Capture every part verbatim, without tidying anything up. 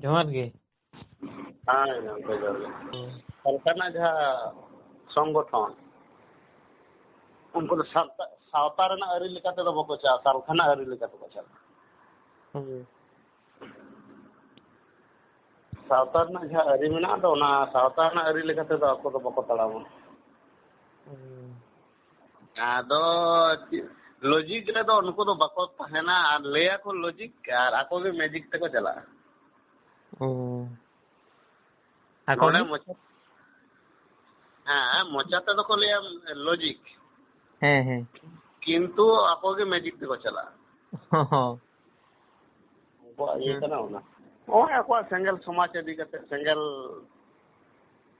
ᱡᱚᱦᱟᱨ ᱜᱮ᱾ ᱦᱮᱸ ᱜᱚᱢᱠᱮ, ᱡᱚᱦᱟᱨ ᱜᱮ᱾ ᱦᱩᱸ᱾ ᱥᱟᱞᱠᱷᱟ ᱨᱮᱱᱟᱜ ᱡᱟᱦᱟᱸ ᱥᱚᱝᱜᱚᱴᱷᱚᱱ, ᱩᱱᱠᱩ ᱫᱚ ᱥᱟᱶᱛᱟ, ᱥᱟᱶᱛᱟ ᱨᱮᱱᱟᱜ ᱟᱹᱨᱤ ᱞᱮᱠᱟ ᱛᱮᱫᱚ ᱵᱟᱠᱚ ᱪᱟᱞᱟᱜᱼᱟ, ᱥᱟᱞᱠᱷᱟ ᱨᱮᱱᱟᱜ ᱟᱹᱨᱤ ᱞᱮᱠᱟ ᱛᱮᱠᱚ ᱪᱟᱞᱟᱜᱼᱟ᱾ ᱦᱩᱸ᱾ ᱥᱟᱶᱛᱟ ᱨᱮᱱᱟᱜ ᱡᱟᱦᱟᱸ ᱟᱹᱨᱤ ᱢᱮᱱᱟᱜ ᱫᱚ, ᱚᱱᱟ ᱥᱟᱶᱛᱟ ᱨᱮᱱᱟᱜ ᱟᱹᱨᱤ ᱞᱮᱠᱟ ᱛᱮᱫᱚ ᱟᱠᱚ ᱫᱚ ᱵᱟᱠᱚ ᱛᱟᱲᱟᱢᱟ᱾ ᱦᱩᱸ᱾ ᱟᱫᱚ ᱪᱮᱫ, ᱞᱚᱡᱤᱠ ᱨᱮᱫᱚ ᱩᱱᱠᱩ ᱫᱚ ᱵᱟᱠᱚ ᱛᱟᱦᱮᱱᱟ, ᱟᱨ ᱞᱟᱹᱭᱟᱠᱚ ᱞᱚᱡᱤᱠ, ᱟᱨ ᱟᱠᱚ ᱜᱮ ᱢᱮᱡᱤᱠ ᱛᱮᱠᱚ ᱪᱟᱞᱟᱜᱼᱟ᱾ ᱚ᱾ ᱟᱠᱚ ᱱᱚᱰᱮ ᱜᱮ? ᱢᱚᱪᱟ, ᱦᱮᱸ, ᱢᱚᱪᱟ ᱛᱮᱫᱚ ᱠᱚ ᱞᱟᱹᱭᱟ ᱞᱚᱡᱤᱠ᱾ ᱦᱮᱸ, ᱦᱮᱸ᱾ ᱠᱤᱱᱛᱩ ᱟᱠᱚ ᱜᱮ ᱢᱮᱡᱤᱠ ᱛᱮᱠᱚ ᱪᱟᱞᱟᱜᱼᱟ᱾ ᱦᱚᱸ᱾ ᱩᱱᱠᱩᱣᱟᱜ ᱤᱭᱟᱹ ᱦᱮᱸ᱾ ᱠᱟᱱᱟ ᱚᱱᱟ᱾ ᱱᱚᱜᱼᱚᱭ ᱟᱠᱚᱣᱟᱜ ᱥᱮᱸᱜᱮᱞ ᱥᱚᱢᱟᱡᱽ ᱤᱫᱤ ᱠᱟᱛᱮ, ᱥᱮᱸᱜᱮᱞ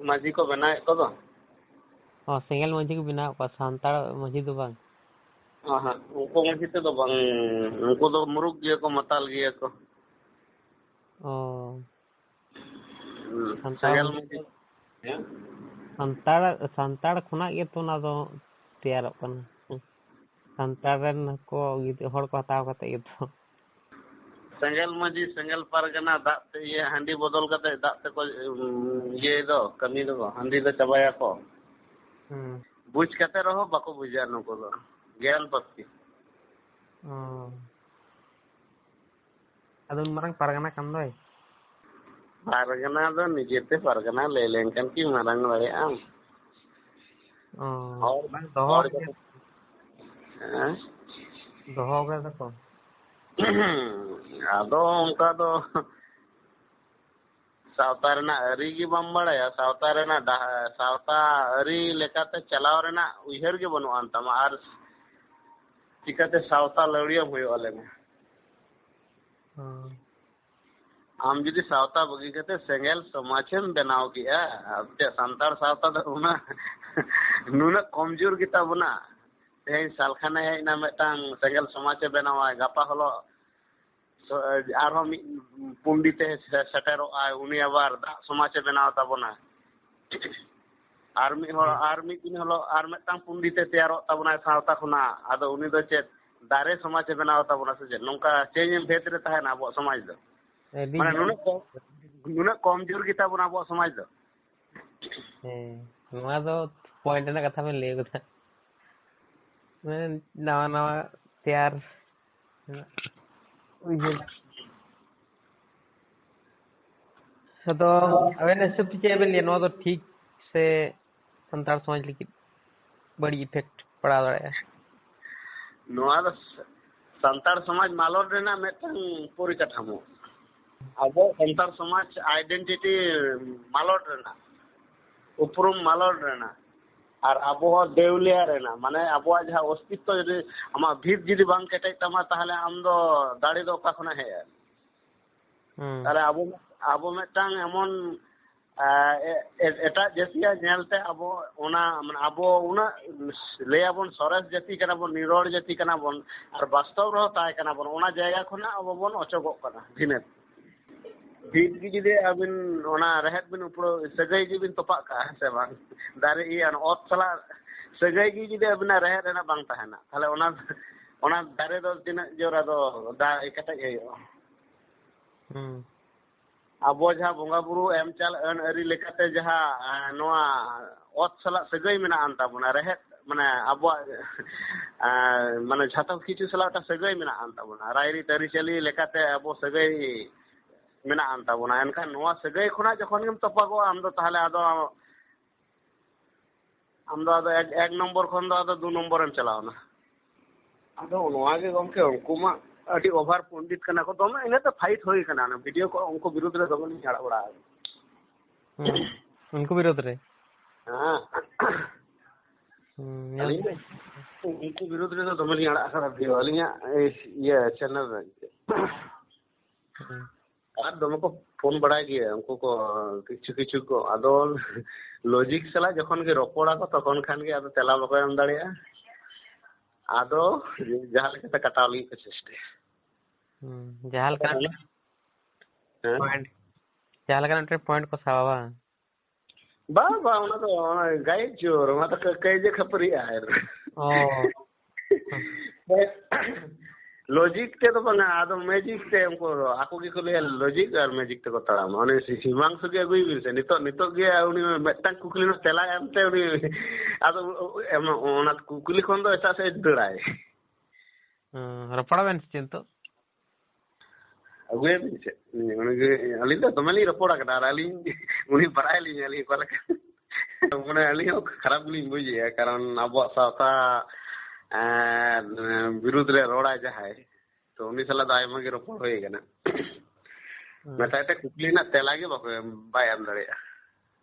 ᱢᱟᱹᱡᱷᱤ ᱠᱚ ᱵᱮᱱᱟᱣᱮᱫ ᱠᱚᱫᱚ᱾ ᱚ, ᱥᱮᱸᱜᱮᱞ ᱢᱟᱹᱡᱷᱤ ᱠᱚ ᱵᱮᱱᱟᱣᱮᱫ ᱠᱚᱣᱟ, ᱥᱟᱱᱛᱟᱲ ᱢᱟᱹᱡᱷᱤ ᱫᱚ ᱵᱟᱝ? ᱦᱮᱸ, ᱦᱮᱸ, ᱩᱱᱠᱩ ᱢᱟᱹᱡᱷᱤ ᱛᱮᱫᱚ ᱵᱟᱝ, ᱩᱱᱠᱩ ᱫᱚ ᱢᱩᱨᱩᱠ ᱜᱮᱭᱟ ᱠᱚ, ᱢᱟᱛᱟᱞ ᱜᱮᱭᱟ ᱠᱚ᱾ ᱚ᱾ ᱦᱩᱸ, ᱥᱟᱱᱛᱟᱲ ᱥᱮᱸᱜᱮᱞ ᱢᱟᱹᱡᱷᱤ᱾ ᱢᱟᱹᱡᱷᱤ᱾ ᱦᱮᱸ? ᱥᱟᱱᱛᱟᱲ, ᱥᱟᱱᱛᱟᱲ ᱠᱷᱚᱱᱟᱜ ᱜᱮᱛᱚ ᱚᱱᱟ ᱫᱚ ᱛᱮᱭᱟᱨᱚᱜ ᱠᱟᱱᱟ᱾ ᱥᱟᱱᱛᱟᱲ ᱨᱮᱱ ᱠᱚ, ᱦᱚᱲ ᱠᱚ ᱦᱟᱛᱟᱣ ᱠᱟᱛᱮ ᱜᱮᱛᱚ᱾ ᱥᱮᱸᱜᱮᱞ ᱢᱟᱹᱡᱷᱤ, ᱥᱮᱸᱜᱮᱞ ᱯᱟᱨᱜᱟᱱᱟ, ᱫᱟᱜ ᱛᱮ ᱤᱭᱟᱹ, ᱦᱟᱺᱰᱤ ᱵᱚᱫᱚᱞ ᱠᱟᱛᱮ ᱫᱟᱜ ᱛᱮᱠᱚ, ᱩᱢ, ᱤᱭᱟᱹᱭ ᱫᱚ, ᱠᱟᱹᱢᱤ ᱫᱚᱠᱚ, ᱦᱟᱺᱰᱤ ᱫᱚ ᱪᱟᱵᱟᱭᱟᱠᱚ᱾ ᱦᱩᱸ᱾ ᱵᱩᱡᱽ ᱠᱟᱛᱮ ᱨᱮᱦᱚᱸ ᱵᱟᱠᱚ ᱵᱩᱡᱟ ᱱᱩᱠᱩ ᱫᱚ, ᱜᱮᱭᱟᱱ ᱯᱟᱹᱛᱤ᱾ ᱚ᱾ ᱟᱫᱚ ᱩᱱ ᱢᱟᱨᱟᱝ ᱯᱟᱨᱜᱟᱱᱟ ᱠᱟᱱ ᱫᱚᱭ᱾ ᱯᱟᱨᱜᱟᱱᱟ ᱫᱚ ᱱᱤᱡᱮᱛᱮ ᱯᱟᱨᱜᱟᱱᱟ ᱞᱟᱹᱭ ᱞᱮᱱᱠᱷᱟᱱ ᱠᱤ ᱢᱟᱨᱟᱝ ᱫᱟᱲᱮᱭᱟᱜᱼᱟᱢ? ᱚ, ᱦᱚᱲ, ᱵᱟᱝ, ᱫᱚᱦᱚ ᱦᱚᱲ ᱠᱟᱛᱮ᱾ ᱦᱮᱸ? ᱫᱚᱦᱚ ᱠᱟᱫᱟ ᱠᱚ᱾ ᱟᱫᱚ ᱚᱱᱠᱟ ᱫᱚ ᱥᱟᱶᱛᱟ ᱨᱮᱱᱟᱜ ᱟᱹᱨᱤ ᱜᱮ ᱵᱟᱢ ᱵᱟᱲᱟᱭᱟ, ᱥᱟᱶᱛᱟ ᱨᱮᱱᱟᱜ ᱰᱟᱦᱟᱨ, ᱥᱟᱶᱛᱟ ᱟᱹᱨᱤ ᱞᱮᱠᱟᱛᱮ ᱪᱟᱞᱟᱣ ᱨᱮᱱᱟᱜ ᱩᱭᱦᱟᱹᱨ ᱜᱮ ᱵᱟᱹᱱᱩᱜ ᱟᱱ ᱛᱟᱢᱟ, ᱟᱨ ᱪᱤᱠᱟᱹᱛᱮ ᱥᱟᱶᱛᱟ ᱞᱟᱹᱣᱲᱤᱭᱟᱹᱢ ᱦᱩᱭᱩᱜᱼᱟ, ᱞᱟᱹᱭ ᱢᱮ? ᱦᱚᱸ᱾ ᱟᱢ ᱡᱩᱫᱤ ᱥᱟᱶᱛᱟ ᱵᱟᱹᱜᱤ ᱠᱟᱛᱮ ᱥᱮᱸᱜᱮᱞ ᱥᱚᱢᱟᱡᱽ ᱮᱢ ᱵᱮᱱᱟᱣ ᱠᱮᱜᱼᱟ, ᱟᱨ ᱪᱮᱫ ᱥᱟᱱᱛᱟᱲ ᱥᱟᱶᱛᱟ ᱫᱚ ᱩᱱᱟᱹᱜ, ᱱᱩᱱᱟᱹᱜ ᱠᱚᱢᱡᱳᱨ ᱜᱮᱛᱟ ᱵᱚᱱᱟ? ᱛᱮᱦᱮᱧ ᱥᱟᱞᱠᱷᱟᱱᱮ ᱦᱮᱡ ᱮᱱᱟ, ᱢᱤᱫᱴᱟᱝ ᱥᱮᱸᱜᱮᱞ ᱥᱚᱢᱟᱡᱽ ᱮ ᱵᱮᱱᱟᱣᱟᱭ, ᱜᱟᱯᱟ ᱦᱤᱞᱳᱜ ᱥᱚ-, ᱟᱨᱦᱚᱸ ᱢᱤᱫ ᱯᱚᱱᱰᱤᱛ ᱮ ᱥᱮ-, ᱥᱮᱴᱮᱨᱚᱜᱼᱟᱭ, ᱩᱱᱤ ᱟᱵᱟᱨ ᱫᱟᱜ ᱥᱚᱢᱟᱡᱽ ᱮ ᱵᱮᱱᱟᱣ ᱛᱟᱵᱚᱱᱟ᱾ ᱟᱨ ᱢᱤᱫ ᱦᱚᱲ, ᱦᱩᱸ᱾ ᱟᱨ ᱢᱤᱫ ᱫᱤᱱ ᱦᱤᱞᱳᱜ ᱟᱨ ᱢᱤᱫᱴᱟᱝ ᱯᱚᱱᱰᱤᱛ ᱮ ᱛᱮᱭᱟᱨᱚᱜ ᱛᱟᱵᱚᱱᱟᱭ ᱥᱟᱶᱛᱟ ᱠᱷᱚᱱᱟᱜ, ᱟᱫᱚ ᱩᱱᱤ ᱫᱚ ᱪᱮᱫ ᱫᱟᱨᱮ ᱥᱚᱢᱟᱡᱽ ᱮ ᱵᱮᱱᱟᱣ ᱛᱟᱵᱚᱱᱟ ᱥᱮ ᱪᱮᱫ? ᱱᱚᱝᱠᱟ ᱪᱮᱧᱡᱽ ᱵᱷᱮᱫ ᱨᱮ ᱛᱟᱦᱮᱱᱟ ᱟᱵᱚᱣᱟᱜ ᱥᱚᱢᱟᱡᱽ ᱫᱚ᱾ ᱟᱹᱰᱤ ᱢᱟᱱᱮ ᱡᱳᱨ᱾ ᱱᱩᱱᱟᱹᱜ ᱠᱚᱢ ᱱᱩᱱᱟᱹᱜ ᱠᱚᱢ ᱡᱳᱨ ᱜᱮᱛᱟ ᱵᱚᱱᱟ ᱟᱵᱚᱣᱟᱜ ᱥᱚᱢᱟᱡᱽ ᱫᱚ᱾ ᱦᱮᱸ, ᱱᱚᱣᱟ ᱫᱚ ᱯᱚᱭᱮᱱᱴ ᱨᱮᱱᱟᱜ ᱠᱟᱛᱷᱟ ᱵᱮᱱ ᱞᱟᱹᱭ ᱠᱟᱫᱟ᱾ ᱢᱟᱱᱮ ᱱᱟᱣᱟ ᱱᱟᱣᱟ ᱛᱮᱭᱟᱨ ᱩᱭᱦᱟᱹᱨ᱾ ᱟᱫᱚ ᱟᱵᱮᱱ ᱦᱤᱥᱟᱹᱵ ᱛᱮ ᱪᱮᱫ ᱵᱮᱱ ᱞᱟᱹᱭᱟ, ᱱᱚᱣᱟ ᱫᱚ ᱴᱷᱤᱠ ᱥᱮ ᱥᱟᱱᱛᱟᱲ ᱥᱚᱢᱟᱡᱽ ᱞᱟᱹᱜᱤᱫ ᱵᱟᱹᱲᱤᱡ ᱤᱯᱷᱮᱠᱴ ᱯᱟᱲᱟᱣ ᱫᱟᱲᱮᱭᱟᱜᱼᱟ? ᱱᱚᱣᱟ ᱫᱚ ᱥᱟᱱᱛᱟᱲ ᱥᱚᱢᱟᱡᱽ ᱢᱟᱞᱚᱴ ᱨᱮᱱᱟᱜ ᱢᱤᱫᱴᱟᱝ ᱯᱚᱨᱤᱠᱟᱴᱷᱟᱢᱳ᱾ ᱟᱵᱚ ᱥᱟᱱᱛᱟᱲ ᱥᱚᱢᱟᱡᱽ ᱟᱭᱰᱮᱱᱴᱤᱴᱤ ᱢᱟᱞᱚᱴ ᱨᱮᱱᱟᱜ, ᱩᱯᱨᱩᱢ ᱢᱟᱞᱚᱴ ᱨᱮᱱᱟᱜ, ᱟᱨ ᱟᱵᱚ ᱦᱚᱸ ᱫᱮᱣᱞᱤᱭᱟ ᱨᱮᱱᱟᱜ, ᱢᱟᱱᱮ ᱟᱵᱚᱣᱟᱜ ᱡᱟᱦᱟᱸ ᱚᱥᱛᱤᱛᱛᱚ ᱡᱩᱫᱤ, ᱟᱢᱟᱜ ᱵᱷᱤᱛ ᱡᱩᱫᱤ ᱵᱟᱝ ᱠᱮᱴᱮᱡ ᱛᱟᱢᱟ, ᱛᱟᱦᱚᱞᱮ ᱟᱢ ᱫᱚ ᱫᱟᱲᱮ ᱫᱚ ᱚᱠᱟ ᱠᱷᱚᱱᱟᱜ ᱦᱮᱡ ᱟᱢ? ᱦᱩᱸ᱾ ᱛᱟᱦᱚᱞᱮ ᱟᱵᱚ ᱟᱵᱚ ᱢᱤᱫᱴᱟᱝ ᱮᱢᱚᱱ ᱟᱨ ᱮ- ᱮ- ᱮᱴᱟᱜ ᱡᱟᱹᱛᱤᱭᱟᱜ ᱧᱮᱞᱛᱮ ᱟᱵᱚ ᱚᱱᱟ, ᱢᱟᱱᱮ, ᱟᱵᱚ ᱩᱱᱟᱹᱜ ᱞᱟᱹᱭᱟᱵᱚᱱ ᱥᱚᱨᱮᱥ ᱡᱟᱹᱛᱤ ᱠᱟᱱᱟ ᱵᱚᱱ, ᱱᱤᱨᱚᱲ ᱡᱟᱹᱛᱤ ᱠᱟᱱᱟ ᱵᱚᱱ, ᱟᱨ ᱵᱟᱥᱛᱚᱵ ᱨᱮᱦᱚᱸ ᱛᱟᱦᱮᱸ ᱠᱟᱱᱟ ᱵᱚᱱ, ᱚᱱᱟ ᱡᱟᱭᱜᱟ ᱠᱷᱚᱱᱟᱜ ᱟᱵᱚ ᱵᱚᱱ ᱚᱪᱚᱜᱚᱜ ᱠᱟᱱᱟ ᱵᱷᱤᱱᱟᱹ᱾ ᱵᱷᱤᱛ ᱜᱮ ᱡᱩᱫᱤ ᱟᱹᱵᱤᱱ ᱚᱱᱟ ᱨᱮᱦᱮᱫ ᱵᱤᱱ ᱩᱯᱲᱟᱹᱣ, ᱥᱟᱹᱜᱟᱹᱭ ᱜᱮᱵᱤᱱ ᱛᱚᱯᱟᱜ ᱠᱟᱜᱼᱟ, ᱦᱮᱸ ᱥᱮ ᱵᱟᱝ? ᱫᱟᱨᱮ ᱤᱭᱟᱹ, ᱚᱱᱟ ᱚᱛ ᱥᱟᱞᱟᱜ ᱥᱟᱹᱜᱟᱹᱭ ᱜᱮ ᱡᱩᱫᱤ ᱟᱹᱵᱤᱱᱟᱜ ᱨᱮᱦᱮᱫ ᱨᱮᱱᱟᱜ ᱵᱟᱝ ᱛᱟᱦᱮᱱᱟ, ᱛᱟᱦᱚᱞᱮ ᱚᱱᱟ ᱚᱱᱟ ᱫᱟᱨᱮ ᱫᱚ ᱛᱤᱱᱟᱹᱜ ᱡᱳᱨ ᱟᱫᱚ ᱫᱟ ᱠᱮᱴᱮᱡ ᱦᱩᱭᱩᱜᱼᱟ? ᱦᱩᱸ᱾ ᱟᱵᱚ ᱡᱟᱦᱟᱸ ᱵᱚᱸᱜᱟ ᱵᱩᱨᱩ ᱮᱢ ᱪᱟᱞ ᱟᱹᱱ ᱟᱹᱨᱤ ᱞᱮᱠᱟᱛᱮ ᱡᱟᱦᱟᱸ, ᱮ, ᱱᱚᱣᱟ ᱚᱛ ᱥᱟᱞᱟᱜ ᱥᱟᱹᱜᱟᱹᱭ ᱢᱮᱱᱟᱜ ᱟᱱ ᱛᱟᱵᱚᱱᱟ, ᱨᱮᱦᱮᱫ, ᱢᱟᱱᱮ, ᱟᱵᱚᱣᱟᱜ, ᱮ, ᱢᱟᱱᱮ, ᱡᱷᱚᱛᱚ ᱠᱤᱪᱷᱩ ᱥᱟᱞᱟᱜ ᱢᱤᱫᱴᱟᱝ ᱥᱟᱹᱜᱟᱹᱭ ᱢᱮᱱᱟᱜ ᱟᱱ ᱛᱟᱵᱚᱱᱟ, ᱨᱟᱭᱨᱤᱛ ᱟᱹᱨᱤᱪᱟᱹᱞᱤ ᱞᱮᱠᱟᱛᱮ ᱟᱵᱚ ᱥᱟᱹᱜᱟᱹᱭ ᱢᱮᱱᱟᱜ ᱟᱱ ᱛᱟᱵᱚᱱᱟ᱾ ᱮᱱᱠᱷᱟᱱ ᱱᱚᱣᱟ ᱥᱟᱹᱜᱟᱹᱭ ᱠᱷᱚᱱᱟᱜ ᱡᱚᱠᱷᱚᱱ ᱜᱮᱢ ᱛᱚᱯᱟᱜᱚᱜᱼᱟ, ᱟᱢ ᱫᱚ ᱛᱟᱦᱚᱞᱮ ᱟᱫᱚ ᱟᱢ ᱫᱚ ᱟᱫᱚ ᱮᱠ, ᱮᱠ ᱱᱚᱢᱵᱚᱨ ᱠᱷᱚᱱ ᱫᱚ ᱟᱫᱚ ᱫᱩ ᱱᱚᱢᱵᱚᱨ ᱮᱢ ᱪᱟᱞᱟᱣᱱᱟ᱾ ᱟᱫᱚ ᱱᱚᱣᱟ ᱜᱮ ᱜᱚᱢᱠᱮ, ᱩᱱᱠᱩ ᱢᱟ ᱟᱹᱰᱤ ᱚᱵᱷᱟᱨ ᱯᱚᱱᱰᱤᱛ ᱠᱟᱱᱟ ᱠᱚ, ᱫᱚᱢᱮ ᱤᱱᱟᱹᱛᱮ ᱯᱷᱟᱭᱤᱴ ᱦᱩᱭ ᱠᱟᱱᱟ, ᱚᱱᱟ ᱵᱷᱤᱰᱤᱭᱳ ᱠᱚ ᱩᱱᱠᱩ ᱵᱤᱨᱩᱫᱽ ᱨᱮ ᱫᱚᱢᱮ ᱞᱤᱧ ᱟᱲᱟᱜ ᱵᱟᱲᱟ ᱟᱠᱟᱫᱟ᱾ ᱦᱩᱸ᱾ ᱩᱱᱠᱩ ᱵᱤᱨᱩᱫᱽ ᱨᱮ? ᱦᱮᱸ᱾ ᱦᱩᱸ, ᱧᱮᱞ ᱟᱹᱞᱤᱧ ᱫᱚ ᱩᱱᱠᱩ ᱵᱤᱨᱩᱫᱽ ᱨᱮᱫᱚ ᱫᱚᱢᱮ ᱞᱤᱧ ᱟᱲᱟᱜ ᱟᱠᱟᱫᱟ ᱵᱷᱤᱰᱤᱭᱳ ᱟᱹᱞᱤᱧᱟᱜ, ᱤᱭᱟᱹ, ᱪᱮᱱᱮᱞ ᱨᱮ᱾ ᱦᱩᱸ᱾ ᱟᱨ ᱫᱚᱢᱮ ᱠᱚ ᱯᱷᱳᱱ ᱵᱟᱲᱟᱭ ᱜᱮᱭᱟ ᱩᱱᱠᱩ ᱠᱚ, ᱠᱤᱪᱷᱩ ᱠᱤᱪᱷᱩ ᱠᱚ᱾ ᱟᱫᱚ ᱞᱚᱡᱤᱠ ᱥᱟᱞᱟᱜ ᱡᱚᱠᱷᱚᱱ ᱜᱮ ᱨᱚᱯᱚᱲᱟ ᱠᱚ, ᱛᱚᱠᱷᱚᱱ ᱠᱷᱟᱱ ᱜᱮ ᱟᱫᱚ ᱛᱮᱞᱟ ᱵᱟᱠᱚ ᱮᱢ ᱫᱟᱲᱮᱭᱟᱜᱼᱟ᱾ ᱟᱫᱚ ᱡᱟᱦᱟᱸ ᱞᱮᱠᱟᱛᱮ ᱠᱟᱴᱟᱣ ᱞᱟᱹᱜᱤᱫ ᱠᱚ ᱪᱮᱥᱴᱟᱭᱟ᱾ ᱦᱩᱸ, ᱡᱟᱦᱟᱸ ᱞᱮᱠᱟᱱᱟᱜ ᱦᱮᱸ? ᱯᱚᱭᱮᱱᱴ, ᱡᱟᱦᱟᱸ ᱞᱮᱠᱟᱱᱟᱜ ᱢᱤᱫᱴᱮᱱ ᱯᱚᱭᱮᱱᱴ ᱠᱚ ᱥᱟᱵᱟ, ᱵᱟᱝ? ᱵᱟᱝ, ᱵᱟᱝ, ᱚᱱᱟ ᱫᱚ, ᱚᱱᱟ ᱜᱟᱭᱤᱰ ᱡᱳᱨ, ᱚᱱᱟ ᱫᱚ ᱠᱟᱹ-, ᱠᱟᱹᱭᱡᱟᱹ ᱠᱷᱟᱹᱯᱟᱹᱨᱤ ᱟᱨ᱾ ᱚ᱾ ᱦᱮᱸ᱾ ᱞᱚᱡᱤᱠ ᱛᱮ ᱫᱚ ᱵᱟᱝᱟ, ᱟᱫᱚ ᱢᱮᱡᱤᱠ ᱛᱮ᱾ ᱩᱱᱠᱩ ᱫᱚ ᱟᱠᱚ ᱜᱮᱠᱚ ᱞᱟᱹᱭᱟ ᱞᱚᱡᱤᱠ ᱟᱨ ᱢᱮᱡᱤᱠ ᱛᱮᱠᱚ ᱛᱟᱲᱟᱢᱟ᱾ ᱩᱱᱤ ᱦᱤᱢᱟᱝᱥᱩ ᱜᱮ ᱟᱹᱜᱩᱭ ᱵᱤᱱ ᱥᱮ, ᱱᱤᱛᱚᱜ, ᱱᱤᱛᱚᱜ ᱜᱮ ᱩᱱᱤ ᱢᱤᱫᱴᱟᱝ ᱠᱩᱠᱞᱤ ᱨᱮᱱᱟᱜ ᱛᱮᱞᱟᱭ ᱮᱢᱛᱮ ᱩᱱᱤ ᱟᱫᱚ ᱮᱢ, ᱚᱱᱟ ᱠᱩᱠᱞᱤ ᱠᱷᱚᱱ ᱫᱚ ᱮᱴᱟᱜ ᱥᱮᱫ ᱫᱟᱹᱲᱟᱭ᱾ ᱦᱮᱸ, ᱨᱚᱯᱚᱲ ᱟᱵᱮᱱ ᱥᱮ ᱪᱮᱫ ᱱᱤᱛᱚᱜ? ᱟᱹᱜᱩᱭᱟᱵᱤᱱ ᱪᱮᱫ? ᱩᱱᱤ ᱜᱮ, ᱟᱹᱞᱤᱧ ᱫᱚ ᱫᱚᱢᱮ ᱞᱤᱧ ᱨᱚᱯᱚᱲ ᱟᱠᱟᱱᱟ, ᱟᱨ ᱟᱹᱞᱤᱧ ᱩᱱᱤ ᱵᱟᱲᱟᱭᱟᱞᱤᱧ ᱟᱹᱞᱤᱧ ᱚᱠᱟ ᱞᱮᱠᱟ᱾ ᱢᱟᱱᱮ ᱟᱹᱞᱤᱧ ᱦᱚᱸ ᱠᱷᱟᱨᱟᱯ ᱜᱮᱞᱤᱧ ᱵᱩᱡᱮᱜᱼᱟ, ᱠᱟᱨᱚᱱ ᱟᱵᱚᱣᱟᱜ ᱥᱟᱶᱛᱟ, ᱮᱸ, ᱵᱤᱨᱩᱫᱷ ᱨᱮ ᱨᱚᱲᱟᱭ ᱡᱟᱦᱟᱸᱭ, ᱛᱚ ᱩᱱᱤ ᱥᱟᱞᱟᱜ ᱫᱚ ᱟᱭᱢᱟ ᱜᱮ ᱨᱚᱯᱚᱲ ᱦᱩᱭ ᱟᱠᱟᱱᱟ᱾ ᱦᱩᱸ᱾ ᱢᱮᱛᱟᱭ ᱛᱮ ᱠᱩᱠᱞᱤ ᱨᱮᱱᱟᱜ ᱛᱮᱞᱟ ᱜᱮ ᱵᱟᱠᱚ ᱮᱢ, ᱵᱟᱭ ᱮᱢ ᱫᱟᱲᱮᱭᱟᱜᱼᱟ᱾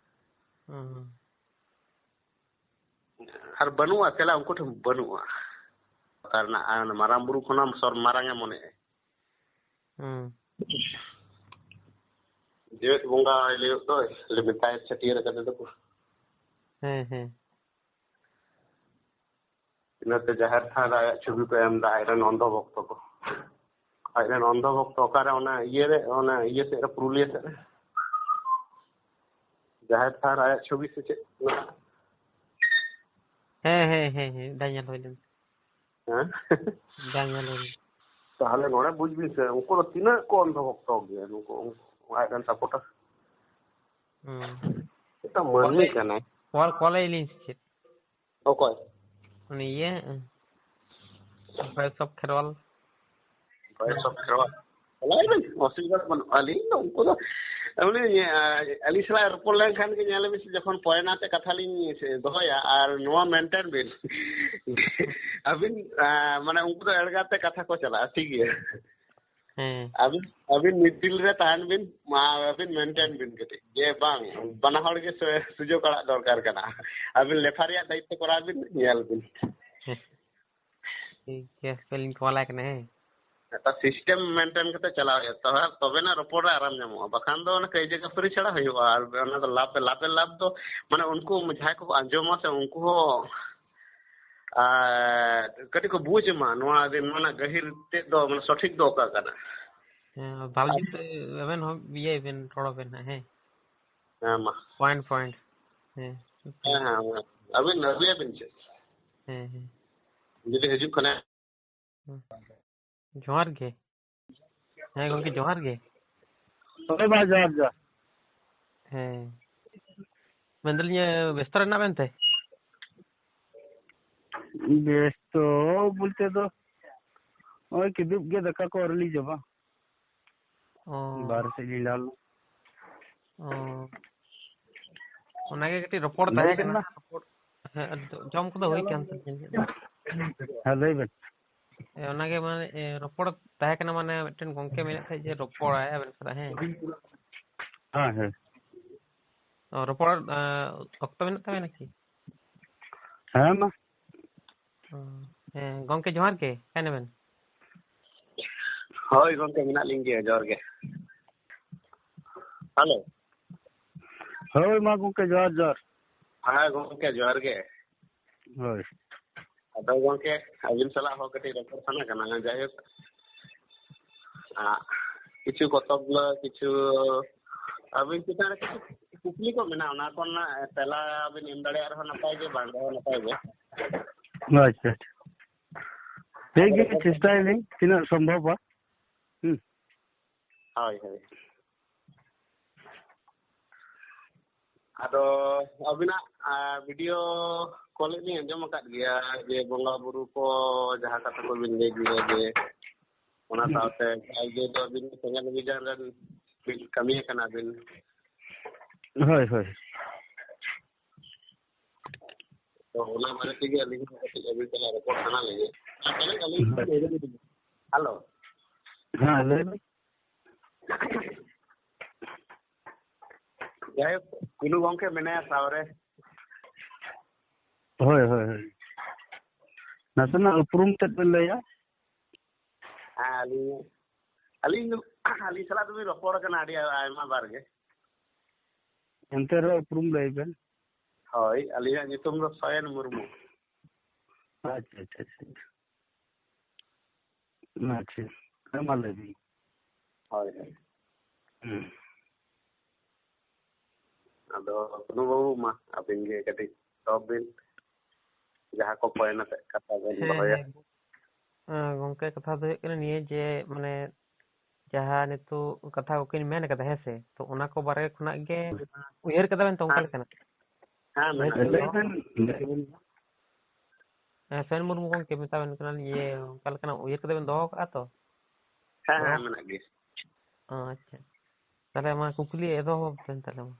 ᱦᱩᱸ᱾ ᱟᱨ ᱵᱟᱹᱱᱩᱜᱼᱟ, ᱛᱮᱞᱟ ᱩᱱᱠᱩ ᱴᱷᱮᱱ ᱵᱟᱹᱱᱩᱜᱼᱟ᱾ ᱚᱠᱟ ᱨᱮᱱᱟᱜ, ᱟᱨ ᱢᱟᱨᱟᱝ ᱵᱩᱨᱩ ᱠᱷᱚᱱᱟᱜ ᱥᱚᱨ ᱢᱟᱨᱟᱝ ᱮ ᱢᱚᱱᱮᱜᱼᱟ᱾ ᱦᱩᱸ᱾ ᱡᱮᱣᱮᱫ ᱵᱚᱸᱜᱟᱭ ᱞᱟᱹᱭᱚᱜ ᱫᱚᱭ, ᱞᱟᱹᱭ ᱢᱮᱛᱟᱭ ᱪᱷᱟᱹᱴᱭᱟᱹᱨ ᱟᱠᱟᱫᱮ ᱫᱚᱠᱚ᱾ ᱦᱮᱸ, ᱦᱮᱸ᱾ ᱤᱱᱟᱹᱛᱮ ᱡᱟᱦᱮᱨ ᱛᱷᱟᱱ ᱨᱮ ᱟᱭᱟᱜ ᱪᱷᱚᱵᱤ ᱠᱚ ᱮᱢ ᱮᱫᱟ, ᱟᱡᱨᱮᱱ ᱚᱱᱫᱷᱚ ᱵᱷᱚᱠᱛᱚ ᱠᱚ᱾ ᱟᱡᱨᱮᱱ ᱚᱱᱫᱷᱚ ᱵᱷᱚᱠᱛᱚ ᱚᱠᱟᱨᱮ, ᱚᱱᱟ ᱤᱭᱟᱹ ᱨᱮ, ᱚᱱᱟ ᱤᱭᱟᱹ ᱥᱮᱫ ᱨᱮ, ᱯᱩᱨᱩᱞᱤᱭᱟᱹ ᱥᱮᱫ ᱨᱮ ᱡᱟᱦᱮᱨ ᱛᱷᱟᱱ ᱨᱮ ᱟᱭᱟᱜ ᱪᱷᱚᱵᱤ ᱥᱮ ᱪᱮᱫ ᱢᱮᱱᱟᱜᱼᱟ? ᱦᱮᱸ, ᱦᱮᱸ, ᱦᱮᱸ, ᱦᱮᱸ, ᱢᱤᱫ ᱫᱷᱟᱣ ᱧᱮᱞ ᱦᱩᱭ ᱞᱮᱱ᱾ ᱦᱮᱸ? ᱢᱤᱫ ᱫᱷᱟᱣ ᱧᱮᱞ ᱦᱩᱭ ᱞᱮᱱ᱾ ᱛᱟᱦᱞᱮ ᱱᱚᱰᱮ ᱵᱩᱡ ᱵᱤᱱ ᱥᱮ, ᱩᱱᱠᱩ ᱫᱚ ᱛᱤᱱᱟᱹᱜ ᱠᱚ ᱚᱱᱫᱷᱚ ᱵᱷᱚᱠᱛᱚ ᱜᱮᱭᱟ, ᱱᱩᱠᱩ, ᱩᱱᱠᱩ ᱟᱡᱨᱮᱱ supporter᱾ ᱦᱩᱸ᱾ ᱢᱤᱫᱴᱟᱝ ᱢᱟᱹᱱᱢᱤ ᱠᱟᱱᱟᱭ᱾ ᱠᱚᱞ, ᱠᱚᱞ ᱟᱭ ᱞᱤᱧ ᱥᱮ ᱪᱮᱫ? ᱚᱠᱚᱭ? ᱩᱱᱤ ᱤᱭᱟᱹ, voice of Kherwal. Voice of Kherwal. ᱪᱟᱞᱟᱜ ᱵᱤᱱ, ᱚᱥᱩᱵᱤᱫᱷᱟ ᱫᱚ ᱵᱟᱹᱱᱩᱜᱼᱟ᱾ ᱟᱹᱞᱤᱧ ᱫᱚ ᱩᱱᱠᱩ ᱫᱚ, ᱩᱱᱤ, ᱟᱹᱞᱤᱧ ᱥᱟᱞᱟᱜ ᱨᱚᱯᱚᱲ ᱞᱮᱱᱠᱷᱟᱱ ᱜᱮ ᱧᱮᱞ ᱵᱤᱱ ᱥᱮ, ᱡᱚᱠᱷᱚᱱ point ᱟᱛᱮ ᱠᱟᱛᱷᱟ ᱞᱤᱧ ᱫᱚᱦᱚᱭᱟ, ᱟᱨ ᱱᱚᱣᱟ maintain ᱵᱤᱱ᱾ ᱟᱹᱵᱤᱱ, ᱢᱟᱱᱮ ᱩᱱᱠᱩ ᱫᱚ ᱮᱲᱜᱟ ᱛᱮ ᱠᱟᱛᱷᱟ ᱠᱚ ᱪᱟᱞᱟᱜᱼᱟ, ᱴᱷᱤᱠ ᱜᱮᱭᱟ᱾ ᱦᱮᱸ᱾ ᱟᱹᱵᱤᱱ, ᱟᱹᱵᱤᱱ middle ᱨᱮ ᱛᱟᱦᱮᱱ ᱵᱤᱱ, ᱢᱟ ᱟᱹᱵᱤᱱ maintain ᱵᱤᱱ ᱠᱟᱹᱴᱤᱡ᱾ ᱡᱮ ᱵᱟᱝ, ᱵᱟᱱᱟ ᱦᱚᱲ ᱜᱮ ᱥᱩ-, ᱥᱩᱡᱳᱜᱽ ᱟᱲᱟᱜ ᱫᱚᱨᱠᱟᱨ ᱠᱟᱱᱟ᱾ ᱟᱹᱵᱤᱱ ᱞᱮᱯᱷᱟᱨᱤᱭᱟᱜ ᱫᱟᱭᱤᱛᱛᱚ ᱠᱚᱨᱟᱣ ᱵᱤᱱ, ᱧᱮᱞ ᱵᱤᱱ᱾ ᱴᱷᱤᱠ ᱜᱮᱭᱟ, ᱛᱟᱦᱞᱮᱧ ᱠᱚᱞᱟᱭ ᱠᱟᱱᱟ, ᱦᱮᱸ᱾ ᱱᱮᱛᱟᱨ system maintain ᱠᱟᱛᱮ ᱪᱟᱞᱟᱣ ᱦᱩᱭᱩᱜᱼᱟ, ᱛᱚᱵᱮ, ᱛᱚᱵᱮᱱᱟᱜ ᱨᱚᱯᱚᱲ ᱨᱮ ᱟᱨᱟᱢ ᱧᱟᱢᱚᱜᱼᱟ, ᱵᱟᱠᱷᱟᱱ ᱫᱚ ᱚᱱᱟ ᱠᱟᱹᱭᱡᱟᱹ ᱠᱷᱟᱹᱯᱟᱹᱨᱤ ᱪᱷᱟᱲᱟ ᱦᱩᱭᱩᱜᱼᱟ᱾ ᱟᱨ ᱚᱱᱟ ᱫᱚ ᱞᱟᱵᱷ, ᱞᱟᱵᱷ, ᱞᱟᱵᱷ ᱫᱚ, ᱢᱟᱱᱮ, ᱩᱱᱠᱩ ᱡᱟᱦᱟᱸᱭ ᱠᱚᱠᱚ ᱟᱸᱡᱚᱢᱟ ᱥᱮ, ᱩᱱᱠᱩ ᱦᱚᱸ, ᱟᱨ ᱠᱟᱹᱴᱤᱡ ᱠᱚ ᱵᱩᱡᱽ ᱢᱟ, ᱱᱚᱣᱟ ᱫᱤᱱ, ᱱᱚᱣᱟ ᱨᱮᱱᱟᱜ ᱜᱟᱹᱦᱤᱨ ᱛᱮᱫ ᱫᱚ, ᱢᱟᱱᱮ, ᱥᱚᱴᱷᱤᱠ ᱫᱚ ᱚᱠᱟ ᱠᱟᱱᱟ᱾ ᱦᱮᱸ, ᱵᱷᱟᱞ ᱡᱩᱛ ᱟᱵᱮᱱ ᱦᱚᱸ ᱤᱭᱟᱹᱭ ᱵᱮᱱ, ᱨᱚᱲ ᱵᱮᱱ ᱦᱟᱸᱜ, ᱦᱮᱸ᱾ ᱦᱮᱸ, ᱢᱟ᱾ Point, point᱾ ᱦᱮᱸ᱾ ᱦᱮᱸ, ᱦᱮᱸ, ᱦᱮᱸ᱾ ᱟᱹᱵᱤᱱ ᱟᱹᱜᱩᱭᱟᱵᱤᱱ ᱪᱮᱫ? ᱦᱮᱸ, ᱦᱮᱸ᱾ ᱡᱩᱫᱤ ᱦᱤᱡᱩᱜ ᱠᱷᱟᱱᱮ᱾ ᱦᱮᱸ᱾ ᱡᱚᱦᱟᱨ ᱜᱮ᱾ ᱦᱮᱸ ᱜᱚᱝᱠᱮ, ᱡᱚᱦᱟᱨ ᱜᱮ᱾ ᱦᱳᱭ ᱢᱟ, ᱡᱚᱦᱟᱨ, ᱡᱚᱦᱟᱨ᱾ ᱦᱮᱸ, ᱢᱮᱱᱫᱟᱞᱤᱧ, ᱵᱮᱥᱛᱚ ᱨᱮ ᱢᱮᱱᱟᱜ ᱵᱮᱱ ᱛᱮ? ᱵᱮᱥᱛᱚ ᱵᱚᱞᱛᱮ ᱫᱚ ᱱᱚᱜᱼᱚᱭ ᱠᱤᱫᱩᱵ ᱜᱮ, ᱫᱟᱠᱟ ᱠᱚ ᱟᱹᱣᱨᱤ ᱞᱤᱧ ᱡᱚᱢᱟ᱾ ᱚ᱾ ᱵᱟᱨᱦᱮ ᱥᱮᱫ ᱞᱤᱧ ᱞᱟᱦᱟ ᱞᱮᱱᱟ᱾ ᱚ᱾ ᱚᱱᱟᱜᱮ ᱠᱟᱹᱴᱤᱡ ᱨᱚᱯᱚᱲ ᱞᱟᱹᱭ ᱛᱟᱦᱮᱸ ᱵᱮᱱ ᱠᱟᱱᱟ᱾ ᱢᱟ᱾ ᱨᱚᱯᱚᱲ, ᱦᱮᱸ, ᱡᱚᱢ ᱠᱚᱫᱚ ᱦᱩᱭ ᱠᱟᱱ ᱛᱟᱹᱞᱤᱧᱟ᱾ ᱦᱮᱸ, ᱞᱟᱹᱭ ᱵᱮᱱ᱾ ᱦᱮᱸ, ᱚᱱᱟᱜᱮ ᱢᱟᱱᱮ, ᱮ, ᱨᱚᱯᱚᱲ ᱛᱟᱦᱮᱸ ᱠᱟᱱᱟ, ᱢᱟᱱᱮ ᱢᱤᱫᱴᱮᱱ ᱜᱚᱝᱠᱮ ᱢᱮᱱᱮᱫ ᱛᱟᱦᱮᱸᱫ ᱡᱮ ᱨᱚᱯᱚᱲᱟᱭ ᱟᱵᱮᱱ ᱥᱟᱞᱟᱜ, ᱦᱮᱸ᱾ ᱦᱮᱸ, ᱦᱮᱸ᱾ ᱚ, ᱨᱚᱯᱚᱲ, ᱮ, ᱚᱠᱛᱚ ᱢᱮᱱᱟᱜ ᱛᱟᱵᱮᱱᱟ ᱠᱤ? ᱦᱮᱸ, ᱢᱟ᱾ ᱚ, ᱦᱮᱸ, ᱜᱚᱝᱠᱮ ᱡᱚᱦᱟᱨ ᱜᱮ, ᱚᱠᱟᱭ ᱱᱟᱵᱮᱱ? ᱦᱳᱭ ᱜᱚᱝᱠᱮ, ᱢᱮᱱᱟᱜ ᱞᱤᱧ ᱜᱮᱭᱟ, ᱡᱚᱦᱟᱨ ᱜᱮ᱾ ᱦᱮᱞᱳ᱾ ᱦᱳᱭ ᱢᱟ ᱜᱚᱝᱠᱮ, ᱡᱚᱦᱟᱨ, ᱡᱚᱦᱟᱨ᱾ ᱦᱮᱸ ᱜᱚᱝᱠᱮ, ᱡᱚᱦᱟᱨ ᱜᱮ᱾ ᱦᱳᱭ᱾ ᱟᱫᱚ ᱜᱚᱝᱠᱮ, ᱟᱹᱵᱤᱱ ᱥᱟᱞᱟᱜ ᱦᱚᱸ ᱠᱟᱹᱴᱤᱡ ᱨᱚᱯᱚᱲ ᱥᱟᱱᱟ ᱠᱟᱱᱟ, ᱡᱟᱭᱦᱳᱠ, ᱟ, ᱠᱤᱪᱷᱩ ᱠᱚᱛᱚᱵ ᱜᱩᱞᱟᱹ, ᱠᱤᱪᱷᱩ ᱟᱹᱵᱤᱱ ᱪᱮᱛᱟᱱ ᱨᱮ ᱠᱤᱪᱷᱩ ᱠᱩᱠᱞᱤ ᱠᱚ ᱢᱮᱱᱟᱜᱼᱟ, ᱚᱱᱟ ᱠᱚᱨᱮᱱᱟᱜ ᱛᱮᱞᱟ ᱵᱤᱱ ᱮᱢ ᱫᱟᱲᱮᱭᱟᱜ ᱨᱮᱦᱚᱸ ᱱᱟᱯᱟᱭ ᱜᱮ, ᱵᱟᱝ ᱨᱮᱦᱚᱸ ᱱᱟᱯᱟᱭ ᱜᱮ᱾ ᱟᱪᱪᱷᱟ, ᱟᱪᱪᱷᱟ᱾ ᱴᱷᱤᱠ ᱜᱮᱭᱟ, ᱪᱮᱥᱴᱟᱭᱟᱞᱤᱧ ᱛᱤᱱᱟᱹᱜ ᱥᱚᱢᱵᱷᱚᱵᱟ᱾ ᱦᱩᱸ᱾ ᱦᱳᱭ, ᱦᱳᱭ᱾ ᱟᱫᱚ ᱟᱹᱵᱤᱱᱟᱜ, ᱟ, ᱵᱷᱤᱰᱤᱭᱳ ᱠᱚᱞ ᱞᱤᱧ ᱟᱸᱡᱚᱢ ᱟᱠᱟᱫ ᱜᱮᱭᱟ ᱡᱮ ᱵᱚᱸᱜᱟ ᱵᱩᱨᱩ ᱠᱚ ᱡᱟᱦᱟᱸ ᱠᱟᱛᱷᱟ ᱠᱚᱵᱤᱱ ᱞᱟᱹᱭ ᱜᱮᱭᱟ ᱡᱮ ᱚᱱᱟ ᱦᱩᱸ᱾ ᱥᱟᱶᱛᱮ ᱟᱭ ᱡᱮ ᱫᱚ ᱟᱹᱵᱤᱱ ᱥᱮᱸᱜᱮᱞ ᱚᱵᱷᱤᱡᱟᱱ ᱨᱮᱱ ᱵᱤᱱ ᱠᱟᱹᱢᱤ ᱟᱠᱟᱱᱟ ᱵᱤᱱ᱾ ᱦᱳᱭ, ᱦᱳᱭ᱾ ᱛᱚ ᱚᱱᱟ ᱵᱟᱨᱮ ᱛᱮᱜᱮ ᱟᱹᱞᱤᱧ ᱦᱚᱸ ᱠᱟᱹᱴᱤᱡ ᱟᱹᱵᱤᱱ ᱥᱟᱞᱟᱜ ᱨᱚᱯᱚᱲ ᱥᱟᱱᱟ ᱞᱤᱧᱟ᱾ ᱟᱨ ᱛᱟᱦᱞᱮ ᱟᱹᱞᱤᱧ ᱦᱚᱸ ᱦᱳᱭ᱾ ᱞᱟᱹᱭ ᱫᱟᱞᱤᱧ, ᱦᱮᱞᱳ᱾ ᱦᱮᱸ, ᱞᱟᱹᱭ ᱢᱮ᱾ ᱡᱟᱭᱦᱳᱠ, ᱠᱩᱞᱩ ᱜᱚᱝᱠᱮ ᱢᱮᱱᱟᱭᱟ ᱥᱟᱶᱨᱮ᱾ ᱦᱳᱭ, ᱦᱳᱭ, ᱦᱳᱭ᱾ ᱱᱟᱥᱮᱱᱟᱜ ᱩᱯᱨᱩᱢ ᱛᱮᱫ ᱵᱮᱱ ᱞᱟᱹᱭᱟ? ᱦᱮᱸ, ᱟᱹᱞᱤᱧ, ᱟᱹᱞᱤᱧ ᱫᱚ, ᱟᱹᱞᱤᱧ ᱥᱟᱞᱟᱜ ᱫᱚᱵᱤᱱ ᱨᱚᱯᱚᱲ ᱠᱟᱱᱟ ᱟᱹᱰᱤ ᱟᱭᱢᱟ ᱵᱟᱨ ᱜᱮ᱾ ᱮᱱᱛᱮ ᱨᱮᱦᱚᱸ ᱩᱯᱨᱩᱢ ᱞᱟᱹᱭ ᱵᱮᱱ᱾ ᱦᱳᱭ, ᱟᱹᱞᱤᱧᱟᱜ ᱧᱩᱛᱩᱢ ᱫᱚ ᱥᱚᱭᱮᱱ ᱢᱩᱨᱢᱩ᱾ ᱟᱪᱪᱷᱟ, ᱟᱪᱪᱷᱟ, ᱟᱪᱪᱷᱟ᱾ ᱟᱪᱪᱷᱟ, ᱦᱮᱸ, ᱢᱟ ᱞᱟᱹᱭ ᱵᱤᱱ᱾ ᱦᱳᱭ, ᱦᱳᱭ᱾ ᱦᱩᱸ᱾ ᱟᱫᱚ ᱠᱩᱱᱩ ᱵᱟᱹᱵᱩ, ᱢᱟ ᱟᱹᱵᱤᱱ ᱜᱮ ᱠᱟᱹᱴᱤᱡ ᱛᱚᱵ ᱵᱤᱱ, ᱡᱟᱦᱟᱸ ᱠᱚ ᱯᱚᱭᱮᱱᱴ ᱟᱛᱮᱫ ᱠᱟᱛᱷᱟ ᱵᱮᱱ ᱦᱮᱸ, ᱫᱚᱦᱚᱭᱟ᱾ ᱦᱮᱸ᱾ ᱜᱚᱝᱠᱮ, ᱠᱟᱛᱷᱟ ᱫᱚ ᱦᱩᱭᱩᱜ ᱠᱟᱱᱟ ᱱᱤᱭᱟᱹ ᱡᱮ, ᱢᱟᱱᱮ, ᱡᱟᱦᱟᱸ ᱱᱤᱛᱚᱜ ᱠᱟᱛᱷᱟ ᱠᱚᱠᱤᱱ ᱢᱮᱱ ᱠᱟᱫᱟ, ᱦᱮᱸ ᱥᱮ? ᱛᱚ, ᱚᱱᱟ ᱠᱚ ᱵᱟᱨᱮ ᱠᱷᱚᱱᱟᱜ ᱜᱮ ᱩᱭᱦᱟᱹᱨ ᱠᱟᱫᱟ ᱵᱮᱱ ᱛᱚ ᱚᱱᱠᱟ ᱦᱮᱸ᱾ ᱞᱮᱠᱟᱱᱟᱜ? ᱦᱮᱸ, ᱢᱮᱱᱟᱜ ᱩᱭᱦᱟᱹᱨ ᱜᱮᱭᱟ᱾ ᱠᱟᱫᱟ ᱵᱮᱱ? ᱞᱟᱹᱭ ᱵᱮᱱ᱾ ᱦᱮᱸ, ᱥᱚᱨᱮᱱ ᱢᱩᱨᱢᱩ ᱜᱚᱝᱠᱮ ᱢᱮᱛᱟ ᱵᱮᱱ ᱠᱟᱱᱟ, ᱤᱭᱟᱹ, ᱚᱱᱠᱟ ᱞᱮᱠᱟᱱᱟᱜ ᱩᱭᱦᱟᱹᱨ ᱠᱟᱛᱮ ᱵᱮᱱ ᱫᱚᱦᱚ ᱠᱟᱜᱼᱟ ᱛᱚ? ᱦᱮᱸ, ᱦᱮᱸ, ᱫᱚᱦᱚ? ᱢᱮᱱᱟᱜ ᱜᱮᱭᱟ᱾ ᱚ, ᱟᱪᱪᱷᱟ᱾ ᱛᱟᱦᱞᱮ ᱢᱟ ᱠᱩᱠᱞᱤ ᱮᱛᱚᱦᱚᱵ ᱵᱮᱱ ᱛᱟᱦᱞᱮ ᱢᱟ᱾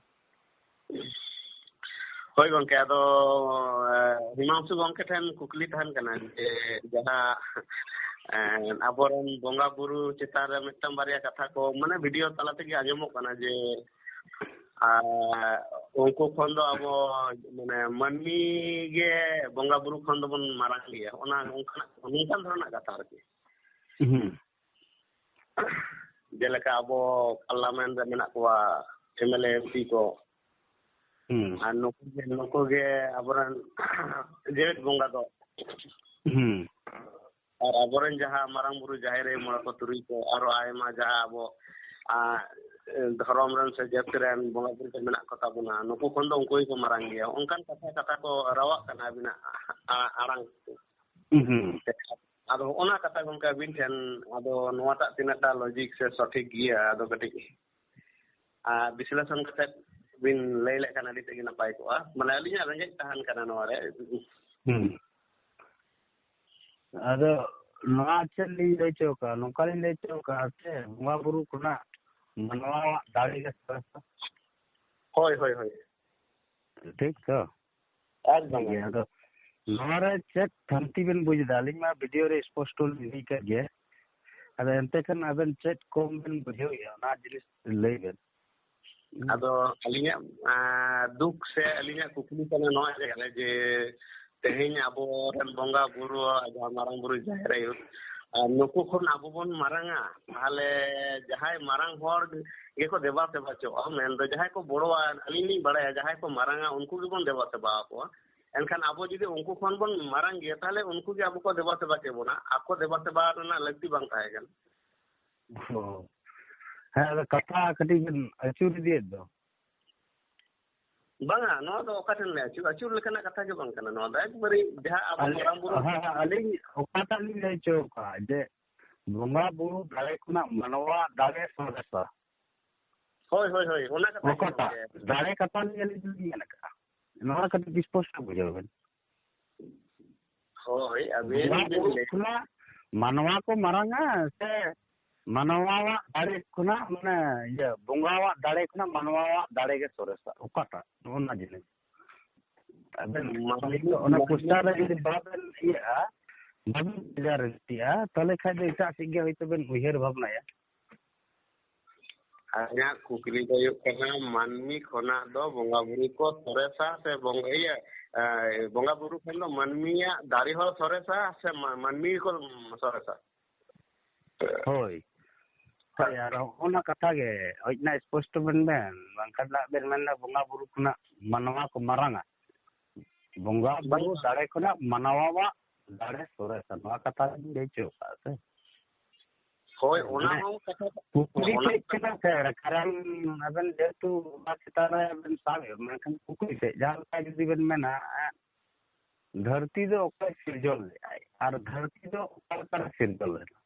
ᱦᱳᱭ ᱜᱚᱝᱠᱮ, ᱟᱫᱚ, ᱮ, ᱦᱤᱢᱟᱝᱥᱩ ᱜᱚᱝᱠᱮ ᱴᱷᱮᱱ ᱠᱩᱠᱞᱤ ᱛᱟᱦᱮᱱ ᱠᱟᱱᱟ ᱡᱮ, ᱡᱟᱦᱟᱸ, ᱮ, ᱟᱵᱚᱨᱮᱱ ᱵᱚᱸᱜᱟ ᱵᱩᱨᱩ ᱪᱮᱛᱟᱱ ᱨᱮ ᱢᱤᱫᱴᱟᱝ ᱵᱟᱨᱭᱟ ᱠᱟᱛᱷᱟ ᱠᱚ, ᱢᱟᱱᱮ, ᱵᱷᱤᱰᱤᱭᱳ ᱛᱟᱞᱟ ᱛᱮᱜᱮ ᱟᱸᱡᱚᱢᱚᱜ ᱠᱟᱱᱟ ᱡᱮ, ᱟᱨ ᱩᱱᱠᱩ ᱠᱷᱚᱱ ᱫᱚ ᱟᱵᱚ, ᱢᱟᱱᱮ, ᱢᱟᱹᱱᱢᱤ ᱜᱮ ᱵᱚᱸᱜᱟ ᱵᱩᱨᱩ ᱠᱷᱚᱱ ᱫᱚᱵᱚᱱ ᱢᱟᱨᱟᱝ ᱜᱮᱭᱟ, ᱚᱱᱟ ᱱᱚᱝᱠᱟᱱᱟᱜ, ᱱᱚᱝᱠᱟᱱ ᱫᱷᱚᱨᱚᱱᱟᱜ ᱠᱟᱛᱷᱟ ᱟᱨᱠᱤ᱾ ᱦᱩᱸ᱾ ᱡᱮᱞᱮᱠᱟ ᱟᱵᱚ ᱯᱟᱨᱞᱟᱢᱮᱱᱴ ᱨᱮ ᱢᱮᱱᱟᱜ ᱠᱚᱣᱟ, M L A, M P ᱠᱚ᱾ ᱦᱩᱸ᱾ ᱟᱨ ᱱᱩᱠᱩ ᱜᱮ, ᱱᱩᱠᱩ ᱜᱮ ᱟᱵᱚᱨᱮᱱ ᱡᱮᱣᱮᱫ ᱵᱚᱸᱜᱟ ᱫᱚ᱾ ᱦᱩᱸ᱾ ᱟᱨ ᱟᱵᱚᱨᱮᱱ ᱡᱟᱦᱟᱸ ᱢᱟᱨᱟᱝ ᱵᱩᱨᱩ, ᱡᱟᱦᱮᱨ ᱟᱭᱳ, ᱢᱚᱬᱮ ᱠᱚ, ᱛᱩᱨᱩᱭ ᱠᱚ, ᱟᱨᱚ ᱟᱭᱢᱟ ᱡᱟᱦᱟᱸ ᱟᱵᱚ, ᱟ, ᱫᱷᱚᱨᱚᱢ ᱨᱮᱱ ᱥᱮ ᱡᱟᱹᱛ ᱨᱮᱱ ᱵᱚᱸᱜᱟ ᱵᱩᱨᱩ ᱠᱚ ᱢᱮᱱᱟᱜ ᱠᱚ ᱛᱟᱵᱚᱱᱟ, ᱱᱩᱠᱩ ᱠᱷᱚᱱ ᱫᱚ ᱩᱱᱠᱩ ᱜᱮᱠᱚ ᱢᱟᱨᱟᱝ ᱜᱮᱭᱟ᱾ ᱚᱱᱠᱟᱱ ᱠᱟᱛᱷᱟ ᱠᱟᱛᱷᱟ ᱠᱚ ᱨᱟᱣᱟᱜ ᱠᱟᱱᱟ ᱟᱹᱵᱤᱱᱟᱜ ᱟ-, ᱟᱲᱟᱝ ᱛᱮ᱾ ᱦᱩᱸ᱾ ᱟᱫᱚ ᱦᱚᱸᱜᱼᱚ ᱱᱟ ᱠᱟᱛᱷᱟ ᱜᱚᱝᱠᱮ ᱟᱹᱵᱤᱱ ᱴᱷᱮᱱ, ᱟᱫᱚ ᱱᱚᱣᱟᱴᱟᱜ ᱛᱤᱱᱟᱹᱜ ᱴᱟ ᱞᱚᱡᱤᱠ ᱥᱮ ᱥᱚᱴᱷᱤᱠ ᱜᱮᱭᱟ, ᱟᱫᱚ ᱠᱟᱹᱴᱤᱡ, ᱟ, ᱵᱤᱥᱞᱮᱥᱚᱱ ᱠᱟᱛᱮ ᱵᱤᱱ ᱞᱟᱹᱭ ᱞᱮᱠᱷᱟᱱ ᱟᱹᱰᱤ ᱛᱮᱫ ᱜᱮ ᱱᱟᱯᱟᱭ ᱠᱚᱜᱼᱟ᱾ ᱢᱟᱱᱮ ᱟᱹᱞᱤᱧᱟᱜ ᱨᱮᱸᱜᱮᱡ ᱛᱟᱦᱮᱱ ᱠᱟᱱᱟ ᱱᱚᱣᱟ ᱨᱮ᱾ ᱦᱩᱸ᱾ ᱟᱫᱚ ᱱᱚᱣᱟ ᱪᱮᱫ ᱞᱤᱧ ᱞᱟᱹᱭ ᱦᱚᱪᱚ ᱠᱟᱜᱼᱟ? ᱱᱚᱝᱠᱟ ᱞᱤᱧ ᱞᱟᱹᱭ ᱦᱚᱪᱚ ᱠᱟᱜᱼᱟ ᱥᱮ, ᱵᱚᱸᱜᱟ ᱵᱩᱨᱩ ᱠᱷᱚᱱᱟᱜ ᱢᱟᱱᱣᱟᱣᱟᱜ ᱫᱟᱲᱮ ᱜᱮ ᱥᱚᱨᱮᱥᱟ᱾ ᱦᱳᱭ, ᱦᱳᱭ, ᱦᱳᱭ᱾ ᱴᱷᱤᱠ ᱛᱚ? ᱮᱠᱫᱚᱢ, ᱴᱷᱤᱠ ᱜᱮᱭᱟ᱾ ᱮᱠᱫᱚᱢ᱾ ᱟᱫᱚ ᱱᱚᱣᱟ ᱨᱮ ᱪᱮᱫ ᱠᱷᱟᱢᱛᱤ ᱵᱮᱱ ᱵᱩᱡᱽ ᱮᱫᱟ? ᱟᱹᱞᱤᱧ ᱢᱟ ᱵᱷᱤᱰᱤᱭᱳ ᱨᱮ ᱥᱯᱚᱥᱴᱚ ᱞᱤᱧ ᱞᱟᱹᱭ ᱠᱟᱜ ᱜᱮᱭᱟ᱾ ᱟᱫᱚ ᱮᱱᱛᱮ ᱠᱷᱟᱱ ᱟᱵᱮᱱ ᱪᱮᱫ ᱠᱚᱢ ᱵᱮᱱ ᱵᱩᱡᱷᱟᱹᱣᱮᱫᱼᱟ, ᱚᱱᱟ ᱡᱤᱱᱤᱥ ᱞᱟᱹᱭ ᱵᱮᱱ᱾ ᱟᱫᱚ ᱟᱹᱞᱤᱧᱟᱜ, ᱟᱸ, ᱫᱩᱠ ᱥᱮ ᱟᱹᱞᱤᱧᱟᱜ ᱠᱩᱠᱞᱤ ᱠᱟᱱᱟ ᱱᱚᱣᱟ ᱡᱟᱭᱜᱟ ᱨᱮ ᱡᱮ, ᱛᱮᱦᱮᱧ ᱟᱵᱚᱨᱮᱱ ᱵᱚᱸᱜᱟ ᱵᱩᱨᱩ, ᱡᱟᱦᱟᱸ ᱢᱟᱨᱟᱝ ᱵᱩᱨᱩ, ᱡᱟᱦᱮᱨ ᱟᱭᱳ, ᱟᱨ ᱱᱩᱠᱩ ᱠᱷᱚᱱ ᱟᱵᱚ ᱵᱚᱱ ᱢᱟᱨᱟᱝᱟ, ᱛᱟᱦᱚᱞᱮ ᱡᱟᱦᱟᱸᱭ ᱢᱟᱨᱟᱝ ᱦᱚᱲ ᱜᱮᱠᱚ ᱫᱮᱵᱟ ᱥᱮᱵᱟ ᱪᱚᱜᱼᱟ, ᱢᱮᱱᱫᱚ ᱡᱟᱦᱟᱸᱭ ᱠᱚ ᱵᱚᱲᱚᱣᱟ, ᱟᱹᱞᱤᱧ ᱞᱤᱧ ᱵᱟᱲᱟᱭᱟ, ᱡᱟᱦᱟᱸᱭ ᱠᱚ ᱢᱟᱨᱟᱝᱟ ᱩᱱᱠᱩ ᱜᱮᱵᱚᱱ ᱫᱮᱵᱟ ᱥᱮᱵᱟ ᱟᱠᱚᱣᱟ᱾ ᱮᱱᱠᱷᱟᱱ ᱟᱵᱚ ᱡᱩᱫᱤ ᱩᱱᱠᱩ ᱠᱷᱚᱱ ᱵᱚᱱ ᱢᱟᱨᱟᱝ ᱜᱮᱭᱟ, ᱛᱟᱦᱚᱞᱮ ᱩᱱᱠᱩ ᱜᱮ ᱟᱵᱚ ᱠᱚ ᱫᱮᱵᱟ ᱥᱮᱵᱟ ᱠᱮᱵᱚᱱᱟ, ᱟᱠᱚ ᱫᱮᱵᱟ ᱥᱮᱵᱟ ᱨᱮᱱᱟᱜ ᱞᱟᱹᱠᱛᱤ ᱵᱟᱝ ᱛᱟᱦᱮᱸ ᱠᱟᱱᱟ᱾ ᱚ᱾ ᱦᱮᱸ, ᱟᱫᱚ ᱠᱟᱛᱷᱟ ᱠᱟᱹᱴᱤᱡ ᱵᱮᱱ ᱟᱹᱪᱩᱨ ᱤᱫᱤᱭᱮᱫ ᱫᱚ᱾ ᱵᱟᱝᱟ, ᱱᱚᱣᱟ ᱫᱚ ᱚᱠᱟ ᱴᱷᱮᱱ ᱞᱮ ᱟᱹᱪᱩᱨ, ᱟᱹᱪᱩᱨ ᱞᱮᱠᱟᱱᱟᱜ ᱠᱟᱛᱷᱟ ᱜᱮ ᱵᱟᱝ ᱠᱟᱱᱟ᱾ ᱱᱚᱣᱟ ᱫᱚ ᱮᱠᱵᱟᱨᱮ ᱡᱟᱦᱟᱸ ᱟᱵᱚ ᱟᱞᱮ, ᱢᱟᱨᱟᱝ ᱵᱩᱨᱩ ᱦᱮᱸ, ᱦᱮᱸ, ᱟᱹᱞᱤᱧ ᱚᱠᱟᱴᱟᱜ ᱞᱤᱧ ᱞᱟᱹᱭ ᱦᱚᱪᱚ ᱟᱠᱟᱫᱼᱟ ᱡᱮ ᱵᱚᱸᱜᱟ ᱵᱩᱨᱩ ᱫᱟᱲᱮ ᱠᱷᱚᱱᱟᱜ ᱢᱟᱱᱣᱟ ᱫᱟᱲᱮ ᱥᱚᱨᱮᱥᱟ᱾ ᱦᱳᱭ, ᱦᱳᱭ, ᱦᱳᱭ, ᱚᱱᱟ ᱠᱟᱛᱷᱟ ᱜᱮ ᱚᱠᱟᱴᱟᱜ ᱜᱚᱢᱠᱮ᱾ ᱫᱟᱲᱮ ᱠᱟᱛᱷᱟ ᱞᱤᱧ ᱟᱹᱞᱤᱧ ᱫᱚᱞᱤᱧ ᱢᱮᱱ ᱟᱠᱟᱫᱼᱟ, ᱱᱚᱣᱟ ᱠᱟᱹᱴᱤᱡ ᱥᱯᱚᱥᱴᱚ ᱵᱩᱡᱷᱟᱹᱣ ᱵᱮᱱ᱾ ᱦᱳᱭ, ᱟᱹᱵᱤᱱ ᱵᱚᱸᱜᱟ ᱵᱤᱱ ᱵᱩᱨᱩ ᱞᱟᱹᱭ ᱠᱷᱚᱱᱟᱜ ᱢᱟᱱᱣᱟ ᱠᱚ ᱢᱟᱨᱟᱝᱟ ᱥᱮ ᱢᱟᱱᱣᱟᱣᱟᱜ ᱫᱟᱲᱮ ᱠᱷᱚᱱᱟᱜ, ᱢᱟᱱᱮ, ᱤᱭᱟᱹ, ᱵᱚᱸᱜᱟᱣᱟᱜ ᱫᱟᱲᱮ ᱠᱷᱚᱱᱟᱜ ᱢᱟᱱᱣᱟᱣᱟᱜ ᱫᱟᱲᱮ ᱜᱮ ᱥᱚᱨᱮᱥᱟ? ᱚᱠᱟᱴᱟᱜ? ᱱᱚᱜᱼᱚ ᱱᱚᱣᱟ ᱡᱤᱱᱤᱥ ᱟᱵᱮᱱ ᱢᱟᱱᱣᱟ ᱚᱱᱟ ᱯᱳᱥᱴᱟᱨ ᱨᱮ ᱡᱩᱫᱤ ᱵᱟᱵᱮᱱ ᱤᱭᱟᱹᱜᱼᱟ, ᱵᱟᱵᱮᱱ ᱵᱷᱮᱡᱟ ᱨᱮᱥᱤᱜᱼᱟ, ᱛᱟᱦᱚᱞᱮ ᱠᱷᱟᱡ ᱫᱚ ᱮᱴᱟᱜ ᱥᱮᱫ ᱜᱮ ᱦᱚᱭᱛᱳ ᱵᱮᱱ ᱩᱭᱦᱟᱹᱨ ᱵᱷᱟᱵᱽᱱᱟᱭᱟ᱾ ᱟᱹᱞᱤᱧᱟᱜ ᱠᱩᱠᱞᱤ ᱫᱚ ᱦᱩᱭᱩᱜ ᱠᱟᱱᱟ, ᱢᱟᱹᱱᱢᱤ ᱠᱷᱚᱱᱟᱜ ᱫᱚ ᱵᱚᱸᱜᱟ ᱵᱩᱨᱩ ᱠᱚ ᱥᱚᱨᱮᱥᱟ ᱥᱮ ᱵᱚᱸᱜᱟ, ᱤᱭᱟᱹ, ᱮ, ᱵᱚᱸᱜᱟ ᱵᱩᱨᱩ ᱠᱷᱚᱱ ᱫᱚ ᱢᱟᱹᱱᱢᱤᱭᱟᱜ ᱫᱟᱲᱮ ᱦᱚᱸ ᱥᱚᱨᱮᱥᱟ ᱥᱮ ᱢᱟ-, ᱢᱟᱹᱱᱢᱤ ᱜᱮᱠᱚ ᱥᱚᱨᱮᱥᱟ? ᱦᱳᱭ᱾ ᱦᱳᱭ, ᱟᱨ ᱦᱚᱸᱜᱼᱚ ᱱᱟ ᱠᱟᱛᱷᱟ ᱜᱮ, ᱦᱳᱭ ᱚᱱᱟ ᱥᱯᱚᱥᱴᱚ ᱵᱮᱱ ᱢᱮᱱ, ᱵᱟᱝᱠᱷᱟᱱ ᱫᱚ ᱵᱮᱱ ᱢᱮᱱᱫᱟ ᱵᱚᱸᱜᱟ ᱵᱩᱨᱩ ᱠᱷᱚᱱᱟᱜ ᱢᱟᱱᱣᱟ ᱠᱚ ᱢᱟᱨᱟᱝᱟ᱾ ᱵᱚᱸᱜᱟ ᱵᱩᱨᱩ ᱵᱟᱝ᱾ ᱫᱟᱲᱮ ᱠᱷᱚᱱᱟᱜ ᱢᱟᱱᱣᱟᱣᱟᱜ ᱫᱟᱲᱮ ᱥᱚᱨᱮᱥᱟ, ᱱᱚᱣᱟ ᱠᱟᱛᱷᱟ ᱵᱮᱱ ᱞᱟᱹᱭ ᱦᱚᱪᱚ ᱟᱠᱟᱫ ᱥᱮ? ᱦᱳᱭ, ᱚᱱᱟ ᱢᱟᱱᱮ ᱦᱚᱸ ᱠᱟᱛᱷᱟ, ᱠᱩᱠᱞᱤ ᱚᱱᱟ ᱪᱮᱫ ᱠᱟᱱᱟ ᱥᱮ? ᱠᱟᱨᱚᱱ ᱟᱵᱮᱱ ᱡᱮᱦᱮᱛᱩ ᱚᱱᱟ ᱪᱮᱛᱟᱱ ᱨᱮ ᱵᱮᱱ ᱥᱟᱵ ᱮᱫ, ᱢᱮᱱᱠᱷᱟᱱ ᱠᱩᱠᱞᱤ ᱛᱮᱫ ᱡᱟᱦᱟᱸ ᱞᱮᱠᱟ ᱡᱩᱫᱤ ᱵᱮᱱ ᱢᱮᱱᱟ, ᱫᱷᱟᱹᱨᱛᱤ ᱫᱚ ᱚᱠᱚᱭ ᱥᱤᱨᱡᱚᱱ ᱞᱮᱫᱟᱭ ᱟᱨ ᱫᱷᱟᱹᱨᱛᱤ ᱫᱚ ᱚᱠᱟ ᱞᱮᱠᱟᱨᱮ ᱥᱤᱨᱡᱚᱱ ᱞᱮᱱᱟ?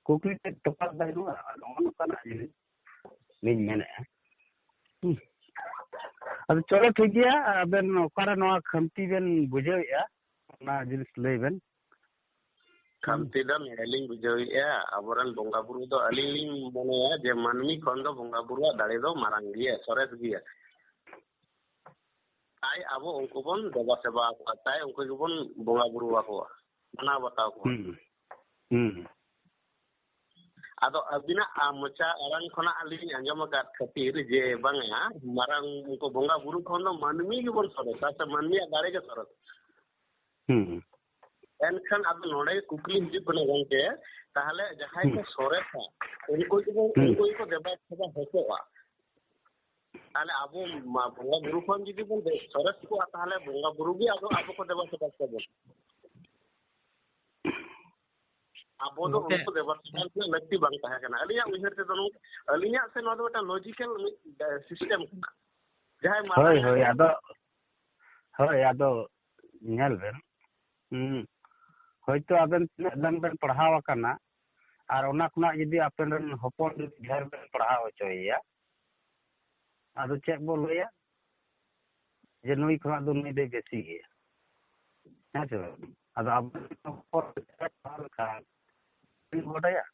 ᱠᱩᱠᱞᱤ ᱛᱮᱫ ᱛᱚᱯᱟᱛ ᱵᱟᱹᱱᱩᱜᱼᱟ᱾ ᱱᱚᱜᱼᱚ ᱱᱚᱝᱠᱟᱱᱟᱜ ᱡᱤᱱᱤᱥ ᱞᱤᱧ ᱢᱮᱱᱮᱫᱼᱟ᱾ ᱦᱩᱸ᱾ ᱟᱫᱚ ᱪᱚᱞᱚ ᱴᱷᱤᱠ ᱜᱮᱭᱟ, ᱟᱵᱮᱱ ᱚᱠᱟᱨᱮ ᱱᱚᱣᱟ ᱠᱷᱟᱢᱛᱤ ᱵᱮᱱ ᱵᱩᱡᱷᱟᱹᱣᱮᱫᱼᱟ, ᱚᱱᱟ ᱡᱤᱱᱤᱥ ᱞᱟᱹᱭ ᱵᱮᱱ᱾ ᱠᱷᱟᱢᱛᱤ ᱫᱚ ᱱᱚᱰᱮ ᱞᱤᱧ ᱵᱩᱡᱷᱟᱹᱣᱮᱫᱼᱟ, ᱟᱵᱚᱨᱮᱱ ᱵᱚᱸᱜᱟ ᱵᱩᱨᱩ ᱫᱚ ᱟᱹᱞᱤᱧ ᱞᱤᱧ ᱢᱚᱱᱮᱭᱟ ᱡᱮ ᱢᱟᱹᱱᱢᱤ ᱠᱷᱚᱱ ᱫᱚ ᱵᱚᱸᱜᱟ ᱵᱩᱨᱩᱣᱟᱜ ᱫᱟᱲᱮ ᱫᱚ ᱢᱟᱨᱟᱝ ᱜᱮᱭᱟ, ᱥᱚᱨᱮᱥ ᱜᱮᱭᱟ᱾ ᱛᱟᱭ ᱟᱵᱚ ᱩᱱᱠᱩ ᱵᱚᱱ ᱫᱮᱵᱟ ᱥᱮᱵᱟ ᱟᱠᱚᱣᱟ, ᱛᱟᱭ ᱩᱱᱠᱩ ᱜᱮᱵᱚᱱ ᱵᱚᱸᱜᱟ ᱵᱩᱨᱩ ᱟᱠᱚᱣᱟ, ᱢᱟᱱᱟᱣ ᱵᱟᱛᱟᱣ ᱠᱚᱣᱟ᱾ ᱦᱩᱸ᱾ ᱦᱩᱸ᱾ ᱟᱫᱚ ᱟᱹᱵᱤᱱᱟᱜ, ᱟ, ᱢᱚᱪᱟ ᱟᱲᱟᱝ ᱠᱷᱚᱱᱟᱜ ᱟᱹᱞᱤᱧ ᱟᱸᱡᱚᱢ ᱟᱠᱟᱫ ᱠᱷᱟᱹᱛᱤᱨ ᱡᱮ ᱵᱟᱝᱟ, ᱢᱟᱨᱟᱝ ᱩᱱᱠᱩ ᱵᱚᱸᱜᱟ ᱵᱩᱨᱩ ᱠᱷᱚᱱ ᱫᱚ ᱢᱟᱹᱱᱢᱤ ᱜᱮᱵᱚᱱ ᱥᱚᱨᱮᱥᱟ ᱥᱮ ᱢᱟᱹᱱᱢᱤᱭᱟᱜ ᱫᱟᱲᱮ ᱜᱮ ᱥᱚᱨᱮᱥᱟ᱾ ᱦᱩᱸ᱾ ᱮᱱᱠᱷᱟᱱ ᱟᱫᱚ ᱱᱚᱰᱮ ᱠᱩᱠᱞᱤ ᱦᱤᱡᱩᱜ ᱠᱟᱱᱟ ᱜᱚᱢᱠᱮ, ᱛᱟᱦᱚᱞᱮ ᱡᱟᱦᱟᱸᱭ ᱠᱚ ᱦᱩᱸ᱾ ᱥᱚᱨᱮᱥᱟ, ᱩᱱᱠᱩ ᱜᱮᱵᱚᱱ, ᱦᱩᱸ᱾ ᱩᱱᱠᱩ ᱜᱮᱠᱚ ᱫᱮᱵᱟ ᱥᱮᱵᱟ ᱦᱚᱪᱚᱜᱼᱟ᱾ ᱛᱟᱦᱚᱞᱮ ᱟᱵᱚ ᱢᱟ ᱵᱚᱸᱜᱟ ᱵᱩᱨᱩ ᱠᱷᱚᱱ ᱡᱩᱫᱤ ᱵᱚᱱ ᱥᱚᱨᱮᱥ ᱠᱚᱜᱼᱟ, ᱛᱟᱦᱚᱞᱮ ᱵᱚᱸᱜᱟ ᱵᱩᱨᱩ ᱜᱮ ᱟᱫᱚ ᱟᱵᱚ ᱠᱚ ᱫᱮᱵᱟ ᱥᱮᱵᱟ ᱠᱚᱣᱟ ᱵᱚᱱ᱾ ᱟᱵᱚ ᱫᱚ ᱜᱚᱢᱠᱮ᱾ ᱩᱱᱠᱩ ᱫᱮᱵᱟ ᱥᱮᱵᱟ ᱨᱮᱱᱟᱜ ᱞᱟᱹᱠᱛᱤ ᱵᱟᱝ ᱛᱟᱦᱮᱸ ᱠᱟᱱᱟ᱾ ᱟᱹᱞᱤᱧᱟᱜ ᱩᱭᱦᱟᱹᱨ ᱛᱮᱫᱚ ᱱᱚᱝᱠᱟ, ᱟᱹᱞᱤᱧᱟᱜ ᱥᱮ ᱱᱚᱣᱟ ᱫᱚ ᱢᱤᱫᱴᱟᱝ ᱞᱚᱡᱤᱠᱮᱞ ᱢᱤᱫ, ᱮ, ᱥᱤᱥᱴᱮᱢ ᱠᱟᱱᱟ᱾ ᱡᱟᱦᱟᱸᱭ ᱢᱟᱨᱟᱝ ᱦᱳᱭ, ᱦᱳᱭ, ᱟᱫᱚ, ᱦᱳᱭ, ᱟᱫᱚ ᱧᱮᱞ ᱵᱮᱱ, ᱦᱩᱸ, ᱦᱳᱭᱛᱳ ᱟᱵᱮᱱ ᱛᱤᱱᱟᱹᱜ ᱜᱟᱱ ᱵᱮᱱ ᱯᱟᱲᱦᱟᱣ ᱟᱠᱟᱱᱟ, ᱟᱨ ᱚᱱᱟ ᱠᱷᱚᱱᱟᱜ ᱡᱩᱫᱤ ᱟᱯᱮ ᱨᱮᱱ ᱦᱚᱯᱚᱱ ᱡᱩᱫᱤ ᱰᱷᱮᱨ ᱵᱮᱱ ᱯᱟᱲᱦᱟᱣ ᱦᱚᱪᱚᱭᱮᱭᱟ, ᱟᱫᱚ ᱪᱮᱫ ᱵᱚ ᱞᱟᱹᱭᱟ? ᱡᱮ ᱱᱩᱭ ᱠᱷᱚᱱᱟᱜ ᱫᱚ ᱱᱩᱭ ᱫᱚᱭ ᱵᱮᱥᱤ ᱜᱮᱭᱟ, ᱦᱮᱸ ᱥᱮ ᱵᱟᱝ? ᱟᱫᱚ ᱟᱵᱚ ᱨᱮᱱ ᱦᱚᱯᱚᱱ ᱯᱟᱲᱦᱟᱣ ᱞᱮᱠᱷᱟᱱ ᱵᱟᱰᱟᱭᱟ᱾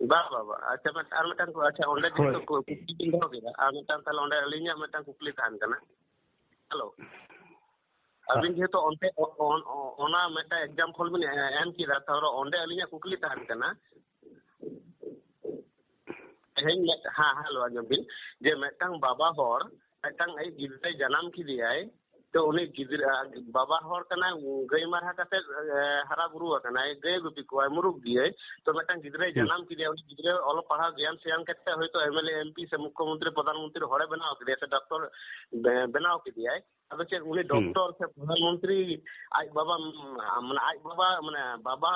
ᱵᱟ, ᱵᱟ, ᱵᱟ᱾ ᱟᱪᱪᱷᱟ, ᱢᱤᱫ-, ᱟᱨ ᱢᱤᱫᱴᱟᱝ ᱠᱚ, ᱟᱪᱪᱷᱟ, ᱚᱸᱰᱮ ᱦᱳᱭ᱾ ᱡᱮᱦᱮᱛᱩ ᱠᱩ-, ᱠᱩᱠᱞᱤ ᱵᱤᱱ ᱫᱚᱦᱚ ᱠᱮᱫᱟ, ᱟᱨ ᱢᱤᱫᱴᱟᱝ ᱛᱟᱦᱞᱮ ᱚᱸᱰᱮ ᱟᱹᱞᱤᱧᱟᱜ ᱢᱤᱫᱴᱟᱝ ᱠᱩᱠᱞᱤ ᱛᱟᱦᱮᱱ ᱠᱟᱱᱟ᱾ ᱦᱮᱞᱳ᱾ ᱦᱮᱸ᱾ ᱟᱹᱵᱤᱱ ᱡᱮᱦᱮᱛᱩ ᱚᱱᱛᱮ ᱚ-, ᱚᱱ-, ᱚ-, ᱚᱱᱟ ᱢᱤᱫᱴᱟᱝ example ᱵᱤᱱ ᱮ-, ᱮᱢ ᱠᱮᱫᱟ, ᱛᱟᱦᱞᱮ ᱚᱸᱰᱮ ᱟᱹᱞᱤᱧᱟᱜ ᱠᱩᱠᱞᱤ ᱛᱟᱦᱮᱱ ᱠᱟᱱᱟ᱾ ᱛᱮᱦᱮᱧ ᱢᱤᱫ-, ᱦᱮᱸ, ᱦᱮᱞᱳ, ᱟᱸᱡᱚᱢ ᱵᱤᱱ, ᱡᱮ ᱢᱤᱫᱴᱟᱝ ᱵᱟᱵᱟ ᱦᱚᱲ ᱢᱤᱫᱴᱟᱝ ᱟᱡ ᱜᱤᱫᱽᱨᱟᱹᱭ ᱡᱟᱱᱟᱢ ᱠᱮᱫᱮᱭᱟᱭ, ᱛᱚ ᱩᱱᱤ ᱜᱤᱫᱽᱨᱟᱹ, ᱵᱟᱵᱟ ᱦᱚᱲ ᱠᱟᱱᱟᱭ, ᱜᱟᱹᱭ ᱢᱟᱨᱦᱟ ᱠᱟᱛᱮ, ᱮ, ᱦᱟᱨᱟ ᱵᱩᱨᱩ ᱟᱠᱟᱱᱟᱭ, ᱜᱟᱹᱭ ᱜᱩᱯᱤ ᱠᱚᱣᱟᱭ, ᱢᱩᱨᱩᱠ ᱜᱮᱭᱟᱭ᱾ ᱛᱚ ᱢᱤᱫᱴᱟᱝ ᱜᱤᱫᱽᱨᱟᱹᱭ ᱦᱩᱸ᱾ ᱡᱟᱱᱟᱢ ᱠᱮᱫᱮᱭᱟ, ᱩᱱᱤ ᱜᱤᱫᱽᱨᱟᱹ ᱚᱞᱚᱜ ᱯᱟᱲᱦᱟᱣ ᱜᱮᱭᱟᱱ ᱥᱮᱭᱟᱱ ᱠᱟᱛᱮ ᱦᱚᱭᱛᱳ MLA, MP ᱥᱮ ᱢᱩᱠᱠᱷᱚ ᱢᱚᱱᱛᱨᱤ, ᱯᱨᱚᱫᱷᱟᱱ ᱢᱚᱱᱛᱨᱤ ᱦᱚᱲᱮ ᱵᱮᱱᱟᱣ ᱠᱮᱫᱮᱭᱟ ᱥᱮ ᱰᱚᱠᱴᱚᱨ ᱵᱮ-, ᱵᱮᱱᱟᱣ ᱠᱮᱫᱮᱭᱟᱭ᱾ ᱟᱫᱚ ᱪᱮᱫ ᱩᱱᱤ ᱦᱩᱸ᱾ ᱰᱚᱠᱴᱚᱨ ᱥᱮ ᱯᱨᱚᱫᱷᱟᱱ ᱢᱚᱱᱛᱨᱤ ᱟᱡ ᱵᱟᱵᱟ, ᱢᱟᱱᱮ ᱟᱡ ᱵᱟᱵᱟ, ᱢᱟᱱᱮ ᱵᱟᱵᱟ,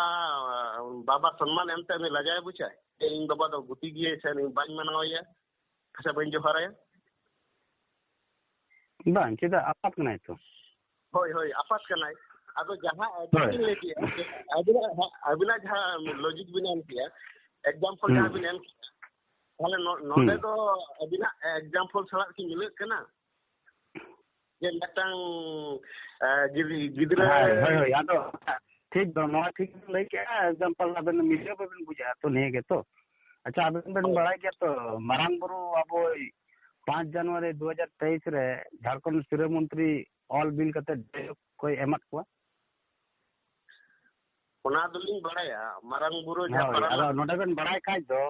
ᱵᱟᱵᱟ ᱥᱚᱱᱢᱟᱱ ᱮᱢᱛᱮ ᱩᱱᱤ ᱞᱟᱡᱟᱣ ᱵᱩᱡᱷᱟᱹᱣᱟᱭ? ᱡᱮ ᱤᱧ ᱵᱟᱵᱟ ᱫᱚ ᱜᱩᱛᱤ ᱜᱮᱭᱟᱭ ᱥᱮ ᱤᱧ ᱵᱟᱹᱧ ᱢᱟᱱᱟᱣᱮᱭᱟ? ᱥᱮ ᱵᱟᱹᱧ ᱡᱚᱦᱟᱨᱟᱭᱟ? ᱵᱟᱝ, ᱪᱮᱫᱟᱜ? ᱟᱯᱟᱛ ᱠᱟᱱᱟᱭ ᱛᱚ᱾ ᱦᱳᱭ, ᱦᱳᱭ, ᱟᱯᱟᱛ ᱠᱟᱱᱟᱭ᱾ ᱟᱫᱚ ᱡᱟᱦᱟᱸ ᱟᱹᱵᱤᱱ ᱦᱳᱭ᱾ ᱵᱤᱱ ᱞᱟᱹᱭ ᱠᱮᱜᱼᱟ, ᱟᱹᱵᱤᱱᱟᱜ, ᱟᱹᱵᱤᱱᱟᱜ ᱡᱟᱦᱟᱸ logic ᱵᱤᱱ ᱮᱢ ᱠᱮᱜᱼᱟ, example ᱦᱩᱸ᱾ ᱡᱟᱦᱟᱸ ᱵᱤᱱ ᱮᱢ ᱠᱮᱜᱼᱟ, ᱛᱟᱦᱞᱮ ᱱᱚ-, ᱱᱚᱰᱮ ᱦᱩᱸ᱾ ᱫᱚ ᱟᱹᱵᱤᱱᱟᱜ example ᱥᱟᱞᱟᱜ ᱠᱤ ᱢᱤᱞᱟᱹᱜ ᱠᱟᱱᱟ? ᱡᱮ ᱢᱤᱫᱴᱟᱝ, ᱮ, ᱜᱤᱫ-, ᱜᱤᱫᱽᱨᱟᱹ ᱦᱳᱭ, ᱦᱳᱭ, ᱦᱳᱭ᱾ ᱟᱫᱚ ᱴᱷᱤᱠ ᱫᱚ ᱱᱚᱣᱟ ᱴᱷᱤᱠ ᱵᱤᱱ ᱞᱟᱹᱭ ᱠᱮᱜᱼᱟ, example ᱟᱵᱮᱱ ᱢᱤᱞᱟᱹᱣ ᱵᱟᱵᱮᱱ ᱵᱩᱡᱷᱟᱹᱜᱼᱟ ᱛᱚ, ᱱᱤᱭᱟᱹ ᱜᱮᱛᱚ᱾ ᱟᱪᱪᱷᱟ, ᱟᱵᱮᱱ ᱵᱮᱱ ᱦᱳᱭ᱾ ᱵᱟᱲᱟᱭ ᱜᱮᱭᱟ ᱛᱚ, ᱢᱟᱨᱟᱝ ᱵᱩᱨᱩ ᱟᱵᱚ ᱯᱟᱸᱪ ᱡᱟᱱᱩᱣᱟᱨᱤ ᱫᱩ ᱦᱟᱡᱟᱨ ᱛᱮᱭᱤᱥ ᱨᱮ ᱡᱷᱟᱲᱠᱷᱚᱸᱰ ᱥᱤᱨᱟᱹ ᱢᱚᱱᱛᱨᱤ ᱚᱞ ᱵᱤᱞ ᱠᱟᱛᱮ ᱡᱟᱭᱦᱳᱠ ᱠᱚᱭ ᱮᱢᱟᱫ ᱠᱚᱣᱟ᱾ ᱚᱱᱟ ᱫᱚᱞᱤᱧ ᱵᱟᱲᱟᱭᱟ, ᱢᱟᱨᱟᱝ ᱵᱩᱨᱩ ᱡᱟᱦᱟᱸ ᱦᱳᱭ, ᱟᱫᱚ ᱯᱟᱨᱟᱱᱟᱜ ᱱᱚᱰᱮ ᱵᱮᱱ ᱵᱟᱲᱟᱭ ᱠᱷᱟᱡ ᱫᱚ,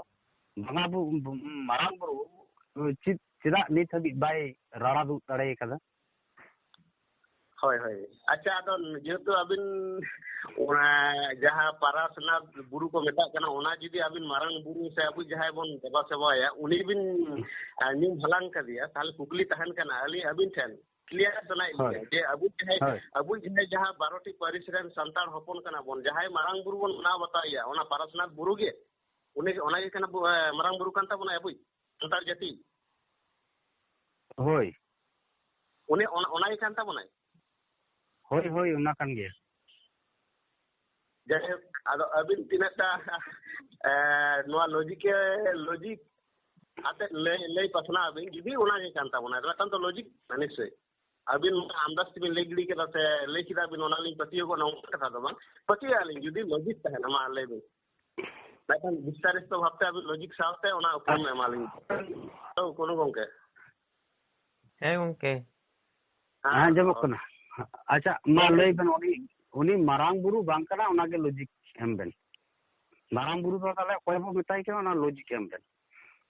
ᱵᱚᱸᱜᱟ ᱵᱩ-, ᱵᱩ-, ᱢᱟᱨᱟᱝ ᱵᱩᱨᱩ ᱪᱮᱫ, ᱪᱮᱫᱟᱜ ᱱᱤᱛ ᱦᱟᱹᱵᱤᱡ ᱵᱟᱭ ᱨᱟᱲᱟ ᱫᱩᱜ ᱫᱟᱲᱮ ᱠᱟᱫᱟ? ᱦᱳᱭ, ᱦᱳᱭ᱾ ᱟᱪᱪᱷᱟ, ᱟᱫᱚ ᱡᱮᱦᱮᱛᱩ ᱟᱹᱵᱤᱱ ᱚᱱᱟ ᱡᱟᱦᱟᱸ ᱯᱟᱨᱟᱥᱱᱟᱛᱷ ᱵᱩᱨᱩ ᱠᱚ ᱢᱮᱛᱟᱜ ᱠᱟᱱᱟ, ᱚᱱᱟ ᱡᱩᱫᱤ ᱟᱹᱵᱤᱱ ᱢᱟᱨᱟᱝ ᱵᱩᱨᱩ ᱥᱮ ᱟᱵᱚ ᱡᱟᱦᱟᱸᱭ ᱵᱚᱱ ᱫᱮᱵᱟ ᱥᱮᱵᱟᱭᱟ, ᱩᱱᱤ ᱵᱤᱱ, ᱦᱩᱸ᱾ ᱟ, ᱧᱩᱢ ᱦᱟᱞᱟᱝ ᱠᱟᱫᱮᱭᱟ, ᱛᱟᱦᱞᱮ ᱠᱩᱠᱞᱤ ᱛᱟᱦᱮᱱ ᱠᱟᱱᱟ ᱟᱹᱞᱤᱧ ᱟᱹᱵᱤᱱ ᱴᱷᱮᱱ, clear ᱥᱟᱱᱟᱭᱮᱫ ᱦᱳᱭ᱾ ᱞᱤᱧᱟ ᱡᱮ ᱟᱵᱚ ᱡᱟᱦᱟᱸᱭ, ᱦᱳᱭ᱾ ᱟᱵᱚ ᱡᱟᱦᱟᱸᱭ ᱡᱟᱦᱟᱸ ᱵᱟᱨᱚ ᱴᱤ ᱯᱟᱹᱨᱤᱥ ᱨᱮᱱ ᱥᱟᱱᱛᱟᱲ ᱦᱚᱯᱚᱱ ᱠᱟᱱᱟ ᱵᱚᱱ, ᱡᱟᱦᱟᱸᱭ ᱢᱟᱨᱟᱝ ᱵᱩᱨᱩ ᱵᱚᱱ ᱢᱟᱱᱟᱣ ᱵᱟᱛᱟᱣᱮᱭᱟ, ᱚᱱᱟ ᱯᱟᱨᱟᱥᱱᱟᱛᱷ ᱵᱩᱨᱩ ᱜᱮ, ᱩᱱᱤ, ᱚᱱᱟ ᱜᱮ ᱠᱟᱱᱟ ᱵᱚ-, ᱮ, ᱢᱟᱨᱟᱝ ᱵᱩᱨᱩ ᱠᱟᱱ ᱛᱟᱵᱚᱱᱟ ᱟᱵᱚᱭᱤᱡ ᱥᱟᱱᱛᱟᱲ ᱡᱟᱹᱛᱤ᱾ ᱠᱟᱱ ᱛᱟᱵᱚᱱᱟᱭ᱾ ᱦᱳᱭ, ᱦᱳᱭ, ᱚᱱᱟ ᱠᱟᱱ ᱜᱮᱭᱟ᱾ ᱡᱟᱭᱦᱳᱠ, ᱟᱫᱚ ᱟᱹᱵᱤᱱ ᱛᱤᱱᱟᱹᱜ ᱴᱟ, ᱮ, ᱱᱚᱣᱟ ᱞᱚᱡᱤᱠᱮ, ᱞᱚᱡᱤᱠ ᱟᱛᱮᱫ ᱞᱟᱹᱭ, ᱞᱟᱹᱭ ᱯᱟᱥᱱᱟᱣ ᱟᱹᱵᱤᱱ, ᱡᱩᱫᱤ ᱚᱱᱟ ᱜᱮ ᱠᱟᱱ ᱛᱟᱵᱚᱱᱟ, ᱢᱤᱫᱴᱟᱝ ᱫᱚ ᱞᱚᱡᱤᱠ ᱠᱟᱱᱟ ᱱᱤᱥᱪᱚᱭ᱾ ᱟᱹᱵᱤᱱ ᱢᱟ ᱟᱱᱫᱟᱡᱽ ᱛᱮᱵᱤᱱ ᱞᱟᱹᱭ ᱜᱤᱰᱤ ᱠᱮᱫᱟ ᱥᱮ ᱞᱟᱹᱭ ᱠᱮᱫᱟ ᱵᱤᱱ, ᱚᱱᱟ ᱞᱤᱧ ᱯᱟᱹᱛᱭᱟᱹᱣ ᱜᱚᱫ ᱱᱟ, ᱚᱱᱠᱟ ᱠᱟᱛᱷᱟ ᱫᱚ ᱵᱟᱝ᱾ ᱯᱟᱹᱛᱭᱟᱹᱣ ᱟᱹᱞᱤᱧ ᱡᱩᱫᱤ ᱞᱚᱡᱤᱠ ᱛᱟᱦᱮᱱᱟ, ᱢᱟ ᱞᱟᱹᱭ ᱵᱤᱱ᱾ ᱢᱤᱫᱴᱟᱝ ᱵᱤᱥᱛᱟᱨᱤᱛ ᱵᱷᱟᱵᱛᱮ ᱟᱹᱵᱤᱱ ᱞᱚᱡᱤᱠ ᱥᱟᱶᱛᱮ ᱚᱱᱟ ᱩᱯᱨᱩᱢ ᱮᱢᱟᱞᱤᱧ᱾ ᱛᱚ, ᱠᱳᱱᱳ ᱜᱚᱝᱠᱮ᱾ ᱦᱮᱸ ᱜᱚᱝᱠᱮ᱾ ᱦᱮᱸ, ᱟᱸᱡᱚᱢᱚᱜ ᱠᱟᱱᱟ᱾ ᱟᱪᱪᱷᱟ, ᱢᱟ ᱞᱟᱹᱭ ᱵᱮᱱ, ᱩᱱᱤ, ᱩᱱᱤ ᱢᱟᱨᱟᱝ ᱵᱩᱨᱩ ᱵᱟᱝ ᱠᱟᱱᱟ, ᱚᱱᱟᱜᱮ ᱞᱚᱡᱤᱠ ᱮᱢ ᱵᱮᱱ᱾ ᱢᱟᱨᱟᱝ ᱵᱩᱨᱩ ᱫᱚ ᱛᱟᱦᱞᱮ ᱚᱠᱚᱭ ᱵᱚ ᱢᱮᱛᱟᱭ ᱠᱟᱱᱟ, ᱚᱱᱟ ᱞᱚᱡᱤᱠ ᱮᱢ ᱵᱮᱱ᱾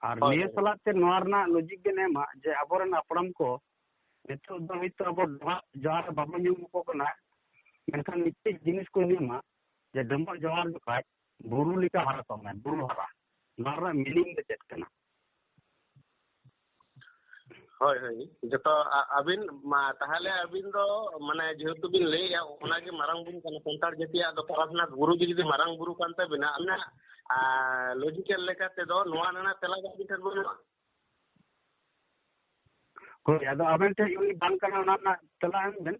ᱟᱨ ᱦᱳᱭ, ᱱᱤᱭᱟᱹ ᱦᱳᱭ᱾ ᱥᱟᱞᱟᱜ ᱛᱮ ᱱᱚᱣᱟ ᱨᱮᱱᱟᱜ ᱞᱚᱡᱤᱠ ᱵᱮᱱ ᱮᱢᱟ ᱡᱮ ᱟᱵᱚᱨᱮᱱ ᱦᱟᱯᱲᱟᱢ ᱠᱚ ᱱᱤᱛᱚᱜ ᱫᱚ ᱦᱚᱭᱛᱳ ᱟᱵᱚ ᱰᱚᱵᱷᱟᱜ ᱡᱚᱦᱟᱨ ᱵᱟᱵᱚ ᱧᱩᱢ ᱟᱠᱚ ᱠᱟᱱᱟ, ᱢᱮᱱᱠᱷᱟᱱ ᱢᱤᱫᱴᱮᱡ ᱡᱤᱱᱤᱥ ᱠᱚ ᱧᱩᱢᱟ ᱡᱮ ᱰᱚᱵᱷᱟᱜ ᱡᱚᱦᱟᱨ ᱡᱚᱠᱷᱟᱡ ᱵᱩᱨᱩ ᱞᱮᱠᱟ ᱦᱟᱨᱟ ᱠᱚᱜ ᱢᱮ, ᱵᱩᱨᱩ ᱦᱟᱨᱟ᱾ ᱱᱚᱣᱟ ᱨᱮᱱᱟᱜ meaning ᱫᱚ ᱪᱮᱫ ᱠᱟᱱᱟ? ᱦᱳᱭ, ᱦᱳᱭ, ᱡᱚᱛᱚ ᱟ-, ᱟᱹᱵᱤᱱ ᱢᱟ, ᱛᱟᱦᱚᱞᱮ ᱟᱹᱵᱤᱱ ᱫᱚ, ᱢᱟᱱᱮ, ᱡᱮᱦᱮᱛᱩ ᱵᱤᱱ ᱞᱟᱹᱭᱮᱜᱼᱟ, ᱚᱱᱟᱜᱮ ᱢᱟᱨᱟᱝ ᱵᱩᱨᱩ ᱠᱟᱱᱟ, ᱥᱟᱱᱛᱟᱲ ᱡᱟᱹᱛᱤᱭᱟᱜ ᱫᱚ ᱯᱟᱨᱟᱥᱱᱟᱛᱷ ᱵᱩᱨᱩ ᱜᱮ ᱡᱩᱫᱤ ᱢᱟᱨᱟᱝ ᱵᱩᱨᱩ ᱠᱟᱱ ᱛᱟᱵᱤᱱᱟ, ᱟᱵᱤᱱᱟᱜ, ᱟ, logical ᱞᱮᱠᱟ ᱛᱮᱫᱚ ᱱᱚᱣᱟ ᱨᱮᱱᱟᱜ ᱛᱮᱞᱟ ᱫᱚ ᱟᱹᱵᱤᱱ ᱴᱷᱮᱱ ᱵᱟᱹᱱᱩᱜᱼᱟ? ᱦᱳᱭ, ᱟᱫᱚ ᱟᱵᱮᱱ ᱴᱷᱮᱱ ᱩᱱᱤ ᱵᱟᱝ ᱠᱟᱱᱟ, ᱚᱱᱟ ᱨᱮᱱᱟᱜ ᱛᱮᱞᱟ ᱮᱢ ᱵᱮᱱ᱾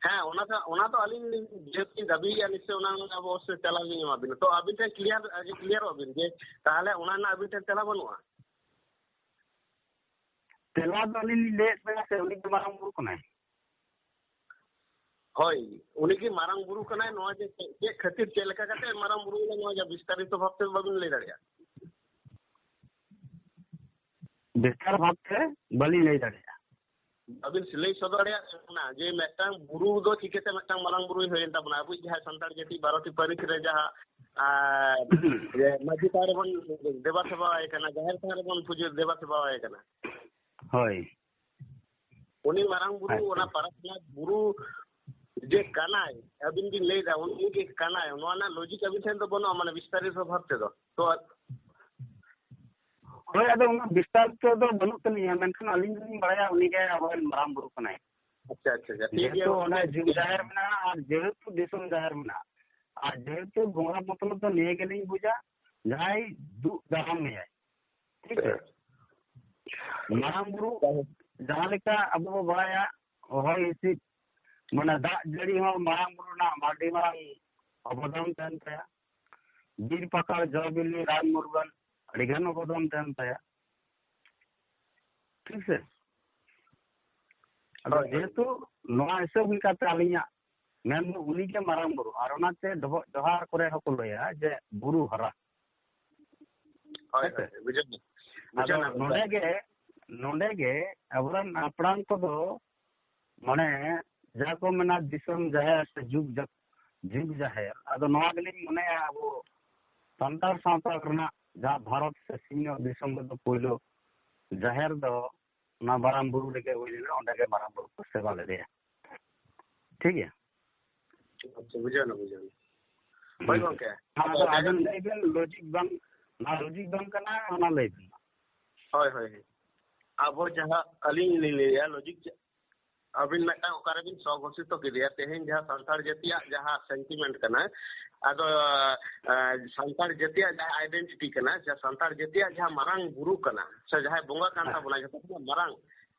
ᱦᱮᱸ, ᱚᱱᱟ ᱫᱚ, ᱚᱱᱟ ᱫᱚ ᱟᱹᱞᱤᱧ ᱞᱤᱧ ᱡᱮᱦᱮᱛᱩ ᱞᱤᱧ ᱫᱟᱹᱵᱤᱭᱮᱜᱼᱟ, ᱱᱤᱥᱪᱚᱭ ᱚᱱᱟ ᱨᱮᱱᱟᱜ ᱚᱵᱚᱥᱥᱳᱭ ᱛᱮᱞᱟ ᱞᱤᱧ ᱮᱢᱟ ᱵᱤᱱᱟ᱾ ᱛᱚ ᱟᱹᱵᱤᱱ ᱴᱷᱮᱱ clear, ᱟᱜᱮ clearᱚᱜ ᱵᱤᱱ ᱡᱮ ᱛᱟᱦᱚᱞᱮ ᱚᱱᱟ ᱨᱮᱱᱟᱜ ᱟᱹᱵᱤᱱ ᱴᱷᱮᱱ ᱛᱮᱞᱟ ᱵᱟᱹᱱᱩᱜᱼᱟ? ᱛᱮᱞᱟ ᱫᱚ ᱟᱹᱞᱤᱧ ᱞᱤᱧ ᱞᱟᱹᱭᱮᱫ ᱵᱮᱱᱟ ᱥᱮ, ᱩᱱᱤ ᱫᱚ ᱢᱟᱨᱟᱝ ᱵᱩᱨᱩ ᱠᱟᱱᱟᱭ᱾ ᱦᱳᱭ, ᱩᱱᱤ ᱜᱮ ᱢᱟᱨᱟᱝ ᱵᱩᱨᱩ ᱠᱟᱱᱟᱭ᱾ ᱱᱚᱣᱟ ᱡᱮ ᱪᱮᱫ, ᱪᱮᱫ ᱠᱷᱟᱹᱛᱤᱨ, ᱪᱮᱫ ᱞᱮᱠᱟ ᱠᱟᱛᱮ ᱢᱟᱨᱟᱝ ᱵᱩᱨᱩ ᱠᱟᱱᱟᱭ, ᱱᱚᱣᱟ ᱡᱟ ᱵᱤᱥᱛᱟᱨᱤᱛᱚ ᱵᱷᱟᱵ ᱛᱮ ᱵᱟᱵᱤᱱ ᱞᱟᱹᱭ ᱫᱟᱲᱮᱭᱟᱜᱼᱟ? ᱵᱤᱥᱛᱟᱨ ᱵᱷᱟᱵ ᱛᱮ ᱵᱟᱹᱞᱤᱧ ᱞᱟᱹᱭ ᱫᱟᱲᱮᱭᱟᱜᱼᱟ᱾ ᱵᱟᱵᱤᱱ ᱞᱟᱹᱭ ᱥᱚᱫᱚᱨ ᱫᱟᱲᱮᱭᱟᱜ ᱠᱟᱱᱟ ᱡᱮ ᱢᱤᱫᱴᱟᱝ ᱵᱩᱨᱩ ᱫᱚ ᱪᱤᱠᱟᱹᱛᱮ ᱢᱤᱫᱴᱟᱝ ᱢᱟᱨᱟᱝ ᱵᱩᱨᱩᱭ ᱦᱩᱭᱮᱱ ᱛᱟᱵᱚᱱᱟ? ᱟᱵᱚᱭᱤᱡ ᱡᱟᱦᱟᱸᱭ ᱥᱟᱱᱛᱟᱲ ᱡᱟᱹᱛᱤ ᱵᱟᱨᱚᱴᱤ ᱯᱟᱹᱨᱤᱥ ᱨᱮ ᱡᱟᱦᱟᱸ, ᱟᱨ, ᱡᱮ ᱢᱟᱹᱡᱷᱤ ᱛᱷᱟᱱ ᱨᱮᱵᱚᱱ ᱫᱮᱵᱟ ᱥᱮᱵᱟᱣᱟᱭ ᱠᱟᱱᱟ, ᱡᱟᱦᱮᱨ ᱛᱷᱟᱱ ᱨᱮᱵᱚᱱ ᱯᱩᱡᱟᱹ ᱫᱮᱵᱟ ᱥᱮᱵᱟᱣᱟᱭ ᱠᱟᱱᱟ᱾ ᱦᱳᱭ᱾ ᱩᱱᱤ ᱢᱟᱨᱟᱝ ᱵᱩᱨᱩ, ᱟᱪᱪᱷᱟ᱾ ᱚᱱᱟ ᱯᱟᱨᱟᱥᱱᱟᱛᱷ ᱵᱩᱨᱩ ᱡᱮ ᱠᱟᱱᱟᱭ, ᱟᱹᱵᱤᱱ ᱵᱤᱱ ᱞᱟᱹᱭᱫᱟ ᱩᱱᱤ ᱜᱮ ᱠᱟᱱᱟᱭ, ᱱᱚᱣᱟ ᱨᱮᱱᱟᱜ logic ᱟᱹᱵᱤᱱ ᱴᱷᱮᱱ ᱫᱚ ᱵᱟᱹᱱᱩᱜᱼᱟ, ᱢᱟᱱᱮ ᱵᱤᱥᱛᱟᱨᱤᱛ ᱵᱷᱟᱵ ᱛᱮᱫᱚ᱾ ᱛᱚ ᱦᱳᱭ, ᱟᱫᱚ ᱩᱱᱟᱹᱜ ᱵᱤᱥᱛᱟᱨ ᱛᱮᱫᱚ ᱵᱟᱹᱱᱩᱜ ᱛᱟᱹᱞᱤᱧᱟ, ᱢᱮᱱᱠᱷᱟᱱ ᱟᱹᱞᱤᱧ ᱫᱚᱞᱤᱧ ᱵᱟᱲᱟᱭᱟ ᱩᱱᱤᱜᱮ ᱟᱵᱚᱨᱮᱱ ᱢᱟᱨᱟᱝ ᱵᱩᱨᱩ ᱠᱟᱱᱟᱭ᱾ ᱟᱪᱪᱷᱟ, ᱟᱪᱪᱷᱟ, ᱟᱪᱪᱷᱟ, ᱴᱷᱤᱠ ᱜᱮᱭᱟ᱾ ᱡᱮᱦᱮᱛᱩ ᱚᱸᱰᱮ ᱡᱩᱜᱽ ᱡᱟᱦᱮᱨ ᱢᱮᱱᱟᱜᱼᱟ ᱟᱨ ᱡᱮᱦᱮᱛᱩ ᱫᱤᱥᱚᱢ ᱡᱟᱦᱮᱨ ᱢᱮᱱᱟᱜᱼᱟ, ᱟᱨ ᱡᱮᱦᱮᱛᱩ ᱵᱚᱸᱜᱟ ᱢᱚᱛᱞᱚᱵ ᱫᱚ ᱱᱤᱭᱟᱹ ᱜᱮᱞᱤᱧ ᱵᱩᱡᱟ, ᱡᱟᱦᱟᱸᱭ ᱫᱩᱜ ᱫᱟᱨᱟᱢ ᱢᱮᱭᱟᱭ, ᱴᱷᱤᱠ ᱥᱮ? ᱢᱟᱨᱟᱝ ᱵᱩᱨᱩ ᱡᱟᱦᱟᱸ ᱞᱮᱠᱟ ᱟᱵᱚ ᱵᱚ ᱵᱟᱲᱟᱭᱟ, ᱦᱚᱭ ᱦᱤᱸᱥᱤᱫ, ᱢᱟᱱᱮ ᱫᱟᱜ ᱡᱟᱹᱲᱤ ᱦᱚᱸ ᱢᱟᱨᱟᱝ ᱵᱩᱨᱩ ᱨᱮᱱᱟᱜ ᱟᱹᱰᱤ ᱢᱟᱨᱟᱝ ᱚᱵᱚᱫᱟᱱ ᱛᱟᱦᱮᱱ ᱛᱟᱭᱟ᱾ ᱵᱤᱨ ᱯᱟᱠᱟᱲ ᱡᱚ ᱵᱤᱞᱤ ᱨᱟᱱ ᱢᱩᱨᱜᱟᱹᱱ ᱟᱹᱰᱤ ᱜᱟᱱ ᱚᱵᱚᱫᱟᱱ ᱛᱟᱦᱮᱱ ᱛᱟᱭᱟ᱾ ᱴᱷᱤᱠ ᱥᱮ? ᱟᱫᱚ ᱦᱳᱭ, ᱦᱳᱭ᱾ ᱡᱮᱦᱮᱛᱩ ᱱᱚᱣᱟ ᱦᱤᱥᱟᱹᱵ ᱞᱮᱠᱟᱛᱮ ᱟᱹᱞᱤᱧᱟᱜ ᱢᱮᱱ ᱫᱚ ᱩᱱᱤ ᱜᱮ ᱢᱟᱨᱟᱝ ᱵᱩᱨᱩ, ᱟᱨ ᱚᱱᱟᱛᱮ ᱰᱚᱵᱚᱜ ᱡᱚᱦᱟᱨ ᱠᱚᱨᱮ ᱦᱚᱸᱠᱚ ᱞᱟᱹᱭᱟ ᱡᱮ ᱵᱩᱨᱩ ᱦᱟᱨᱟ᱾ ᱦᱳᱭ, ᱦᱮᱸ ᱥᱮ? ᱦᱳᱭ, ᱵᱩᱡᱷᱟᱹᱣ ᱧᱟᱢ᱾ ᱟᱫᱚ ᱵᱩᱡᱷᱟᱹᱣ ᱧᱟᱢ᱾ ᱱᱚᱰᱮ ᱜᱮ, ᱱᱚᱰᱮ ᱜᱮ ᱟᱵᱚᱨᱮᱱ ᱦᱟᱯᱲᱟᱢ ᱠᱚᱫᱚ ᱢᱟᱱᱮ ᱡᱟᱦᱟᱸ ᱠᱚ ᱢᱮᱱᱟ ᱫᱤᱥᱚᱢ ᱡᱟᱦᱮᱨ ᱥᱮ ᱡᱩᱜᱽ ᱡᱟ-, ᱡᱩᱜᱽ ᱡᱟᱦᱮᱨ, ᱟᱫᱚ ᱱᱚᱣᱟ ᱜᱮᱞᱤᱧ ᱢᱚᱱᱮᱭᱟ ᱟᱵᱚ ᱥᱟᱱᱛᱟᱲ ᱥᱟᱶᱛᱟ ᱨᱮᱱᱟᱜ ᱡᱟᱦᱟᱸ ᱵᱷᱟᱨᱚᱛ ᱥᱮ ᱥᱤᱧᱚᱛ ᱫᱤᱥᱚᱢ ᱨᱮᱫᱚ ᱯᱳᱭᱞᱳ ᱡᱟᱦᱮᱨ ᱫᱚ ᱚᱱᱟ ᱢᱟᱨᱟᱝ ᱵᱩᱨᱩ ᱨᱮᱜᱮ ᱦᱩᱭ ᱞᱮᱱᱟ, ᱚᱸᱰᱮ ᱜᱮ ᱢᱟᱨᱟᱝ ᱵᱩᱨᱩ ᱠᱚ ᱥᱮᱵᱟ ᱞᱮᱫᱮᱭᱟ᱾ ᱴᱷᱤᱠ ᱜᱮᱭᱟ? ᱟᱪᱪᱷᱟ, ᱵᱩᱡᱷᱟᱹᱣ ᱮᱱᱟ, ᱵᱩᱡᱷᱟᱹᱣ ᱮᱱᱟ᱾ ᱦᱳᱭ ᱦᱩᱸ᱾ ᱜᱚᱝᱠᱮ᱾ ᱟᱫᱚ ᱟᱫᱚ ᱟᱵᱮᱱ ᱡᱟᱦᱟᱸ ᱞᱟᱹᱭ ᱵᱮᱱ, ᱞᱚᱡᱤᱠ ᱵᱟᱝ, ᱱᱚᱣᱟ ᱞᱚᱡᱤᱠ ᱵᱟᱝ ᱠᱟᱱᱟ, ᱚᱱᱟ ᱞᱟᱹᱭ ᱵᱮᱱ᱾ ᱦᱳᱭ, ᱦᱳᱭ, ᱦᱳᱭ᱾ ᱟᱵᱚ ᱡᱟᱦᱟᱸ ᱟᱹᱞᱤᱧ ᱞᱤᱧ ᱞᱟᱹᱭᱟ, ᱞᱚᱡᱤᱠ ᱪᱮᱫ? ᱟᱹᱵᱤᱱ ᱢᱤᱫᱴᱟᱝ ᱚᱠᱟᱨᱮᱵᱤᱱ ᱥᱚᱜᱷᱳᱥᱤᱛᱚ ᱠᱮᱫᱮᱭᱟ, ᱛᱮᱦᱮᱧ ᱡᱟᱦᱟᱸ ᱥᱟᱱᱛᱟᱲ ᱡᱟᱹᱛᱤᱭᱟᱜ ᱡᱟᱦᱟᱸ sentiment ᱠᱟᱱᱟ, ᱟᱫᱚ, ᱮ, ᱥᱟᱱᱛᱟᱲ ᱡᱟᱹᱛᱤᱭᱟᱜ ᱡᱟᱦᱟᱸ identity ᱠᱟᱱᱟ, ᱥᱮ ᱥᱟᱱᱛᱟᱲ ᱡᱟᱹᱛᱤᱭᱟᱜ ᱡᱟᱦᱟᱸ ᱢᱟᱨᱟᱝ ᱵᱩᱨᱩ ᱠᱟᱱᱟ, ᱥᱮ ᱡᱟᱦᱟᱸᱭ ᱵᱚᱸᱜᱟ ᱠᱟᱱ ᱦᱮᱸ᱾ ᱛᱟᱵᱚᱱᱟ ᱡᱚᱛᱚ ᱠᱷᱚᱱᱟᱜ ᱢᱟᱨᱟᱝ,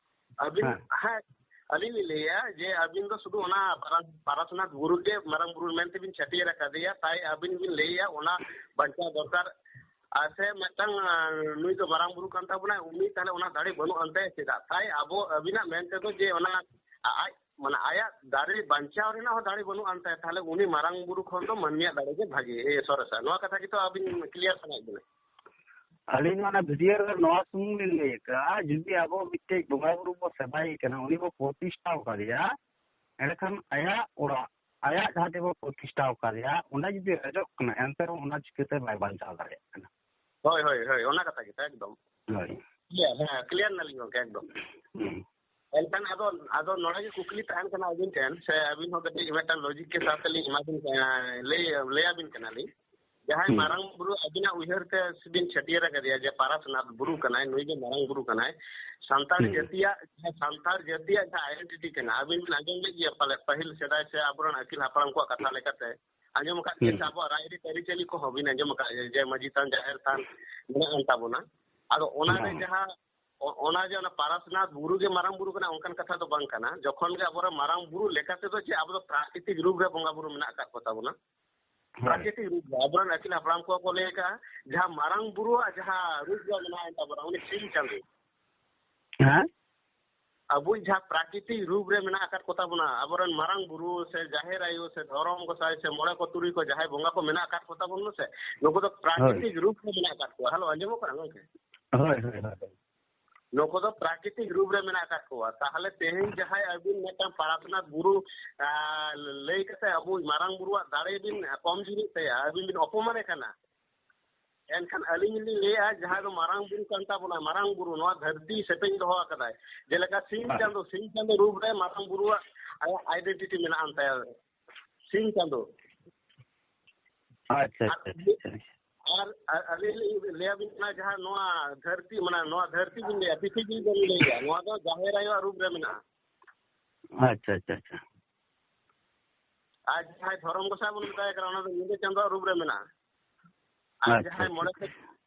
ᱟᱹᱵᱤᱱ, ᱦᱮᱸ᱾ ᱦᱮᱸ, ᱟᱹᱞᱤᱧ ᱞᱤᱧ ᱞᱟᱹᱭᱟ ᱡᱮ ᱟᱹᱵᱤᱱ ᱫᱚ ᱥᱩᱫᱷᱩ ᱚᱱᱟ ᱯᱟᱨᱟ-, ᱯᱟᱨᱟᱥᱱᱟᱛᱷ ᱵᱩᱨᱩ ᱜᱮ ᱢᱟᱨᱟᱝ ᱵᱩᱨᱩ ᱢᱮᱱᱛᱮ ᱵᱤᱱ ᱪᱷᱟᱹᱴᱭᱟᱹᱨ ᱟᱠᱟᱫᱮᱭᱟ, ᱛᱟᱭ ᱟᱹᱵᱤᱱ ᱵᱤᱱ ᱞᱟᱹᱭᱟ ᱚᱱᱟ ᱵᱟᱧᱪᱟᱣ ᱫᱚᱨᱠᱟᱨ᱾ ᱟᱨ ᱥᱮ ᱢᱤᱫᱴᱟᱝ, ᱟᱸ, ᱱᱩᱭ ᱫᱚ ᱢᱟᱨᱟᱝ ᱵᱩᱨᱩ ᱠᱟᱱ ᱛᱟᱵᱚᱱᱟᱭ, ᱩᱱᱤ ᱛᱟᱦᱞᱮ ᱚᱱᱟ ᱫᱟᱲᱮ ᱵᱟᱹᱱᱩᱜ ᱟᱱ ᱛᱟᱭᱟ ᱪᱮᱫᱟᱜ? ᱛᱟᱭ ᱟᱵᱚ, ᱟᱹᱵᱤᱱᱟᱜ ᱢᱮᱱ ᱛᱮᱫᱚ ᱡᱮ ᱚᱱᱟ ᱟᱡ, ᱢᱟᱱᱮ ᱟᱭᱟᱜ ᱫᱟᱲᱮ ᱵᱟᱧᱪᱟᱣ ᱨᱮᱱᱟᱜ ᱦᱚᱸ ᱫᱟᱲᱮ ᱵᱟᱹᱱᱩᱜ ᱟᱱ ᱛᱟᱭᱟ, ᱛᱟᱦᱞᱮ ᱩᱱᱤ ᱢᱟᱨᱟᱝ ᱵᱩᱨᱩ ᱠᱷᱚᱱ ᱫᱚ ᱢᱟᱹᱱᱢᱤᱭᱟᱜ ᱫᱟᱲᱮ ᱜᱮ ᱵᱷᱟᱜᱮ, ᱮ, ᱥᱚᱨᱮᱥᱟ᱾ ᱱᱚᱣᱟ ᱠᱟᱛᱷᱟ ᱜᱮᱛᱚ ᱟᱹᱵᱤᱱ clear ᱥᱟᱱᱟᱭᱮᱫ ᱵᱤᱱᱟ? ᱟᱹᱞᱤᱧ ᱚᱱᱟ video ᱨᱮ ᱱᱚᱣᱟ ᱥᱩᱢᱩᱝ ᱞᱤᱧ ᱞᱟᱹᱭ ᱟᱠᱟᱫᱼᱟ, ᱡᱩᱫᱤ ᱟᱵᱚ ᱢᱤᱫᱴᱮᱡ ᱵᱚᱸᱜᱟ ᱵᱩᱨᱩ ᱵᱚ ᱥᱮᱵᱟᱭᱮ ᱠᱟᱱᱟ, ᱩᱱᱤ ᱵᱚ ᱯᱨᱚᱛᱤᱥᱴᱷᱟ ᱟᱠᱟᱫᱮᱭᱟ, ᱮᱸᱰᱮᱠᱷᱟᱱ ᱟᱭᱟᱜ ᱚᱲᱟᱜ, ᱟᱭᱟᱜ ᱡᱟᱦᱟᱸ ᱛᱮᱵᱚ ᱯᱨᱚᱛᱤᱥᱴᱷᱟ ᱟᱠᱟᱫᱮᱭᱟ, ᱚᱸᱰᱮ ᱡᱩᱫᱤ ᱨᱟᱡᱚᱜ ᱠᱟᱱᱟ, ᱮᱱᱛᱮ ᱨᱮᱦᱚᱸ ᱚᱱᱟ ᱪᱤᱠᱟᱹᱛᱮ ᱵᱟᱭ ᱵᱟᱧᱪᱟᱣ ᱫᱟᱲᱮᱭᱟᱜ ᱠᱟᱱᱟ? ᱦᱳᱭ, ᱦᱳᱭ, ᱦᱳᱭ, ᱚᱱᱟ ᱠᱟᱛᱷᱟ ᱜᱮ ᱮᱠᱫᱚᱢ᱾ ᱦᱳᱭ᱾ Clear, ᱦᱮᱸ, clear ᱱᱟᱞᱤᱧ ᱜᱚᱢᱠᱮ, ᱮᱠᱫᱚᱢ᱾ ᱦᱩᱸ᱾ ᱮᱱᱠᱷᱟᱱ ᱟᱫᱚ, ᱟᱫᱚ ᱱᱚᱰᱮ ᱜᱮ ᱠᱩᱠᱞᱤ ᱛᱟᱦᱮᱱ ᱠᱟᱱᱟ ᱟᱹᱵᱤᱱ ᱴᱷᱮᱱ, ᱥᱮ ᱟᱹᱵᱤᱱ ᱦᱚᱸ ᱠᱟᱹᱴᱤᱡ ᱢᱤᱫᱴᱟᱝ logic ᱠᱮ ᱥᱟᱛᱷ ᱞᱤᱧ ᱮᱢᱟ ᱵᱤᱱ ᱠᱟᱱᱟ, ᱞᱟᱹᱭ, ᱞᱟᱹᱭ ᱟᱵᱤᱱ ᱠᱟᱱᱟᱞᱤᱧ᱾ ᱡᱟᱦᱟᱸᱭ ᱦᱩᱸ᱾ ᱢᱟᱨᱟᱝ ᱵᱩᱨᱩ ᱟᱹᱵᱤᱱᱟᱜ ᱩᱭᱦᱟᱹᱨ ᱛᱮ ᱵᱤᱱ ᱪᱷᱟᱹᱴᱭᱟᱹᱨ ᱟᱠᱟᱫᱮᱭᱟ ᱡᱮ ᱯᱟᱨᱟᱥᱱᱟᱛᱷ ᱵᱩᱨᱩ ᱠᱟᱱᱟᱭ, ᱱᱩᱭ ᱜᱮ ᱢᱟᱨᱟᱝ ᱵᱩᱨᱩ ᱠᱟᱱᱟᱭ, ᱥᱟᱱᱛᱟᱲ ᱦᱩᱸ᱾ ᱡᱟᱹᱛᱤᱭᱟᱜ, ᱡᱟᱦᱟᱸ ᱥᱟᱱᱛᱟᱲ ᱡᱟᱹᱛᱤᱭᱟᱜ ᱡᱟᱦᱟᱸ identity ᱠᱟᱱᱟ, ᱟᱹᱵᱤᱱ ᱵᱤᱱ ᱟᱸᱡᱚᱢ ᱞᱮᱫ ᱜᱮᱭᱟ ᱯᱟᱞᱮ, ᱯᱟᱹᱦᱤᱞ ᱥᱮᱫᱟᱭ ᱥᱮ ᱟᱵᱚᱨᱮᱱ ᱟᱹᱜᱤᱞ ᱦᱟᱯᱲᱟᱢ ᱠᱚᱣᱟᱜ ᱠᱟᱛᱷᱟ ᱞᱮᱠᱟᱛᱮ, ᱟᱸᱡᱚᱢ ᱟᱠᱟᱫ ᱜᱮᱭᱟ ᱦᱩᱸ᱾ ᱥᱮ ᱟᱵᱚᱣᱟᱜ ᱨᱟᱡᱽᱟᱹᱨᱤ ᱟᱹᱨᱤᱪᱟᱹᱞᱤ ᱠᱚᱦᱚᱸ ᱵᱤᱱ ᱟᱸᱡᱚᱢ ᱟᱠᱟᱫ ᱜᱮᱭᱟ ᱡᱮ ᱢᱟᱹᱡᱷᱤ ᱛᱷᱟᱱ, ᱡᱟᱦᱮᱨ ᱛᱷᱟᱱ ᱢᱮᱱᱟᱜ ᱟᱱ ᱛᱟᱵᱚᱱᱟ᱾ ᱟᱫᱚ ᱚᱱᱟᱨᱮ ᱦᱮᱸ᱾ ᱡᱟᱦᱟᱸ ᱚ-, ᱚᱱᱟ ᱡᱮ ᱚᱱᱟ ᱯᱟᱨᱟᱥᱱᱟᱛᱷ ᱵᱩᱨᱩ ᱜᱮ ᱢᱟᱨᱟᱝ ᱵᱩᱨᱩ ᱠᱟᱱᱟ, ᱚᱱᱠᱟᱱ ᱠᱟᱛᱷᱟ ᱫᱚ ᱵᱟᱝ ᱠᱟᱱᱟ᱾ ᱡᱚᱠᱷᱚᱱ ᱜᱮ ᱟᱵᱚᱨᱮᱱ ᱢᱟᱨᱟᱝ ᱵᱩᱨᱩ ᱞᱮᱠᱟ ᱛᱮᱫᱚ ᱪᱮᱫ, ᱟᱵᱚ ᱫᱚ ᱯᱨᱟᱠᱨᱤᱛᱤᱠ ᱨᱩᱯ ᱨᱮ ᱵᱚᱸᱜᱟ ᱵᱩᱨᱩ ᱢᱮᱱᱟᱜ ᱟᱠᱟᱫ ᱠᱚ ᱛᱟᱵᱚᱱᱟ᱾ ᱦᱳᱭ᱾ ᱯᱨᱟᱠᱨᱤᱛᱤᱠ ᱨᱩᱯ ᱨᱮ ᱟᱵᱚᱨᱮᱱ ᱟᱹᱜᱤᱞ ᱦᱟᱯᱲᱟᱢ ᱠᱚ ᱠᱚ ᱞᱟᱹᱭ ᱟᱠᱟᱫᱼᱟ, ᱡᱟᱦᱟᱸ ᱢᱟᱨᱟᱝ ᱵᱩᱨᱩᱣᱟᱜ ᱡᱟᱦᱟᱸ ᱨᱩᱯ ᱨᱮ ᱢᱮᱱᱟᱜ ᱛᱟᱵᱚᱱᱟ, ᱩᱱᱤ ᱥᱤᱧ ᱪᱟᱸᱫᱚ᱾ ᱦᱮᱸ? ᱟᱵᱚᱭᱤᱡ ᱡᱟᱦᱟᱸ ᱯᱨᱟᱠᱨᱤᱛᱤᱠ ᱨᱩᱯ ᱨᱮ ᱢᱮᱱᱟᱜ ᱟᱠᱟᱫ ᱠᱚ ᱛᱟᱵᱚᱱᱟ, ᱟᱵᱚᱨᱮᱱ ᱢᱟᱨᱟᱝ ᱵᱩᱨᱩ ᱥᱮ ᱡᱟᱦᱮᱨ ᱟᱭᱳ ᱥᱮ ᱫᱷᱚᱨᱚᱢ ᱜᱚᱸᱥᱟᱭ ᱥᱮ ᱢᱚᱬᱮ ᱠᱚ ᱛᱩᱨᱩᱭ ᱠᱚ ᱡᱟᱦᱟᱸᱭ ᱵᱚᱸᱜᱟ ᱠᱚ ᱢᱮᱱᱟᱜ ᱟᱠᱟᱫ ᱠᱚ ᱛᱟᱵᱚᱱᱟ ᱥᱮ, ᱱᱩᱠᱩ ᱫᱚ ᱯᱨᱟᱠᱨᱤᱛᱤᱠ ᱨᱩᱯ ᱨᱮ ᱢᱮᱱᱟᱜ ᱟᱠᱟᱫ ᱠᱚᱣᱟ᱾ ᱦᱮᱞᱳ, ᱟᱸᱡᱚᱢᱚᱜ ᱠᱟᱱᱟ ᱜᱚᱝᱠᱮ? ᱦᱳᱭ, ᱦᱳᱭ, ᱦᱳᱭ᱾ ᱱᱩᱠᱩ ᱫᱚ ᱯᱨᱟᱠᱨᱤᱛᱤᱠ ᱨᱩᱯ ᱨᱮ ᱢᱮᱱᱟᱜ ᱟᱠᱟᱫ ᱠᱚᱣᱟ᱾ ᱛᱟᱦᱚᱞᱮ ᱛᱮᱦᱮᱧ ᱡᱟᱦᱟᱸᱭ ᱟᱹᱵᱤᱱ ᱢᱤᱫᱴᱟᱝ ᱯᱟᱨᱟᱥᱱᱟᱛᱷ ᱵᱩᱨᱩ, ᱟᱸ, ᱞᱟᱹᱭ ᱠᱟᱛᱮ ᱟᱵᱚ ᱢᱟᱨᱟᱝ ᱵᱩᱨᱩᱣᱟᱜ ᱫᱟᱲᱮ ᱵᱤᱱ ᱠᱚᱢ ᱡᱩᱨᱤᱜ ᱛᱟᱭᱟ, ᱟᱹᱵᱤᱱ ᱵᱤᱱ ᱚᱯᱚᱢᱟᱱᱮ ᱠᱟᱱᱟ᱾ ᱮᱱᱠᱷᱟᱱ ᱟᱹᱞᱤᱧ ᱞᱤᱧ ᱞᱟᱹᱭᱟ, ᱡᱟᱦᱟᱸᱭ ᱫᱚ ᱢᱟᱨᱟᱝ ᱵᱩᱨᱩ ᱠᱟᱱ ᱛᱟᱵᱚᱱᱟ, ᱢᱟᱨᱟᱝ ᱵᱩᱨᱩ ᱱᱚᱣᱟ ᱫᱷᱟᱹᱨᱛᱤ ᱥᱮᱯᱮᱧ ᱫᱚᱦᱚ ᱟᱠᱟᱫᱟᱭ, ᱡᱮᱞᱮᱠᱟ ᱥᱤᱧ ᱦᱮᱸ᱾ ᱪᱟᱸᱫᱚ, ᱥᱤᱧ ᱪᱟᱸᱫᱚ ᱨᱩᱯ ᱨᱮ ᱢᱟᱨᱟᱝ ᱵᱩᱨᱩᱣᱟᱜ ᱟᱭᱟᱜ ᱟᱭᱰᱮᱱᱴᱤᱴᱤ ᱢᱮᱱᱟᱜ ᱟᱱ ᱛᱟᱭᱟ, ᱥᱤᱧ ᱪᱟᱸᱫᱚ᱾ ᱟᱪᱪᱷᱟ, ᱟᱨ ᱟᱪᱪᱷᱟ, ᱟᱪᱪᱷᱟ, ᱟᱪᱪᱷᱟ᱾ ᱟᱨ, ᱟᱨ ᱟᱹᱞᱤᱧ ᱞᱤᱧ ᱞᱟᱹᱭᱟᱵᱤᱱ ᱠᱟᱱᱟ, ᱡᱟᱦᱟᱸ ᱱᱚᱣᱟ ᱫᱷᱟᱹᱨᱛᱤ, ᱢᱟᱱᱮ ᱱᱚᱣᱟ ᱫᱷᱟᱹᱨᱛᱤ ᱵᱤᱱ ᱞᱟᱹᱭᱟ, ᱯᱨᱤᱛᱷᱤᱵᱤ ᱵᱤᱱ ᱞᱟᱹᱭᱟ, ᱱᱚᱣᱟ ᱫᱚ ᱡᱟᱦᱮᱨ ᱟᱭᱳᱣᱟᱜ ᱨᱩᱯ ᱨᱮ ᱢᱮᱱᱟᱜᱼᱟ᱾ ᱟᱪᱪᱷᱟ, ᱟᱪᱪᱷᱟ, ᱟᱪᱪᱷᱟ᱾ ᱟᱨ ᱡᱟᱦᱟᱸᱭ ᱫᱷᱚᱨᱚᱢ ᱜᱚᱸᱥᱟᱭ ᱵᱚᱱ ᱢᱮᱛᱟᱭ ᱠᱟᱱᱟ, ᱚᱱᱟ ᱫᱚ ᱧᱤᱫᱟᱹ ᱪᱟᱸᱫᱳᱣᱟᱜ ᱨᱩᱯ ᱨᱮ ᱢᱮᱱᱟᱜᱼᱟ᱾ ᱟᱨ ᱟᱪᱪᱷᱟ, ᱡᱟᱦᱟᱸᱭ ᱟᱪᱪᱷᱟ᱾ ᱢᱚᱬᱮ ᱠᱚ,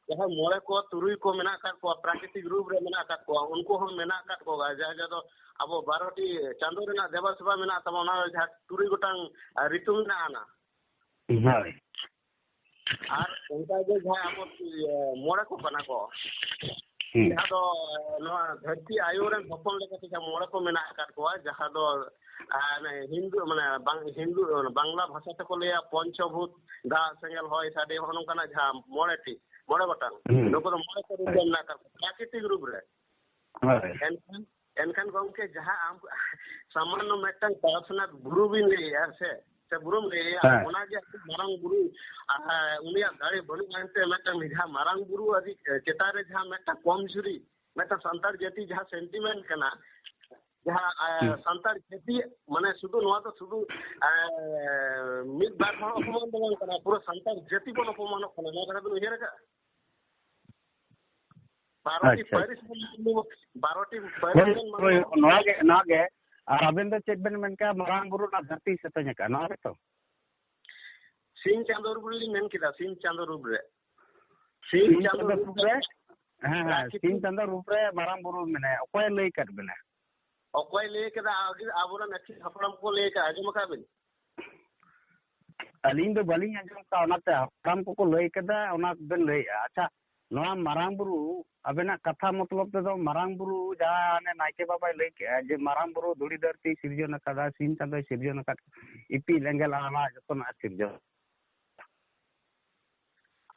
ᱡᱟᱦᱟᱸᱭ ᱢᱚᱬᱮ ᱠᱚ, ᱛᱩᱨᱩᱭ ᱠᱚ ᱢᱮᱱᱟᱜ ᱟᱠᱟᱫ ᱠᱚᱣᱟ, ᱯᱨᱟᱠᱨᱤᱛᱤᱠ ᱨᱩᱯ ᱨᱮ ᱢᱮᱱᱟᱜ ᱟᱠᱟᱫ ᱠᱚᱣᱟ, ᱩᱱᱠᱩ ᱦᱚᱸ ᱢᱮᱱᱟᱜ ᱟᱠᱟᱫ ᱠᱚᱣᱟ᱾ ᱡᱟᱦᱟᱸ, ᱡᱟᱦᱟᱸ ᱫᱚ ᱟᱵᱚ ᱵᱟᱨᱚᱴᱤ ᱪᱟᱸᱫᱳ ᱨᱮᱱᱟᱜ ᱫᱮᱵᱟ ᱥᱮᱵᱟ ᱢᱮᱱᱟᱜ ᱛᱟᱵᱚᱱᱟ, ᱚᱱᱟ ᱡᱟᱦᱟᱸ ᱛᱩᱨᱩᱭ ᱜᱚᱴᱟᱝ, ᱟ, ᱨᱤᱛᱩ ᱢᱮᱱᱟᱜᱼᱟ ᱚᱱᱟ᱾ ᱦᱳᱭ᱾ ᱟᱨ ᱚᱱᱠᱟ ᱜᱮ ᱡᱟᱦᱟᱸ ᱟᱵᱚ, ᱤᱭᱟᱹ, ᱢᱚᱬᱮ ᱠᱚ ᱠᱟᱱᱟ ᱠᱚ, ᱦᱩᱸ᱾ ᱡᱟᱦᱟᱸ ᱫᱚ, ᱮ, ᱱᱚᱣᱟ ᱫᱷᱟᱹᱨᱛᱤ ᱟᱭᱳ ᱨᱮᱱ ᱦᱚᱯᱚᱱ ᱞᱮᱠᱟᱛᱮ ᱡᱟᱦᱟᱸ ᱢᱚᱬᱮ ᱠᱚ ᱢᱮᱱᱟᱜ ᱟᱠᱟᱫ ᱠᱚᱣᱟ, ᱡᱟᱦᱟᱸ ᱫᱚ, ᱮ, ᱦᱤᱱᱫᱩ, ᱢᱟᱱᱮ, ᱵᱟᱝ-, ᱦᱤᱱᱫᱩ, ᱵᱟᱝᱞᱟ ᱵᱷᱟᱥᱟ ᱛᱮᱠᱚ ᱞᱟᱹᱭᱟ ᱯᱚᱧᱪᱚᱵᱷᱩᱛ, ᱫᱟᱜ, ᱥᱮᱸᱜᱮᱞ, ᱦᱚᱭ, ᱥᱟᱰᱮ, ᱦᱚᱸᱜᱼᱚ ᱱᱚᱝᱠᱟᱱᱟᱜ ᱡᱟᱦᱟᱸ ᱢᱚᱬᱮ ᱴᱤ, ᱢᱚᱬᱮ ᱜᱚᱴᱟᱝ, ᱦᱩᱸ᱾ ᱱᱩᱠᱩ ᱫᱚ ᱢᱚᱬᱮ ᱠᱚ ᱨᱩᱯ ᱨᱮ ᱦᱳᱭ᱾ ᱢᱮᱱᱟᱜ ᱟᱠᱟᱫ ᱠᱚᱣᱟ, ᱯᱨᱟᱠᱨᱤᱛᱤᱠ ᱨᱩᱯ ᱨᱮ᱾ ᱦᱳᱭ᱾ ᱮᱱᱠᱷᱟᱱ, ᱮᱱᱠᱷᱟᱱ ᱜᱚᱢᱠᱮ, ᱡᱟᱦᱟᱸ ᱟᱢ ᱥᱟᱢᱟᱱᱱᱚ ᱢᱤᱫᱴᱟᱝ ᱯᱟᱨᱥᱚᱱᱟᱞ ᱵᱩᱨᱩ ᱵᱤᱱ ᱞᱟᱹᱭᱮᱜᱼᱟ ᱥᱮ, ᱥᱮ ᱵᱩᱨᱩᱢ ᱞᱟᱹᱭᱮᱜᱼᱟ, ᱦᱮᱸ᱾ ᱚᱱᱟᱜᱮ ᱟᱹᱰᱤ ᱢᱟᱨᱟᱝ ᱵᱩᱨᱩ, ᱟᱨ ᱩᱱᱤᱭᱟᱜ ᱫᱟᱲᱮ ᱵᱟᱹᱱᱩᱜᱼᱟ ᱮᱱᱛᱮ ᱢᱤᱫᱴᱟᱝ ᱡᱟᱦᱟᱸ ᱢᱟᱨᱟᱝ ᱵᱩᱨᱩ ᱟᱹᱰᱤ ᱪᱮᱛᱟᱱ ᱨᱮ ᱡᱟᱦᱟᱸ ᱢᱤᱫᱴᱟᱝ ᱠᱚᱢᱡᱩᱨᱤ, ᱢᱤᱫᱴᱟᱝ ᱥᱟᱱᱛᱟᱲ ᱡᱟᱹᱛᱤ ᱡᱟᱦᱟᱸ ᱥᱮᱱᱴᱤᱢᱮᱱᱴ ᱠᱟᱱᱟ, ᱡᱟᱦᱟᱸ, ᱮ, ᱦᱩᱸ᱾ ᱥᱟᱱᱛᱟᱲ ᱡᱟᱹᱛᱤ, ᱢᱟᱱᱮ ᱥᱩᱫᱷᱩ ᱱᱚᱣᱟ ᱫᱚ ᱥᱩᱫᱷᱩ, ᱮ, ᱢᱤᱫ ᱵᱟᱨ ᱦᱚᱲ ᱚᱯᱚᱢᱟᱱ ᱫᱚ ᱵᱟᱝ ᱠᱟᱱᱟ, ᱯᱩᱨᱟᱹ ᱥᱟᱱᱛᱟᱲ ᱡᱟᱹᱛᱤ ᱵᱚᱱ ᱚᱯᱚᱢᱟᱱᱚᱜ ᱠᱟᱱᱟ᱾ ᱱᱚᱣᱟ ᱠᱟᱛᱷᱟ ᱵᱤᱱ ᱩᱭᱦᱟᱹᱨ ᱟᱠᱟᱫᱼᱟ? ᱵᱟᱨᱚᱴᱤ ᱟᱪᱪᱷᱟ, ᱯᱟᱹᱨᱤᱥ ᱟᱪᱪᱷᱟ᱾ ᱵᱚᱱ, ᱵᱟᱨᱚᱴᱤ ᱯᱟᱹᱨᱤᱥ ᱦᱳᱭ, ᱵᱚᱱ ᱦᱳᱭ, ᱢᱟᱱᱟᱣᱟ᱾ ᱱᱚᱣᱟ ᱜᱮ, ᱱᱚᱣᱟ ᱜᱮ᱾ ᱟᱨ ᱟᱵᱮᱱ ᱫᱚ ᱪᱮᱫ ᱵᱮᱱ ᱢᱮᱱ ᱠᱮᱜᱼᱟ? ᱢᱟᱨᱟᱝ ᱵᱩᱨᱩ ᱨᱮᱱᱟᱜ ᱫᱷᱟᱹᱨᱛᱤ ᱥᱮᱯᱮᱧ ᱟᱠᱟᱫᱼᱟ, ᱱᱚᱣᱟ ᱜᱮᱛᱚ? ᱥᱤᱧ ᱪᱟᱸᱫᱳ ᱨᱩᱯ ᱨᱮᱞᱤᱧ ᱢᱮᱱ ᱠᱮᱫᱟ, ᱥᱤᱧ ᱪᱟᱸᱫᱳ ᱨᱩᱯ ᱨᱮ᱾ ᱥᱤᱧ ᱥᱤᱧ ᱪᱟᱸᱫᱳ ᱪᱟᱸᱫᱳ ᱨᱩᱯ ᱨᱩᱯ ᱨᱮ? ᱨᱮ? ᱦᱮᱸ, ᱦᱮᱸ, ᱨᱟᱡᱽ ᱥᱤᱧ ᱠᱷᱮᱛᱨᱤ ᱪᱟᱸᱫᱚ ᱨᱩᱯ ᱨᱮ ᱢᱟᱨᱟᱝ ᱵᱩᱨᱩ ᱢᱮᱱᱟᱭᱟ᱾ ᱚᱠᱚᱭᱮ ᱞᱟᱹᱭ ᱟᱠᱟᱫ ᱵᱮᱱᱟ? ᱚᱠᱚᱭ ᱞᱟᱹᱭ ᱠᱮᱫᱟ? ᱟᱵᱚᱨᱮᱱ ᱟᱹᱠᱤᱞ ᱦᱟᱯᱲᱟᱢ ᱠᱚ ᱞᱟᱹᱭ ᱠᱟᱜᱼᱟ, ᱟᱸᱡᱚᱢ ᱟᱠᱟᱫ ᱵᱤᱱ? ᱟᱹᱞᱤᱧ ᱫᱚ ᱵᱟᱹᱞᱤᱧ ᱟᱸᱡᱚᱢ ᱠᱟᱜᱼᱟ, ᱚᱱᱟᱛᱮ ᱦᱟᱯᱲᱟᱢ ᱠᱚᱠᱚ ᱞᱟᱹᱭ ᱠᱮᱫᱟ, ᱚᱱᱟ ᱵᱮᱱ ᱞᱟᱹᱭᱮᱜᱼᱟ᱾ ᱟᱪᱪᱷᱟ, ᱱᱚᱣᱟ ᱢᱟᱨᱟᱝ ᱵᱩᱨᱩ, ᱟᱵᱮᱱᱟᱜ ᱠᱟᱛᱷᱟ ᱢᱚᱛᱞᱚᱵ ᱛᱮᱫᱚ ᱢᱟᱨᱟᱝ ᱵᱩᱨᱩ ᱡᱟᱦᱟᱸ ᱦᱟᱱᱮ ᱱᱟᱭᱠᱮ ᱵᱟᱵᱟᱭ ᱞᱟᱹᱭ ᱠᱮᱜᱼᱟ ᱡᱮ ᱢᱟᱨᱟᱝ ᱵᱩᱨᱩ ᱫᱷᱩᱲᱤ ᱫᱷᱟᱹᱨᱛᱤ ᱥᱤᱨᱡᱚᱱ ᱟᱠᱟᱫᱟ, ᱥᱤᱧ ᱪᱟᱸᱫᱚᱭ ᱥᱤᱨᱡᱚᱱ ᱟᱠᱟᱫ, ᱤᱯᱤᱞ ᱮᱸᱜᱮᱞ ᱟᱨ ᱟᱢᱟᱜ ᱡᱚᱛᱚᱱᱟᱜ ᱮ ᱥᱤᱨᱡᱚᱱ᱾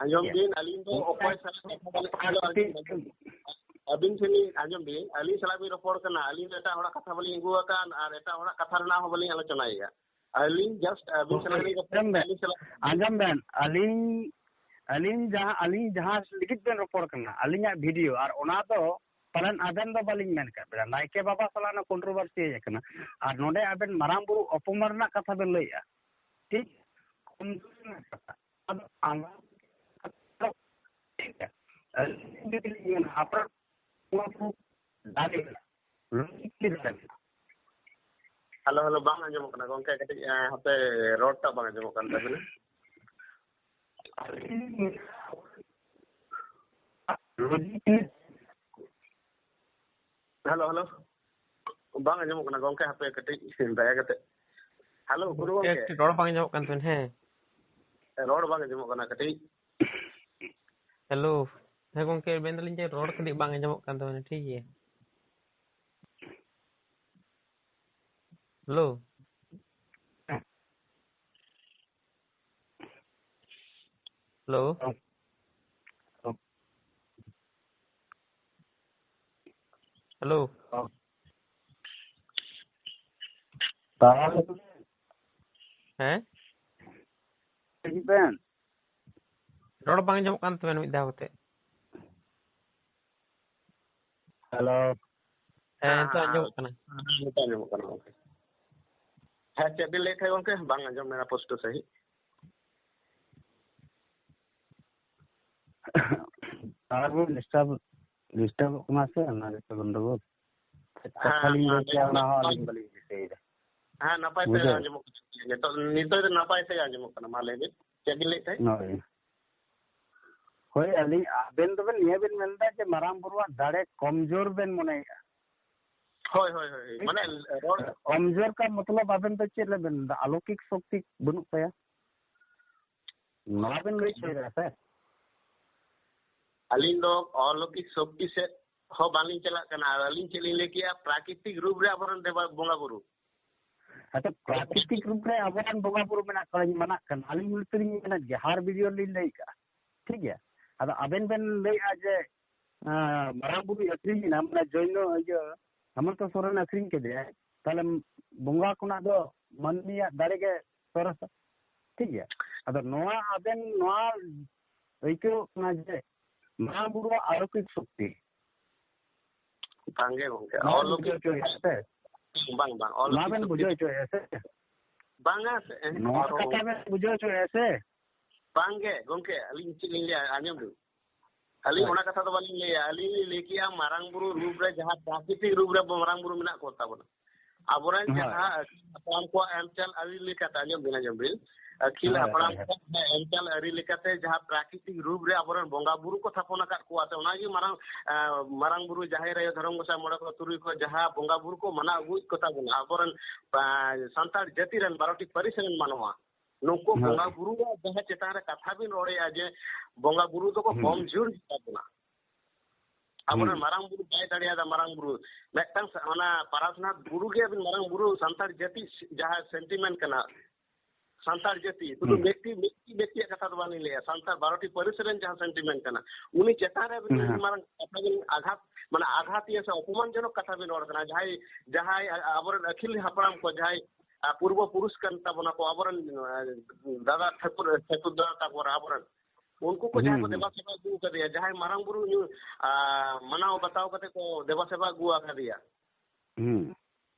ᱟᱸᱡᱚᱢ ᱵᱤᱱ, ᱟᱹᱞᱤᱧ ᱫᱚ ᱚᱠᱚᱭ ᱥᱟᱞᱟᱜ ᱠᱟᱛᱷᱟ ᱵᱟᱹᱞᱤᱧ, ᱦᱮᱞᱳ, ᱟᱸᱡᱚᱢ ᱵᱤᱱ, ᱟᱹᱵᱤᱱ ᱴᱷᱮᱱ ᱞᱤᱧ, ᱟᱸᱡᱚᱢ ᱵᱤᱱ, ᱟᱹᱞᱤᱧ ᱥᱟᱞᱟᱜ ᱵᱤᱱ ᱨᱚᱯᱚᱲ ᱠᱟᱱᱟ, ᱟᱹᱞᱤᱧ ᱫᱚ ᱮᱴᱟᱜ ᱦᱚᱲᱟᱜ ᱠᱟᱛᱷᱟ ᱵᱟᱹᱞᱤᱧ ᱟᱹᱜᱩ ᱟᱠᱟᱫ ᱟᱨ ᱮᱴᱟᱜ ᱦᱚᱲᱟᱜ ᱠᱟᱛᱷᱟ ᱨᱮᱱᱟᱜ ᱦᱚᱸ ᱵᱟᱹᱞᱤᱧ ᱟᱞᱳᱪᱚᱱᱟᱭᱮᱫᱼᱟ᱾ ᱟᱹᱞᱤᱧ just ᱟᱹᱵᱤᱱ ᱥᱟᱞᱟᱜ ᱞᱤᱧ ᱨᱚᱯᱚᱲ ᱟᱸᱡᱚᱢ ᱠᱟᱱᱟ, ᱵᱮᱱ, ᱟᱹᱞᱤᱧ ᱥᱟᱞᱟᱜ ᱟᱸᱡᱚᱢ ᱵᱮᱱ, ᱟᱹᱞᱤᱧ, ᱟᱹᱞᱤᱧ ᱡᱟᱦᱟᱸ, ᱟᱹᱞᱤᱧ ᱡᱟᱦᱟᱸ ᱞᱟᱹᱜᱤᱫ ᱵᱮᱱ ᱨᱚᱯᱚᱲ ᱠᱟᱱᱟ, ᱟᱹᱞᱤᱧᱟᱜ ᱵᱷᱤᱰᱤᱭᱳ, ᱟᱨ ᱚᱱᱟ ᱫᱚ ᱯᱟᱞᱮᱱ ᱟᱵᱮᱱ ᱫᱚ ᱵᱟᱹᱞᱤᱧ ᱢᱮᱱ ᱠᱟᱜ ᱵᱮᱱᱟ, ᱱᱟᱭᱠᱮ ᱵᱟᱵᱟ ᱥᱟᱞᱟᱜ ᱚᱱᱟ ᱠᱚᱱᱴᱨᱳᱵᱷᱟᱨᱥᱤ ᱦᱮᱡ ᱟᱠᱟᱱᱟ᱾ ᱟᱨ ᱱᱚᱰᱮ ᱟᱵᱮᱱ ᱢᱟᱨᱟᱝ ᱵᱩᱨᱩ ᱚᱯᱚᱢᱟᱱ ᱨᱮᱱᱟᱜ ᱠᱟᱛᱷᱟ ᱵᱮᱱ ᱞᱟᱹᱭᱮᱜᱼᱟ, ᱴᱷᱤᱠ? ᱠᱚᱢᱡᱳᱨᱤ ᱨᱮᱱᱟᱜ ᱠᱟᱛᱷᱟ᱾ ᱟᱫᱚ ᱟᱞᱟᱝ, ᱴᱷᱤᱠ ᱜᱮᱭᱟ, ᱟᱹᱞᱤᱧ ᱡᱩᱫᱤ ᱞᱤᱧ ᱢᱮᱱᱟ, ᱟᱯᱱᱟᱨ ᱱᱚᱣᱟ ᱠᱚ ᱫᱟᱲᱮ ᱢᱮᱱᱟᱜᱼᱟ, ᱞᱚᱡᱤᱠ ᱫᱟᱲᱮ ᱢᱮᱱᱟᱜᱼᱟ᱾ ᱦᱮᱞᱳ, ᱦᱮᱞᱳ, ᱵᱟᱝ ᱟᱸᱡᱚᱢᱚᱜ ᱠᱟᱱᱟ ᱜᱚᱝᱠᱮ, ᱠᱟᱹᱴᱤᱡ, ᱮᱸ, ᱦᱟᱯᱮ, ᱨᱚᱲ ᱴᱟᱜ ᱵᱟᱝ ᱟᱸᱡᱚᱢᱚᱜ ᱠᱟᱱ ᱛᱟᱵᱤᱱᱟ᱾ ᱟᱹᱞᱤᱧ ᱞᱤᱧ ᱢᱮᱱᱟ, ᱞᱚᱡᱤᱠ ᱦᱮᱞᱳ, ᱦᱮᱞᱳ᱾ ᱵᱟᱝ ᱟᱸᱡᱚᱢᱚᱜ ᱠᱟᱱᱟ ᱜᱚᱝᱠᱮ, ᱦᱟᱯᱮ ᱠᱟᱹᱴᱤᱡ ᱫᱟᱭᱟ ᱠᱟᱛᱮ᱾ ᱦᱮᱞᱳ, ᱜᱩᱨᱩ ᱜᱚᱝᱠᱮ, ᱜᱚᱝᱠᱮ᱾ ᱠᱟᱹᱴᱤᱡ ᱨᱚᱲ ᱵᱟᱝ ᱟᱸᱡᱚᱢᱚᱜ ᱠᱟᱱ ᱛᱟᱵᱮᱱ, ᱦᱮᱸ᱾ ᱨᱚᱲ ᱵᱟᱝ ᱟᱸᱡᱚᱢᱚᱜ ᱠᱟᱱᱟ ᱠᱟᱹᱴᱤᱡ᱾ ᱦᱮᱞᱳ᱾ ᱦᱮᱸ ᱜᱚᱝᱠᱮ, ᱢᱮᱱᱫᱟᱞᱤᱧ ᱡᱮ ᱨᱚᱲ ᱠᱟᱹᱴᱤᱡ ᱵᱟᱝ ᱟᱸᱡᱚᱢᱚᱜ ᱠᱟᱱ ᱛᱟᱵᱮᱱᱟ, ᱴᱷᱤᱠ ᱜᱮᱭᱟ᱾ ᱦᱮᱞᱳ᱾ ᱦᱮᱞᱳ᱾ ᱦᱮᱞᱳ᱾ ᱛᱟᱦᱚᱞᱮ ᱦᱮᱸ? ᱦᱤᱡᱩᱜ ᱵᱮᱱ᱾ ᱨᱚᱲ ᱵᱟᱝ ᱟᱸᱡᱚᱢᱚᱜ ᱠᱟᱱ ᱛᱟᱵᱮᱱᱟ ᱢᱤᱫ ᱫᱷᱟᱣ ᱠᱟᱛᱮ᱾ ᱦᱮᱞᱳ᱾ ᱦᱮᱸ, ᱱᱤᱛᱚᱜ ᱟᱸᱡᱚᱢᱚᱜ ᱠᱟᱱᱟ᱾ ᱦᱮᱸ, ᱱᱤᱛᱚᱜ ᱟᱸᱡᱚᱢᱚᱜ ᱠᱟᱱᱟ ᱜᱚᱝᱠᱮ᱾ ᱦᱮᱸ, ᱪᱮᱫ ᱵᱤᱱ ᱞᱟᱹᱭᱮᱫ ᱛᱟᱦᱮᱸᱫ ᱜᱚᱝᱠᱮ? ᱵᱟᱝ ᱟᱸᱡᱚᱢ ᱞᱮᱱᱟ ᱯᱩᱥᱴᱟᱹ ᱥᱟᱺᱦᱤᱡ᱾ ᱴᱟᱣᱟᱨ ᱵᱚᱱ ᱰᱤᱥᱴᱟᱵ, ᱰᱤᱥᱴᱟᱵᱚᱜ ᱠᱟᱱᱟ ᱥᱮ, ᱚᱱᱟ ᱜᱮᱛᱚ ᱜᱚᱱᱰᱚᱜᱳᱞ᱾ ᱪᱮᱫ ᱠᱟᱛᱷᱟ ᱦᱮᱸ, ᱞᱤᱧ ᱞᱟᱹᱭ ᱠᱮᱭᱟ, ᱚᱱᱟ ᱦᱚᱸ ᱟᱹᱞᱤᱧ ᱵᱟᱹᱞᱤᱧ ᱫᱤᱥᱟᱹᱭᱮᱫᱟ᱾ ᱦᱮᱸ, ᱱᱟᱯᱟᱭ ᱛᱮ ᱵᱩᱡᱷᱟᱹᱣ? ᱟᱸᱡᱚᱢᱚᱜ ᱠᱟᱱᱟ᱾ ᱱᱤᱛᱚᱜ, ᱱᱤᱛᱚᱜ ᱫᱚ ᱱᱟᱯᱟᱭ ᱛᱮ ᱟᱸᱡᱚᱢᱚᱜ ᱠᱟᱱᱟ᱾ ᱢᱟ ᱞᱟᱹᱭ ᱵᱤᱱ, ᱪᱮᱫ ᱵᱤᱱ ᱞᱟᱹᱭᱮᱫ ᱛᱟᱦᱮᱸᱫ? ᱦᱳᱭ᱾ ᱦᱳᱭ, ᱟᱹᱞᱤᱧ, ᱟᱵᱮᱱ ᱫᱚᱵᱮᱱ ᱱᱤᱭᱟᱹ ᱵᱮᱱ ᱢᱮᱱᱫᱟ ᱡᱮ ᱢᱟᱨᱟᱝ ᱵᱩᱨᱩᱣᱟᱜ ᱫᱟᱲᱮ ᱠᱚᱢᱡᱳᱨ ᱵᱮᱱ ᱢᱚᱱᱮᱭᱮᱫᱼᱟ᱾ ᱦᱳᱭ, ᱦᱳᱭ, ᱦᱳᱭ᱾ ᱢᱟᱱᱮ ᱨᱚᱲ ᱠᱚᱢᱡᱳᱨ ᱠᱟ ᱢᱚᱛᱞᱚᱵ ᱟᱵᱮᱱ ᱫᱚ ᱪᱮᱫ ᱵᱮᱱ ᱢᱮᱱᱫᱟ? ᱟᱞᱚᱠᱤᱠ ᱥᱚᱠᱛᱤ ᱵᱟᱹᱱᱩᱜ ᱛᱟᱭᱟ, ᱱᱚᱣᱟ ᱵᱮᱱ ᱞᱟᱹᱭ ᱦᱚᱪᱚᱭᱮᱫᱟ ᱥᱮ? ᱟᱹᱞᱤᱧ ᱫᱚ ᱚᱞᱚᱠᱤᱠ ᱥᱚᱠᱛᱤ ᱥᱮᱫ ᱦᱚᱸ ᱵᱟᱝᱞᱤᱧ ᱪᱟᱞᱟᱜ ᱠᱟᱱᱟ᱾ ᱟᱨ ᱟᱹᱞᱤᱧ ᱪᱮᱫ ᱞᱤᱧ ᱞᱟᱹᱭ ᱠᱮᱜᱼᱟ, ᱯᱨᱟᱠᱨᱤᱛᱤᱠ ᱨᱩᱯ ᱨᱮ ᱟᱵᱚᱨᱮᱱ ᱫᱮᱵᱟ ᱵᱚᱸᱜᱟ ᱵᱩᱨᱩ᱾ ᱟᱪᱪᱷᱟ, ᱯᱨᱟᱠᱨᱤᱛᱤᱠ ᱨᱩᱯ ᱨᱮ ᱟᱵᱚᱨᱮᱱ ᱵᱚᱸᱜᱟ ᱵᱩᱨᱩ ᱢᱮᱱᱟᱜ ᱠᱚᱣᱟ, ᱢᱟᱱᱟᱜ ᱠᱟᱱᱟ᱾ ᱟᱹᱞᱤᱧ ᱩᱞᱴᱟᱹ ᱞᱤᱧ ᱢᱮᱱᱮᱫ ᱜᱮᱭᱟ, ᱦᱟᱨ ᱵᱷᱤᱰᱤᱭᱳ ᱞᱤᱧ ᱞᱟᱹᱭ ᱠᱟᱜᱼᱟ, ᱴᱷᱤᱠ ᱜᱮᱭᱟ? ᱟᱫᱚ ᱟᱵᱮᱱ ᱵᱮᱱ ᱞᱟᱹᱭᱮᱜᱼᱟ ᱡᱮ, ᱟᱸ, ᱢᱟᱨᱟᱝ ᱵᱩᱨᱩᱭ ᱟᱹᱠᱷᱨᱤᱧ ᱮᱱᱟ, ᱢᱟᱱᱮ ᱡᱚᱭᱱᱚ ᱤᱭᱟᱹ ᱦᱮᱢᱚᱱᱛᱚ ᱥᱚᱨᱮᱱ ᱟᱹᱠᱷᱨᱤᱧ ᱠᱮᱫᱮᱭᱟᱭ, ᱛᱟᱦᱞᱮ ᱵᱚᱸᱜᱟ ᱠᱷᱚᱱᱟᱜ ᱫᱚ ᱢᱟᱹᱱᱢᱤᱭᱟᱜ ᱫᱟᱲᱮ ᱜᱮ ᱥᱚᱨᱮᱥᱟ, ᱴᱷᱤᱠ ᱜᱮᱭᱟ? ᱟᱫᱚ ᱱᱚᱣᱟ ᱟᱵᱮᱱ ᱱᱚᱣᱟ ᱟᱹᱭᱠᱟᱹᱣ ᱠᱟᱱᱟ ᱡᱮ ᱢᱟᱨᱟᱝ ᱵᱩᱨᱩᱣᱟᱜ ᱟᱞᱚᱠᱤᱠ ᱥᱚᱠᱛᱤ, ᱵᱟᱝᱜᱮ ᱜᱚᱝᱠᱮ, ᱱᱚᱣᱟ ᱵᱮᱱ ᱚᱞᱚᱠᱤᱠ ᱵᱩᱡᱷᱟᱹᱣ ᱥᱚᱠᱛᱤ ᱦᱚᱪᱚᱭᱮᱫᱼᱟ ᱥᱮ? ᱵᱟᱝ, ᱵᱟᱝ᱾ ᱚᱞᱚᱠᱤᱠ ᱥᱚᱠᱛᱤ ᱵᱟᱝᱟ ᱥᱮ, ᱱᱚᱣᱟ ᱚᱞᱚᱠᱤᱠ ᱠᱟᱛᱷᱟ ᱥᱚᱠᱛᱤ ᱵᱮᱱ ᱵᱩᱡᱷᱟᱹᱣ ᱦᱚᱪᱚᱭᱮᱫᱼᱟ ᱥᱮ? ᱵᱟᱝᱜᱮ ᱜᱚᱝᱠᱮ, ᱟᱹᱞᱤᱧ ᱪᱮᱫ ᱞᱤᱧ ᱞᱟᱹᱭᱟ, ᱟᱸᱡᱚᱢ ᱵᱤᱱ᱾ ᱟᱹᱞᱤᱧ ᱦᱳᱭ᱾ ᱚᱱᱟ ᱠᱟᱛᱷᱟ ᱫᱚ ᱵᱟᱹᱞᱤᱧ ᱞᱟᱹᱭᱟ᱾ ᱟᱹᱞᱤᱧ ᱞᱤᱧ ᱞᱟᱹᱭ ᱠᱮᱜᱼᱟ ᱢᱟᱨᱟᱝ ᱵᱩᱨᱩ ᱨᱩᱯ ᱨᱮ ᱡᱟᱦᱟᱸ ᱯᱨᱟᱠᱨᱤᱛᱤᱠ ᱨᱩᱯ ᱨᱮ ᱢᱟᱨᱟᱝ ᱵᱩᱨᱩ ᱢᱮᱱᱟᱜ ᱠᱚ ᱛᱟᱵᱚᱱᱟ᱾ ᱟᱵᱚᱨᱮᱱ ᱦᱳᱭ᱾ ᱡᱟᱦᱟᱸ ᱦᱟᱯᱲᱟᱢ ᱠᱚᱣᱟᱜ ᱮᱢ ᱪᱟᱞ ᱟᱹᱨᱤ ᱞᱮᱠᱟᱛᱮ, ᱟᱸᱡᱚᱢ ᱵᱤᱱ, ᱟᱸᱡᱚᱢ ᱵᱤᱱ᱾ ᱟᱹᱠᱷᱤᱞ ᱦᱳᱭ, ᱦᱟᱯᱲᱟᱢ ᱦᱳᱭ, ᱦᱳᱭ᱾ ᱠᱚᱣᱟᱜ ᱡᱟᱦᱟᱸ ᱮᱢ ᱪᱟᱞ ᱟᱹᱨᱤ ᱞᱮᱠᱟᱛᱮ ᱡᱟᱦᱟᱸ ᱯᱨᱟᱠᱨᱤᱛᱤᱠ ᱨᱩᱯ ᱨᱮ ᱟᱵᱚᱨᱮᱱ ᱵᱚᱸᱜᱟ ᱵᱩᱨᱩ ᱠᱚ ᱛᱷᱟᱯᱚᱱ ᱟᱠᱟᱫ ᱠᱚᱣᱟ, ᱥᱮ ᱚᱱᱟᱜᱮ ᱢᱟᱨᱟᱝ, ᱮᱸ, ᱢᱟᱨᱟᱝ ᱵᱩᱨᱩ, ᱡᱟᱦᱮᱨ ᱟᱭᱳ, ᱫᱷᱚᱨᱚᱢ ᱜᱚᱸᱥᱟᱭ, ᱢᱚᱬᱮ ᱠᱚ, ᱛᱩᱨᱩᱭ ᱠᱚ, ᱡᱟᱦᱟᱸ ᱵᱚᱸᱜᱟ ᱵᱩᱨᱩ ᱠᱚ ᱢᱟᱱᱟᱣ ᱟᱹᱜᱩᱭᱮᱫ ᱠᱚ ᱛᱟᱵᱚᱱᱟ, ᱟᱵᱚᱨᱮᱱ, ᱮᱸ, ᱥᱟᱱᱛᱟᱲ ᱡᱟᱹᱛᱤ ᱨᱮᱱ ᱵᱟᱨᱚᱴᱤ ᱯᱟᱹᱨᱤᱥ ᱨᱮᱱ ᱢᱟᱱᱣᱟ᱾ ᱱᱩᱠᱩ ᱦᱳᱭ᱾ ᱵᱚᱸᱜᱟ ᱵᱩᱨᱩᱣᱟᱜ ᱡᱟᱦᱟᱸ ᱪᱮᱛᱟᱱ ᱨᱮ ᱠᱟᱛᱷᱟ ᱵᱤᱱ ᱨᱚᱲᱮᱜᱼᱟ ᱡᱮ ᱵᱚᱸᱜᱟ ᱵᱩᱨᱩ ᱫᱚᱠᱚ ᱦᱩᱸ᱾ ᱠᱚᱢ ᱡᱳᱨ ᱜᱮᱛᱟ ᱵᱚᱱᱟ᱾ ᱟᱵᱚᱨᱮᱱ ᱦᱩᱸ᱾ ᱢᱟᱨᱟᱝ ᱵᱩᱨᱩ ᱵᱟᱭ ᱫᱟᱲᱮᱭᱟᱫᱟ, ᱢᱟᱨᱟᱝ ᱵᱩᱨᱩ᱾ ᱢᱤᱫᱴᱟᱝ ᱥᱟ-, ᱚᱱᱟ ᱯᱟᱨᱟᱥᱱᱟᱛᱷ ᱵᱩᱨᱩ ᱜᱮ ᱟᱵᱤᱱ ᱢᱟᱨᱟᱝ ᱵᱩᱨᱩ ᱥᱟᱱᱛᱟᱲ ᱡᱟᱹᱛᱤ ᱡᱟᱦᱟᱸ sentiment ᱠᱟᱱᱟ, ᱥᱟᱱᱛᱟᱲ ᱡᱟᱹᱛᱤ, ᱥᱩᱫᱷᱩ ᱦᱩᱸ᱾ ᱢᱤᱫᱴᱤᱡ, ᱢᱤᱫᱴᱤᱡ ᱵᱮᱠᱛᱤᱭᱟᱜ ᱠᱟᱛᱷᱟ ᱫᱚ ᱵᱟᱹᱞᱤᱧ ᱞᱟᱹᱭᱟ, ᱥᱟᱱᱛᱟᱲ ᱵᱟᱨᱚᱴᱤ ᱯᱟᱹᱨᱤᱥ ᱨᱮᱱ ᱡᱟᱦᱟᱸ sentiment ᱠᱟᱱᱟ, ᱩᱱᱤ ᱪᱮᱛᱟᱱ ᱨᱮ ᱟᱵᱤᱱ ᱦᱩᱸ᱾ ᱢᱟᱨᱟᱝ ᱠᱟᱛᱷᱟ ᱵᱤᱱ ᱟᱜᱷᱟᱛ, ᱢᱟᱱᱮ ᱟᱜᱷᱟᱛᱤᱭᱟᱹ ᱥᱮ ᱚᱯᱚᱢᱟᱱᱡᱚᱱᱚᱠ ᱠᱟᱛᱷᱟ ᱵᱤᱱ ᱨᱚᱲ ᱠᱟᱱᱟ᱾ ᱡᱟᱦᱟᱸᱭ, ᱡᱟᱦᱟᱸᱭ ᱟ-, ᱟᱵᱚᱨᱮᱱ ᱟᱹᱠᱷᱤᱞ ᱦᱟᱯᱲᱟᱢ ᱠᱚ, ᱡᱟᱦᱟᱸᱭ, ᱟ, ᱯᱩᱨᱵᱚ ᱯᱩᱨᱩᱥ ᱠᱟᱱ ᱛᱟᱵᱚᱱᱟ ᱠᱚ, ᱟᱵᱚᱨᱮᱱ, ᱟ, ᱫᱟᱫᱟ ᱴᱷᱟᱹᱠᱩᱨ, ᱴᱷᱟᱹᱠᱩᱨ ᱫᱟᱫᱟ ᱛᱟᱠᱚ, ᱟᱵᱚᱨᱮᱱ ᱩᱱᱠᱩ ᱠᱚ ᱡᱟᱦᱟᱸᱭ ᱠᱚ ᱦᱩᱸ, ᱫᱮᱵᱟ ᱥᱮᱵᱟ ᱟᱹᱜᱩ ᱟᱠᱟᱫᱮᱭᱟ, ᱡᱟᱦᱟᱸᱭ ᱢᱟᱨᱟᱝ ᱵᱩᱨᱩ ᱧᱩ-, ᱟ, ᱢᱟᱱᱟᱣ ᱵᱟᱛᱟᱣ ᱠᱟᱛᱮ ᱠᱚ ᱫᱮᱵᱟ ᱥᱮᱵᱟ ᱟᱹᱜᱩ ᱟᱠᱟᱫᱮᱭᱟ᱾ ᱦᱩᱸ᱾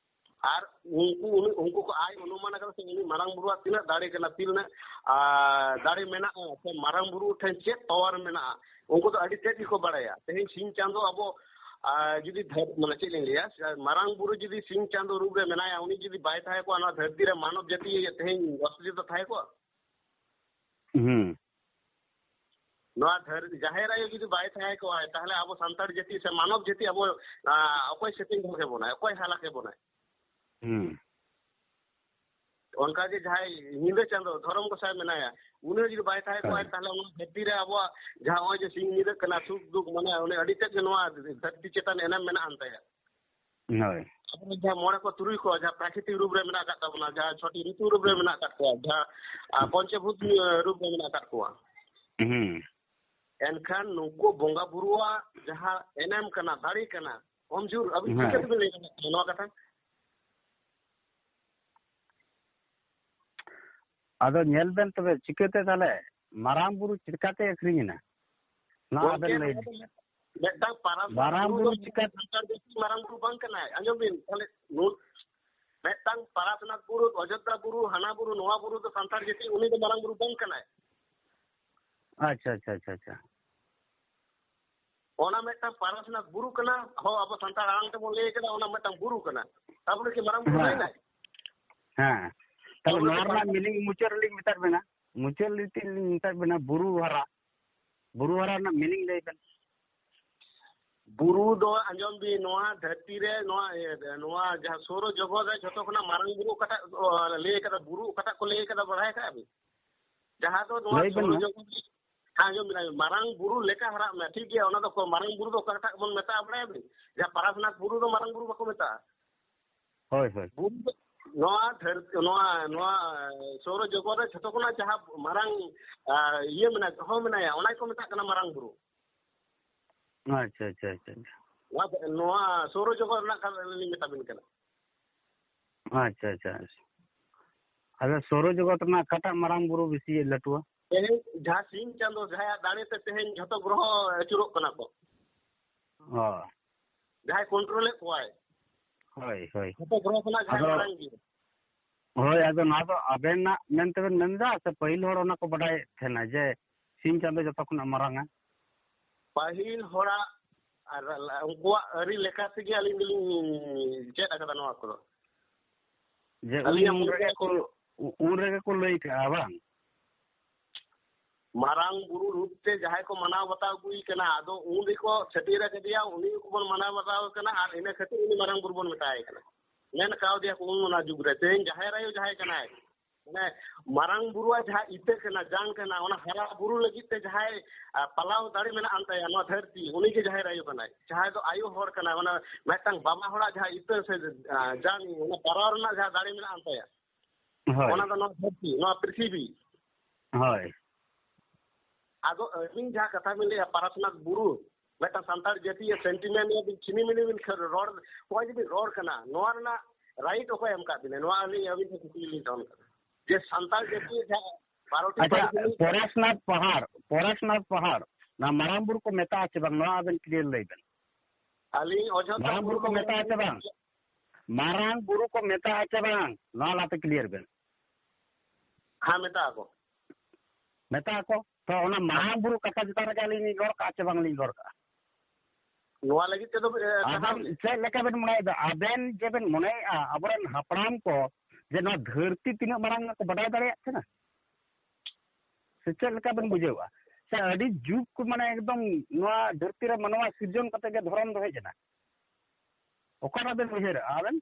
ᱟᱨ ᱩᱱᱠᱩ, ᱩᱱᱤ, ᱩᱱᱠᱩ ᱠᱚ ᱟᱭ ᱚᱱᱩᱢᱟᱱ ᱟᱠᱟᱫᱟ ᱥᱮ ᱩᱱᱤ ᱢᱟᱨᱟᱝ ᱵᱩᱨᱩᱣᱟᱜ ᱛᱤᱱᱟᱹᱜ ᱫᱟᱲᱮ ᱠᱟᱱᱟ, ᱛᱤᱱᱟᱹᱜ, ᱟ, ᱫᱟᱲᱮ ᱢᱮᱱᱟᱜᱼᱟ, ᱥᱮ ᱢᱟᱨᱟᱝ ᱵᱩᱨᱩ ᱴᱷᱮᱱ ᱪᱮᱫ power ᱢᱮᱱᱟᱜᱼᱟ, ᱩᱱᱠᱩ ᱫᱚ ᱟᱹᱰᱤ ᱛᱮᱫ ᱜᱮᱠᱚ ᱵᱟᱲᱟᱭᱟ᱾ ᱛᱮᱦᱮᱧ ᱥᱤᱧ ᱪᱟᱸᱫᱚ ᱟᱵᱚ, ᱟ, ᱡᱩᱫᱤ ᱫᱷᱟᱹᱨ-, ᱢᱟᱱᱮ ᱪᱮᱫ ᱞᱤᱧ ᱞᱟᱹᱭᱟ, ᱢᱟᱨᱟᱝ ᱵᱩᱨᱩ ᱡᱩᱫᱤ ᱥᱤᱧ ᱪᱟᱸᱫᱚ ᱨᱩᱯ ᱨᱮ ᱢᱮᱱᱟᱭᱟ, ᱩᱱᱤ ᱡᱩᱫᱤ ᱵᱟᱭ ᱛᱟᱦᱮᱸ ᱠᱚᱜᱼᱟ, ᱱᱚᱣᱟ ᱫᱷᱟᱹᱨᱛᱤ ᱨᱮ ᱢᱟᱱᱚᱵ ᱡᱟᱹᱛᱤ ᱛᱮᱦᱮᱧ ᱚᱥᱛᱤᱛᱣ ᱛᱟᱦᱮᱸ ᱠᱚᱜᱼᱟ? ᱦᱩᱸ᱾ ᱱᱚᱣᱟ ᱫᱷᱟᱹᱨ-, ᱡᱟᱦᱮᱨ ᱟᱭᱳ ᱡᱩᱫᱤ ᱵᱟᱭ ᱛᱟᱦᱮᱸ ᱠᱚᱜᱼᱟ, ᱛᱟᱦᱚᱞᱮ ᱟᱵᱚ ᱥᱟᱱᱛᱟᱲ ᱡᱟᱹᱛᱤ ᱥᱮ ᱢᱟᱱᱚᱵ ᱡᱟᱹᱛᱤ ᱟᱵᱚ, ᱟ, ᱚᱠᱚᱭ ᱥᱮᱛᱮᱧ ᱦᱚᱪᱚ ᱵᱚᱱᱟᱭ, ᱚᱠᱚᱭ ᱦᱟᱞᱟ ᱠᱮ ᱵᱚᱱᱟᱭ? ᱦᱩᱸ᱾ ᱚᱱᱠᱟ ᱜᱮ ᱡᱟᱦᱟᱸᱭ ᱧᱤᱫᱟᱹ ᱪᱟᱸᱫᱚ ᱫᱷᱚᱨᱚᱢ ᱜᱚᱸᱥᱟᱭ ᱢᱮᱱᱟᱭᱟ, ᱩᱱᱤ ᱦᱚᱸ ᱡᱩᱫᱤ ᱵᱟᱭ ᱛᱟᱦᱮᱸ ᱠᱚᱜᱼᱟᱭ, ᱦᱳᱭ᱾ ᱛᱟᱦᱚᱞᱮ ᱚᱱᱟ ᱫᱷᱟᱹᱨᱛᱤ ᱨᱮ ᱟᱵᱚᱣᱟᱜ ᱡᱟᱦᱟᱸ ᱱᱚᱜᱼᱚᱭ ᱡᱮ ᱥᱤᱧ ᱧᱤᱫᱟᱹᱜ ᱠᱟᱱᱟ, ᱥᱩᱠ ᱫᱩᱠ, ᱢᱟᱱᱮ ᱩᱱᱤ ᱟᱹᱰᱤ ᱛᱮᱫ ᱜᱮ ᱱᱚᱣᱟ ᱫᱷᱟᱹᱨᱛᱤ ᱪᱮᱛᱟᱱ ᱮᱱᱮᱢ ᱢᱮᱱᱟᱜ ᱟᱱ ᱛᱟᱭᱟ᱾ ᱦᱳᱭ᱾ ᱟᱵᱚᱨᱮᱱ ᱡᱟᱦᱟᱸ ᱢᱚᱬᱮ ᱠᱚ ᱛᱩᱨᱩᱭ ᱠᱚ ᱡᱟᱦᱟᱸ ᱯᱨᱟᱠᱨᱤᱛᱤᱠ ᱨᱩᱯ ᱨᱮ ᱢᱮᱱᱟᱜ ᱟᱠᱟᱫ ᱛᱟᱵᱚᱱᱟ, ᱡᱟᱦᱟᱸ ᱪᱷᱚᱴᱤ ᱨᱤᱛᱩ ᱨᱩᱯ ᱨᱮ ᱦᱩᱸ᱾ ᱢᱮᱱᱟᱜ ᱟᱠᱟᱫ ᱠᱚᱣᱟ, ᱡᱟᱦᱟᱸ, ᱟ, ᱦᱩᱸ᱾ ᱯᱚᱧᱪᱚᱵᱷᱩᱛ, ᱟ, ᱨᱩᱯ ᱨᱮ ᱢᱮᱱᱟᱜ ᱟᱠᱟᱫ ᱠᱚᱣᱟ᱾ ᱦᱩᱸ᱾ ᱮᱱᱠᱷᱟᱱ ᱱᱩᱠᱩ ᱵᱚᱸᱜᱟ ᱵᱩᱨᱩᱣᱟᱜ ᱡᱟᱦᱟᱸ ᱮᱱᱮᱢ ᱠᱟᱱᱟ, ᱫᱟᱲᱮ ᱠᱟᱱᱟ, ᱠᱚᱢᱡᱳᱨ, ᱟᱹᱵᱤᱱ ᱦᱮᱸ᱾ ᱪᱤᱠᱟᱹ ᱛᱮᱵᱤᱱ ᱞᱟᱹᱭ ᱫᱟᱲᱮᱭᱟᱜ ᱠᱟᱱᱟ ᱱᱚᱣᱟ ᱠᱟᱛᱷᱟ? ᱟᱫᱚ ᱧᱮᱞ ᱵᱮᱱ ᱛᱚᱵᱮ, ᱪᱤᱠᱟᱹᱛᱮ ᱛᱟᱦᱞᱮ ᱢᱟᱨᱟᱝ ᱵᱩᱨᱩ ᱪᱤᱠᱟᱹᱛᱮ ᱟᱹᱠᱷᱨᱤᱧ ᱮᱱᱟ? ᱱᱚᱣᱟ ᱜᱚᱢᱠᱮ, ᱟᱵᱮᱱ ᱞᱟᱹᱭ ᱱᱚᱣᱟ ᱵᱮᱱ᱾ ᱫᱚ ᱢᱟᱨᱟᱝ ᱵᱩᱨᱩ ᱵᱩᱨᱩ ᱫᱚ ᱪᱤᱠᱟᱹ- ᱥᱟᱱᱛᱟᱲ ᱡᱟᱹᱛᱤ ᱢᱟᱨᱟᱝ ᱵᱩᱨᱩ ᱵᱟᱝ ᱠᱟᱱᱟᱭ᱾ ᱟᱸᱡᱚᱢ ᱵᱤᱱ, ᱛᱟᱦᱞᱮ ᱱᱩ-, ᱢᱤᱫᱴᱟᱝ ᱯᱟᱨᱟᱥᱱᱟᱛᱷ ᱵᱩᱨᱩ, ᱚᱡᱳᱫᱽᱫᱷᱟ ᱵᱩᱨᱩ, ᱦᱟᱱᱟ ᱵᱩᱨᱩ, ᱱᱚᱣᱟ ᱵᱩᱨᱩ ᱫᱚ ᱥᱟᱱᱛᱟᱲ ᱡᱟᱹᱛᱤ, ᱩᱱᱤ ᱫᱚ ᱢᱟᱨᱟᱝ ᱵᱩᱨᱩ ᱵᱟᱝ ᱠᱟᱱᱟᱭ᱾ ᱟᱪᱪᱷᱟ, ᱟᱪᱪᱷᱟ, ᱟᱪᱪᱷᱟ, ᱟᱪᱪᱷᱟ᱾ ᱚᱱᱟ ᱢᱤᱫᱴᱟᱝ ᱯᱟᱨᱟᱥᱱᱟᱛᱷ ᱵᱩᱨᱩ ᱠᱟᱱᱟ, ᱦᱚᱸ, ᱟᱵᱚ ᱥᱟᱱᱛᱟᱲ ᱟᱲᱟᱝ ᱛᱮᱵᱚᱱ ᱞᱟᱹᱭ ᱠᱟᱫᱟ, ᱚᱱᱟ ᱢᱤᱫᱴᱟᱝ ᱵᱩᱨᱩ ᱠᱟᱱᱟ᱾ ᱛᱟᱨᱯᱚᱨᱮ ᱠᱤ ᱢᱟᱨᱟᱝ ᱵᱩᱨᱩ ᱦᱮᱸ᱾ ᱦᱩᱭᱱᱟᱭ? ᱦᱮᱸ᱾ ᱛᱟᱦᱞᱮ ᱚᱱᱟ ᱱᱚᱣᱟ ᱫᱚ ᱨᱮᱱᱟᱜ ᱯᱟᱨᱟᱥᱱᱟᱛᱷ meaning ᱢᱩᱪᱟᱹᱫ ᱨᱮᱞᱤᱧ ᱢᱮᱛᱟᱫ ᱵᱮᱱᱟ, ᱢᱩᱪᱟᱹᱫ ᱞᱤᱧ ᱢᱮᱛᱟᱫ ᱵᱮᱱᱟ, ᱵᱩᱨᱩ ᱦᱟᱨᱟ, ᱵᱩᱨᱩ ᱦᱟᱨᱟ ᱨᱮᱱᱟᱜ meaning ᱞᱟᱹᱭ ᱵᱮᱱ᱾ ᱵᱩᱨᱩ ᱫᱚ ᱟᱸᱡᱚᱢ ᱵᱤᱱ, ᱱᱚᱣᱟ ᱫᱷᱟᱹᱨᱛᱤ ᱨᱮ, ᱱᱚᱣᱟ, ᱤᱭᱟᱹ, ᱱᱚᱣᱟ ᱡᱟᱦᱟᱸ ᱥᱳᱨᱚ ᱡᱚᱜᱚᱛ ᱨᱮ ᱡᱷᱚᱛᱚ ᱠᱷᱚᱱᱟᱜ ᱢᱟᱨᱟᱝ ᱵᱩᱨᱩ ᱚᱠᱟᱴᱟᱜ, ᱚ, ᱞᱟᱹᱭ ᱠᱟᱫᱟ, ᱵᱩᱨᱩ ᱚᱠᱟᱴᱟᱜ ᱠᱚ ᱞᱟᱹᱭ ᱠᱟᱫᱟ, ᱵᱟᱲᱟᱭ ᱠᱟᱜᱼᱟ ᱵᱤᱱ? ᱡᱟᱦᱟᱸ ᱫᱚ ᱱᱚᱣᱟ ᱞᱟᱹᱭ ᱵᱮᱱ ᱥᱳᱨᱚ ᱢᱟ᱾ ᱡᱚᱜᱚᱛ ᱨᱮ, ᱦᱮᱸ, ᱟᱸᱡᱚᱢ ᱵᱤᱱ, ᱟᱸᱡᱚᱢ, ᱢᱟᱨᱟᱝ ᱵᱩᱨᱩ ᱞᱮᱠᱟ ᱦᱟᱨᱟᱜ ᱢᱮ, ᱴᱷᱤᱠ ᱜᱮᱭᱟ, ᱚᱱᱟ ᱫᱚ ᱠᱚ-, ᱢᱟᱨᱟᱝ ᱵᱩᱨᱩ ᱫᱚ ᱚᱠᱟᱴᱟᱜ ᱵᱚᱱ ᱢᱮᱛᱟᱜᱼᱟ, ᱵᱟᱲᱟᱭᱟ ᱵᱤᱱ? ᱡᱟᱦᱟᱸ ᱯᱟᱨᱟᱥᱱᱟᱛᱷ ᱵᱩᱨᱩ ᱫᱚ ᱢᱟᱨᱟᱝ ᱵᱩᱨᱩ ᱵᱟᱠᱚ ᱢᱮᱛᱟᱜᱼᱟ᱾ ᱦᱳᱭ, ᱦᱳᱭ᱾ ᱵᱩᱨᱩ ᱫᱚ, ᱱᱚᱣᱟ ᱫᱷᱟᱹᱨ-, ᱱᱚᱣᱟ, ᱱᱚᱣᱟ ᱥᱳᱨᱚ ᱡᱚᱜᱚᱛ ᱨᱮ ᱡᱷᱚᱛᱚ ᱠᱷᱚᱱᱟᱜ ᱡᱟᱦᱟᱸ ᱢᱟᱨᱟᱝ, ᱟ, ᱤᱭᱟᱹ ᱢᱮᱱᱟᱜᱼᱟ, ᱜᱨᱚᱦᱚ ᱢᱮᱱᱟᱭᱟ, ᱚᱱᱟ ᱜᱮᱠᱚ ᱢᱮᱛᱟᱜ ᱠᱟᱱᱟ ᱢᱟᱨᱟᱝ ᱵᱩᱨᱩ᱾ ᱟᱪᱪᱷᱟ, ᱟᱪᱪᱷᱟ, ᱟᱪᱪᱷᱟ, ᱟᱪᱪᱷᱟ᱾ ᱱᱚᱣᱟ, ᱱᱚᱣᱟ ᱥᱳᱨᱚ ᱡᱚᱜᱚᱛ ᱨᱮᱱᱟᱜ ᱠᱟᱛᱷᱟ ᱞᱤᱧ ᱢᱮᱛᱟ ᱵᱤᱱ ᱠᱟᱱᱟ᱾ ᱟᱪᱪᱷᱟ, ᱟᱪᱪᱷᱟ, ᱟᱪᱪᱷᱟ᱾ ᱟᱫᱚ ᱥᱳᱨᱚ ᱡᱚᱜᱚᱛ ᱨᱮᱱᱟᱜ ᱚᱠᱟᱴᱟᱜ ᱢᱟᱨᱟᱝ ᱵᱩᱨᱩ ᱵᱮᱥᱤ ᱞᱟᱹᱴᱩᱣᱟ? ᱛᱮᱦᱮᱧ ᱡᱟᱦᱟᱸ ᱥᱤᱧ ᱪᱟᱸᱫᱚ, ᱡᱟᱦᱟᱸᱭᱟᱜ ᱫᱟᱲᱮ ᱛᱮ ᱛᱮᱦᱮᱧ ᱡᱷᱚᱛᱚ ᱜᱨᱚᱦᱚ ᱟᱹᱪᱩᱨᱚᱜ ᱠᱟᱱᱟ ᱠᱚ, ᱚ᱾ ᱡᱟᱦᱟᱸᱭ control ᱮᱫ ᱠᱚᱣᱟᱭ, ᱦᱳᱭ, ᱦᱳᱭ᱾ ᱡᱷᱚᱛᱚ ᱜᱨᱚᱦᱚ ᱠᱷᱚᱱᱟᱜ ᱡᱟᱦᱟᱸᱭ ᱟᱫᱚ ᱢᱟᱨᱟᱝ ᱜᱮᱭᱟ᱾ ᱦᱳᱭ, ᱟᱫᱚ ᱱᱚᱣᱟ ᱫᱚ ᱟᱵᱮᱱᱟᱜ ᱢᱮᱱ ᱛᱮᱵᱮᱱ ᱢᱮᱱ ᱮᱫᱟ ᱥᱮ ᱯᱟᱹᱦᱤᱞ ᱦᱚᱲ ᱚᱱᱟ ᱠᱚ ᱵᱟᱰᱟᱭᱮᱫ ᱛᱟᱦᱮᱱᱟ ᱡᱮ ᱥᱤᱧ ᱪᱟᱸᱫᱚ ᱡᱚᱛᱚ ᱠᱷᱚᱱᱟᱜ ᱢᱟᱨᱟᱝᱟ? ᱯᱟᱹᱦᱤᱞ ᱦᱚᱲᱟᱜ ᱟᱨ ᱩᱱᱠᱩᱣᱟᱜ ᱟᱹᱨᱤ ᱞᱮᱠᱟ ᱛᱮᱜᱮ ᱟᱹᱞᱤᱧ ᱫᱚᱞᱤᱧ ᱪᱮᱫ ᱟᱠᱟᱫᱟ ᱱᱚᱣᱟ ᱠᱚᱫᱚ᱾ ᱡᱮ ᱟᱹᱞᱤᱧᱟᱜ ᱩᱱ ᱢᱚᱱᱮ ᱨᱮᱜᱮ ᱛᱮ ᱠᱚ, ᱩᱱ ᱨᱮᱜᱮ ᱠᱚ ᱞᱟᱹᱭ ᱠᱟᱜᱼᱟ, ᱵᱟᱝ? ᱢᱟᱨᱟᱝ ᱵᱩᱨᱩ ᱨᱩᱯ ᱛᱮ ᱡᱟᱦᱟᱸᱭ ᱠᱚ ᱢᱟᱱᱟᱣ ᱵᱟᱛᱟᱣ ᱟᱹᱜᱩᱭ ᱠᱟᱱᱟ, ᱟᱫᱚ ᱩᱱ ᱨᱮᱠᱚ ᱪᱷᱟᱹᱴᱭᱟᱹᱨ ᱟᱠᱟᱫᱮᱭᱟ, ᱩᱱᱤ ᱜᱮᱵᱚᱱ ᱢᱟᱱᱟᱣ ᱵᱟᱛᱟᱣ ᱠᱟᱱᱟ, ᱟᱨ ᱤᱱᱟᱹ ᱠᱷᱟᱹᱛᱤᱨ ᱩᱱᱤ ᱢᱟᱨᱟᱝ ᱵᱩᱨᱩ ᱵᱚᱱ ᱢᱮᱛᱟᱭ ᱠᱟᱱᱟ, ᱢᱮᱱ ᱠᱟᱣᱫᱮᱭᱟ ᱠᱚ ᱩᱱ ᱚᱱᱟ ᱡᱩᱜᱽ ᱨᱮ᱾ ᱛᱮᱦᱮᱧ ᱡᱟᱦᱮᱨ ᱟᱭᱳ ᱡᱟᱦᱟᱸᱭ ᱠᱟᱱᱟᱭ, ᱢᱟᱱᱮ ᱢᱟᱨᱟᱝ ᱵᱩᱨᱩᱣᱟᱜ ᱡᱟᱦᱟᱸ ᱤᱛᱟᱹ ᱠᱟᱱᱟ, ᱡᱟᱝ ᱠᱟᱱᱟ, ᱚᱱᱟ ᱦᱟᱨᱟ ᱵᱩᱨᱩ ᱞᱟᱹᱜᱤᱫ ᱛᱮ ᱡᱟᱦᱟᱸᱭ, ᱟ, ᱯᱟᱞᱟᱣ ᱫᱟᱲᱮ ᱢᱮᱱᱟᱜ ᱟᱱ ᱛᱟᱭᱟ ᱱᱚᱣᱟ ᱫᱷᱟᱹᱨᱛᱤ, ᱩᱱᱤ ᱜᱮ ᱡᱟᱦᱮᱨ ᱟᱭᱳ ᱠᱟᱱᱟᱭ᱾ ᱡᱟᱦᱟᱸᱭ ᱫᱚ ᱟᱭᱳ ᱦᱚᱲ ᱠᱟᱱᱟᱭ, ᱢᱟᱱᱮ ᱢᱤᱫᱴᱟᱝ ᱵᱟᱵᱟ ᱦᱚᱲᱟᱜ ᱡᱟᱦᱟᱸ ᱤᱛᱟᱹ ᱥᱮ, ᱟ, ᱡᱟᱝ, ᱚᱱᱟ ᱯᱟᱨᱟᱣ ᱨᱮᱱᱟᱜ ᱡᱟᱦᱟᱸ ᱫᱟᱲᱮ ᱢᱮᱱᱟᱜ ᱟᱱ ᱛᱟᱭᱟ, ᱦᱳᱭ᱾ ᱚᱱᱟ ᱫᱚ ᱱᱚᱣᱟ ᱫᱷᱟᱹᱨᱛᱤ, ᱱᱚᱣᱟ ᱯᱨᱤᱛᱷᱤᱵᱤ᱾ ᱦᱳᱭ᱾ ᱟᱫᱚ ᱟᱹᱵᱤᱱ ᱡᱟᱦᱟᱸ ᱠᱟᱛᱷᱟ ᱵᱤᱱ ᱞᱟᱹᱭᱟ, ᱯᱟᱨᱟᱥᱱᱟᱛᱷ ᱵᱩᱨᱩ, ᱢᱤᱫᱴᱟᱝ ᱥᱟᱱᱛᱟᱲ ᱡᱟᱹᱛᱤᱭᱟᱜ sentiment ᱨᱮ ᱟᱹᱵᱤᱱ ᱪᱷᱤᱱᱤ ᱢᱤᱱᱤ ᱵᱤᱱ ᱠᱷᱟᱹ-, ᱨᱚᱲ, ᱱᱚᱜᱼᱚᱭ ᱡᱮ ᱵᱤᱱ ᱨᱚᱲ ᱠᱟᱱᱟ, ᱱᱚᱣᱟ ᱨᱮᱱᱟᱜ right ᱚᱠᱚᱭ ᱮᱢ ᱠᱟᱜ ᱵᱤᱱᱟ? ᱱᱚᱣᱟ ᱟᱹᱞᱤᱧ ᱟᱹᱵᱤᱱ ᱴᱷᱮᱱ ᱠᱩᱠᱞᱤ ᱞᱤᱧ ᱫᱚᱦᱚ ᱠᱟᱫᱟ᱾ ᱡᱮ ᱥᱟᱱᱛᱟᱲ ᱡᱟᱹᱛᱤ ᱡᱟᱦᱟᱸ ᱵᱟᱨᱚᱴᱤ ᱟᱪᱪᱷᱟ, ᱯᱟᱹᱨᱤᱥ ᱨᱤᱱᱤᱡ ᱯᱚᱨᱮᱥᱱᱟᱛᱷ ᱯᱟᱦᱟᱲ, ᱯᱚᱨᱮᱥᱱᱟᱛᱷ ᱯᱟᱦᱟᱲ, ᱱᱚᱣᱟ ᱢᱟᱨᱟᱝ ᱵᱩᱨᱩ ᱠᱚ ᱢᱮᱛᱟᱜᱼᱟ ᱪᱮ ᱵᱟᱝ, ᱱᱚᱣᱟ ᱟᱵᱮᱱ clear ᱞᱟᱹᱭ ᱵᱮᱱ᱾ ᱟᱹᱞᱤᱧ ᱚᱡᱳᱫᱽᱫᱷᱟ ᱢᱟᱨᱟᱝ ᱵᱩᱨᱩ ᱵᱩᱨᱩ ᱠᱚ ᱠᱚ ᱢᱮᱛᱟᱜᱼᱟ ᱪᱮ ᱵᱟᱝ? ᱢᱟᱨᱟᱝ ᱵᱩᱨᱩ ᱠᱚ ᱢᱮᱛᱟᱜᱼᱟ ᱪᱮ ᱵᱟᱝ, ᱱᱚᱣᱟ ᱞᱟᱦᱟᱛᱮ clear ᱵᱮᱱ᱾ ᱦᱮᱸ, ᱢᱮᱛᱟᱜᱼᱟ ᱠᱚ᱾ ᱢᱮᱛᱟᱜᱼᱟ ᱠᱚ᱾ ᱛᱚ ᱚᱱᱟ ᱢᱟᱨᱟᱝ ᱵᱩᱨᱩ ᱠᱟᱛᱷᱟ ᱪᱮᱛᱟᱱ ᱨᱮᱜᱮ ᱟᱹᱞᱤᱧ ᱞᱤᱧ ᱨᱚᱲ ᱠᱟᱜᱼᱟ ᱪᱮ ᱵᱟᱝ ᱞᱤᱧ ᱨᱚᱲ ᱠᱟᱜᱼᱟ? ᱱᱚᱣᱟ ᱞᱟᱹᱜᱤᱫ ᱛᱮᱫᱚ, ᱮ, ᱠᱟᱛᱷᱟ ᱟᱵᱮᱱ ᱪᱮᱫ ᱞᱮᱠᱟ ᱵᱮᱱ ᱢᱚᱱᱮᱭᱮᱫᱟ? ᱟᱵᱮᱱ ᱡᱮ ᱵᱮᱱ ᱢᱚᱱᱮᱭᱮᱫᱼᱟ ᱟᱵᱚᱨᱮᱱ ᱦᱟᱯᱲᱟᱢ ᱠᱚ ᱡᱮ ᱱᱚᱣᱟ ᱫᱷᱟᱹᱨᱛᱤ ᱛᱤᱱᱟᱹᱜ ᱢᱟᱨᱟᱝ ᱠᱚ ᱵᱟᱰᱟᱭ ᱫᱟᱲᱮᱭᱟᱜ ᱠᱟᱱᱟ? ᱥᱮ ᱪᱮᱫ ᱞᱮᱠᱟ ᱵᱮᱱ ᱵᱩᱡᱷᱟᱹᱣᱟ? ᱥᱮ ᱟᱹᱰᱤ ᱡᱩᱜᱽ ᱠᱚ ᱢᱟᱱᱮ ᱮᱠᱫᱚᱢ ᱱᱚᱣᱟ ᱫᱷᱟᱹᱨᱛᱤ ᱨᱮ ᱢᱟᱱᱣᱟ ᱥᱤᱨᱡᱚᱱ ᱠᱟᱛᱮ ᱜᱮ ᱫᱷᱚᱨᱚᱢ ᱫᱚ ᱦᱮᱡ ᱮᱱᱟ? ᱚᱠᱟᱴᱟᱜ ᱵᱮᱱ ᱩᱭᱦᱟᱹᱨᱟ ᱟᱵᱮᱱ?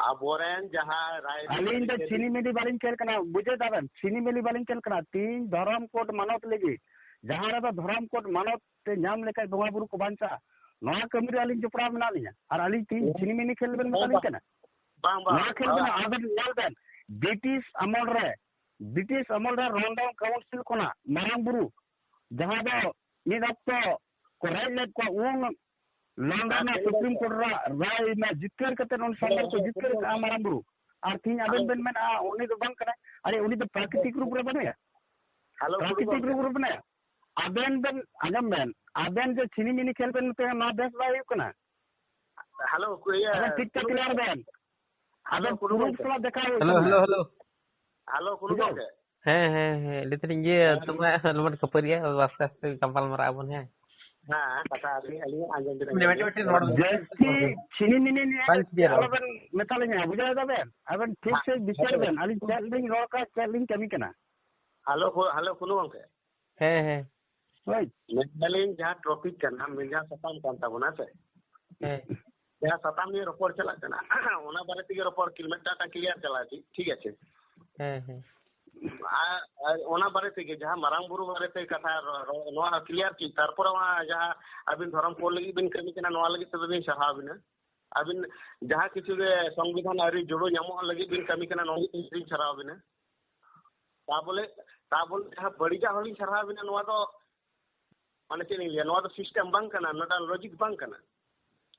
ᱟᱵᱚᱨᱮᱱ ᱡᱟᱦᱟᱸ ᱨᱟᱭ ᱟᱹᱞᱤᱧ ᱫᱚ ᱪᱷᱤᱱᱤ ᱢᱤᱱᱤ ᱵᱟᱹᱞᱤᱧ ᱠᱷᱮᱞ ᱠᱟᱱᱟ, ᱵᱩᱡᱷᱟᱹᱣ ᱫᱟᱵᱮᱱ, ᱪᱷᱤᱱᱤ ᱢᱤᱱᱤ ᱵᱟᱹᱞᱤᱧ ᱠᱷᱮᱞ ᱠᱟᱱᱟ᱾ ᱛᱤᱦᱤᱧ ᱫᱷᱚᱨᱚᱢ ᱠᱳᱰ ᱢᱟᱱᱚᱛ ᱞᱟᱹᱜᱤᱫ, ᱡᱟᱦᱟᱸ ᱨᱮᱫᱚ ᱫᱷᱚᱨᱚᱢ ᱠᱳᱰ ᱢᱟᱱᱚᱛ ᱛᱮ ᱧᱟᱢ ᱞᱮᱠᱷᱟᱡ ᱵᱚᱸᱜᱟ ᱵᱩᱨᱩ ᱠᱚ ᱵᱟᱧᱪᱟᱜᱼᱟ, ᱱᱚᱣᱟ ᱠᱟᱹᱢᱤ ᱨᱮ ᱟᱹᱞᱤᱧ ᱡᱚᱯᱲᱟᱣ ᱢᱮᱱᱟᱜ ᱞᱤᱧᱟ᱾ ᱟᱨ ᱟᱹᱞᱤᱧ ᱛᱤᱦᱤᱧ ᱪᱷᱤᱱᱤ ᱢᱤᱱᱤ ᱠᱷᱮᱞ ᱵᱮᱱ ᱢᱮᱛᱟᱞᱤᱧ ᱠᱟᱱᱟ? ᱵᱟᱝ, ᱵᱟᱝ, ᱱᱚᱣᱟ ᱠᱷᱮᱞ ᱵᱟᱝ᱾ ᱵᱮᱱ, ᱟᱵᱮᱱ ᱧᱮᱞ ᱵᱮᱱ, ᱵᱨᱤᱴᱤᱥ ᱟᱢᱚᱞ ᱨᱮ, ᱵᱨᱤᱴᱤᱥ ᱟᱢᱚᱞ ᱨᱮ ᱞᱚᱱᱰᱚᱱ ᱠᱟᱣᱩᱱᱥᱤᱞ ᱠᱷᱚᱱᱟᱜ ᱢᱟᱨᱟᱝ ᱵᱩᱨᱩ, ᱡᱟᱦᱟᱸ ᱫᱚ ᱢᱤᱫ ᱚᱠᱛᱚ ᱠᱚ ᱨᱮᱡ ᱞᱮᱫ ᱠᱚᱣᱟ, ᱩᱱ ᱞᱚᱱᱰᱚᱱ ᱨᱮᱱᱟᱜ ᱥᱩᱯᱨᱤᱢ ᱠᱳᱨᱴ ᱨᱮ ᱨᱟᱭ ᱢᱟ ᱡᱤᱛᱠᱟᱹᱨ ᱠᱟᱛᱮ ᱩᱱ ᱥᱟᱱᱛᱟᱲ ᱠᱚ ᱡᱤᱛᱠᱟᱹᱨ ᱠᱟᱜᱼᱟ ᱢᱟᱨᱟᱝ ᱵᱩᱨᱩ᱾ ᱟᱨ ᱛᱤᱦᱤᱧ ᱟᱵᱮᱱ ᱵᱮᱱ ᱢᱮᱱᱟ ᱩᱱᱤ ᱫᱚ ᱵᱟᱝ ᱠᱟᱱᱟᱭ, ᱟᱨᱮ ᱩᱱᱤ ᱫᱚ ᱯᱨᱟᱠᱨᱤᱛᱤᱠ ᱨᱩᱯ ᱨᱮ ᱵᱟᱹᱱᱩᱭᱟ, ᱦᱮᱞᱳ, ᱯᱨᱟᱠᱨᱤᱛᱤᱠ ᱜᱚᱢᱠᱮ᱾ ᱨᱩᱯ ᱨᱮ ᱵᱟᱹᱱᱩᱭᱟ᱾ ᱟᱵᱮᱱ ᱵᱮᱱ ᱟᱸᱡᱚᱢ ᱵᱮᱱ, ᱟᱵᱮᱱ ᱡᱮ ᱪᱷᱤᱱᱤ ᱢᱤᱱᱤ ᱠᱷᱮᱞ ᱵᱮᱱ ᱢᱮᱛᱟᱭᱟ, ᱱᱚᱣᱟ ᱵᱮᱥ ᱵᱟᱭ ᱦᱩᱭᱩᱜ ᱠᱟᱱᱟ᱾ ᱦᱮᱞᱳ, ᱤᱭᱟᱹ, ᱟᱵᱮᱱ ᱴᱷᱤᱠ ᱴᱷᱟᱠ ᱠᱩᱞᱩ ᱠᱞᱤᱭᱟᱨ ᱜᱚᱢᱠᱮ᱾ ᱵᱮᱱ᱾ ᱦᱮᱞᱳ, ᱟᱵᱮᱱ ᱠᱩᱞᱩ ᱯᱨᱩᱯ ᱜᱚᱢᱠᱮ᱾ ᱥᱟᱞᱟᱜ ᱫᱮᱠᱷᱟᱣ ᱦᱩᱭᱩᱜ ᱦᱮᱞᱳ, ᱠᱟᱱᱟ᱾ Hello, hello. ᱦᱮᱞᱳ, ᱠᱩᱞᱩ ᱵᱩᱡᱷᱟᱹᱣ? ᱜᱚᱢᱠᱮ᱾ ᱦᱮᱸ, ᱦᱮᱸ, ᱦᱮᱸ, ᱞᱟᱹᱭ ᱫᱟᱞᱤᱧ ᱤᱭᱟᱹ, ᱦᱮᱸ᱾ ᱛᱚᱵᱮ ᱟᱞᱚᱵᱚᱱ ᱠᱷᱟᱹᱯᱟᱹᱨᱤᱭᱟ, ᱟᱥᱛᱮ ᱟᱥᱛᱮ ᱜᱟᱯᱟᱞ ᱢᱟᱨᱟᱜ ᱟᱵᱚᱱ, ᱦᱮᱸ᱾ ᱦᱮᱸ, ᱠᱟᱛᱷᱟ ᱟᱹᱞᱤᱧ, ᱟᱹᱞᱤᱧ ᱟᱸᱡᱚᱢ ᱵᱤᱱ, ᱢᱤᱫᱴᱮᱱ, ᱟᱸᱡᱚᱢ ᱢᱤᱫᱴᱮᱱ ᱵᱤᱱ᱾ ᱨᱚᱲ ᱵᱤᱱ᱾ ᱡᱟᱹᱥᱛᱤ ᱪᱤᱱᱤ ᱢᱤᱱᱤ ᱱᱤᱭᱟᱹ ᱵᱟᱝ ᱪᱤᱠᱟᱹᱭᱟ ᱨᱚᱲ᱾ ᱟᱞᱚᱵᱮᱱ ᱢᱮᱛᱟ ᱞᱤᱧᱟ, ᱵᱩᱡᱷᱟᱹᱣ ᱫᱟᱵᱮᱱ? ᱟᱵᱮᱱ ᱴᱷᱤᱠ ᱥᱟᱺᱦᱤᱡ ᱵᱤᱪᱟᱹᱨ ᱵᱮᱱ, ᱟᱹᱞᱤᱧ ᱪᱮᱫ ᱞᱤᱧ ᱨᱚᱲ ᱠᱟᱱᱟ, ᱪᱮᱫ ᱞᱤᱧ ᱠᱟᱹᱢᱤ ᱠᱟᱱᱟ᱾ ᱦᱮᱞᱳ, ᱦᱮᱞᱳ, ᱠᱩᱱᱩ ᱜᱚᱝᱠᱮ᱾ ᱦᱮᱸ, ᱦᱮᱸ᱾ ᱦᱳᱭ᱾ ᱢᱮᱱᱫᱟᱞᱤᱧ, ᱡᱟᱦᱟᱸ ᱴᱚᱯᱤᱠ ᱠᱟᱱᱟ, ᱢᱮᱱ ᱡᱟᱦᱟᱸ ᱥᱟᱛᱟᱢ ᱠᱟᱱ ᱛᱟᱵᱚᱱᱟ ᱥᱮ, ᱦᱮᱸ᱾ ᱡᱟᱦᱟᱸ ᱥᱟᱛᱟᱢ ᱱᱤᱭᱮ ᱨᱚᱯᱚᱲ ᱪᱟᱞᱟᱜ ᱠᱟᱱᱟ, ᱚᱱᱟ ᱵᱟᱨᱮ ᱛᱮᱜᱮ ᱨᱚᱯᱚᱲ, ᱢᱤᱫᱴᱟᱝ ᱠᱞᱤᱭᱟᱨ ᱪᱟᱞᱟᱜᱼᱟ, ᱴᱷᱤᱠ, ᱴᱷᱤᱠ ᱟᱪᱷᱮ? ᱦᱮᱸ, ᱦᱮᱸ᱾ ᱟᱨ, ᱟᱨ ᱚᱱᱟ ᱵᱟᱨᱮ ᱛᱮᱜᱮ, ᱡᱟᱦᱟᱸ ᱢᱟᱨᱟᱝ ᱵᱩᱨᱩ ᱵᱟᱨᱮ ᱛᱮ ᱠᱟᱛᱷᱟ ᱨᱚ-, ᱨᱚ-, ᱱᱚᱣᱟ ᱦᱚᱸ ᱠᱞᱤᱭᱟᱨ ᱪᱮᱫ, ᱛᱟᱨᱯᱚᱨᱮ ᱚᱱᱟ ᱡᱟᱦᱟᱸ ᱟᱹᱵᱤᱱ ᱫᱷᱚᱨᱚᱢ ᱠᱳᱰ ᱞᱟᱹᱜᱤᱫ ᱵᱤᱱ ᱠᱟᱹᱢᱤ ᱠᱟᱱᱟ, ᱱᱚᱣᱟ ᱞᱟᱹᱜᱤᱫ ᱛᱮᱫᱚ ᱞᱤᱧ ᱥᱟᱨᱦᱟᱣ ᱵᱤᱱᱟ᱾ ᱟᱹᱵᱤᱱ ᱡᱟᱦᱟᱸ ᱠᱤᱪᱷᱩ ᱜᱮ ᱥᱚᱝᱵᱤᱫᱷᱟᱱ ᱟᱹᱨᱤ ᱡᱩᱲᱟᱹ ᱧᱟᱢᱚᱜ ᱞᱟᱹᱜᱤᱫ ᱵᱤᱱ ᱠᱟᱹᱢᱤ ᱠᱟᱱᱟ, ᱱᱚᱣᱟ ᱞᱟᱹᱜᱤᱫ ᱞᱤᱧ ᱥᱟᱨᱦᱟᱣ ᱵᱤᱱᱟ᱾ ᱛᱟ ᱵᱚᱞᱮ, ᱛᱟ ᱵᱚᱞᱮ ᱡᱟᱦᱟᱸ ᱵᱟᱹᱲᱤᱡᱟᱜ ᱦᱚᱸᱞᱤᱧ ᱥᱟᱨᱦᱟᱣ ᱵᱤᱱᱟ, ᱱᱚᱣᱟ ᱫᱚ ᱢᱟᱱᱮ ᱪᱮᱫ ᱞᱤᱧ ᱞᱟᱹᱭᱟ, ᱱᱚᱣᱟ ᱫᱚ ᱥᱤᱥᱴᱮᱢ ᱵᱟᱝ ᱠᱟᱱᱟ, ᱱᱚᱣᱟ ᱫᱚ ᱞᱚᱡᱤᱠ ᱵᱟᱝ ᱠᱟᱱᱟ᱾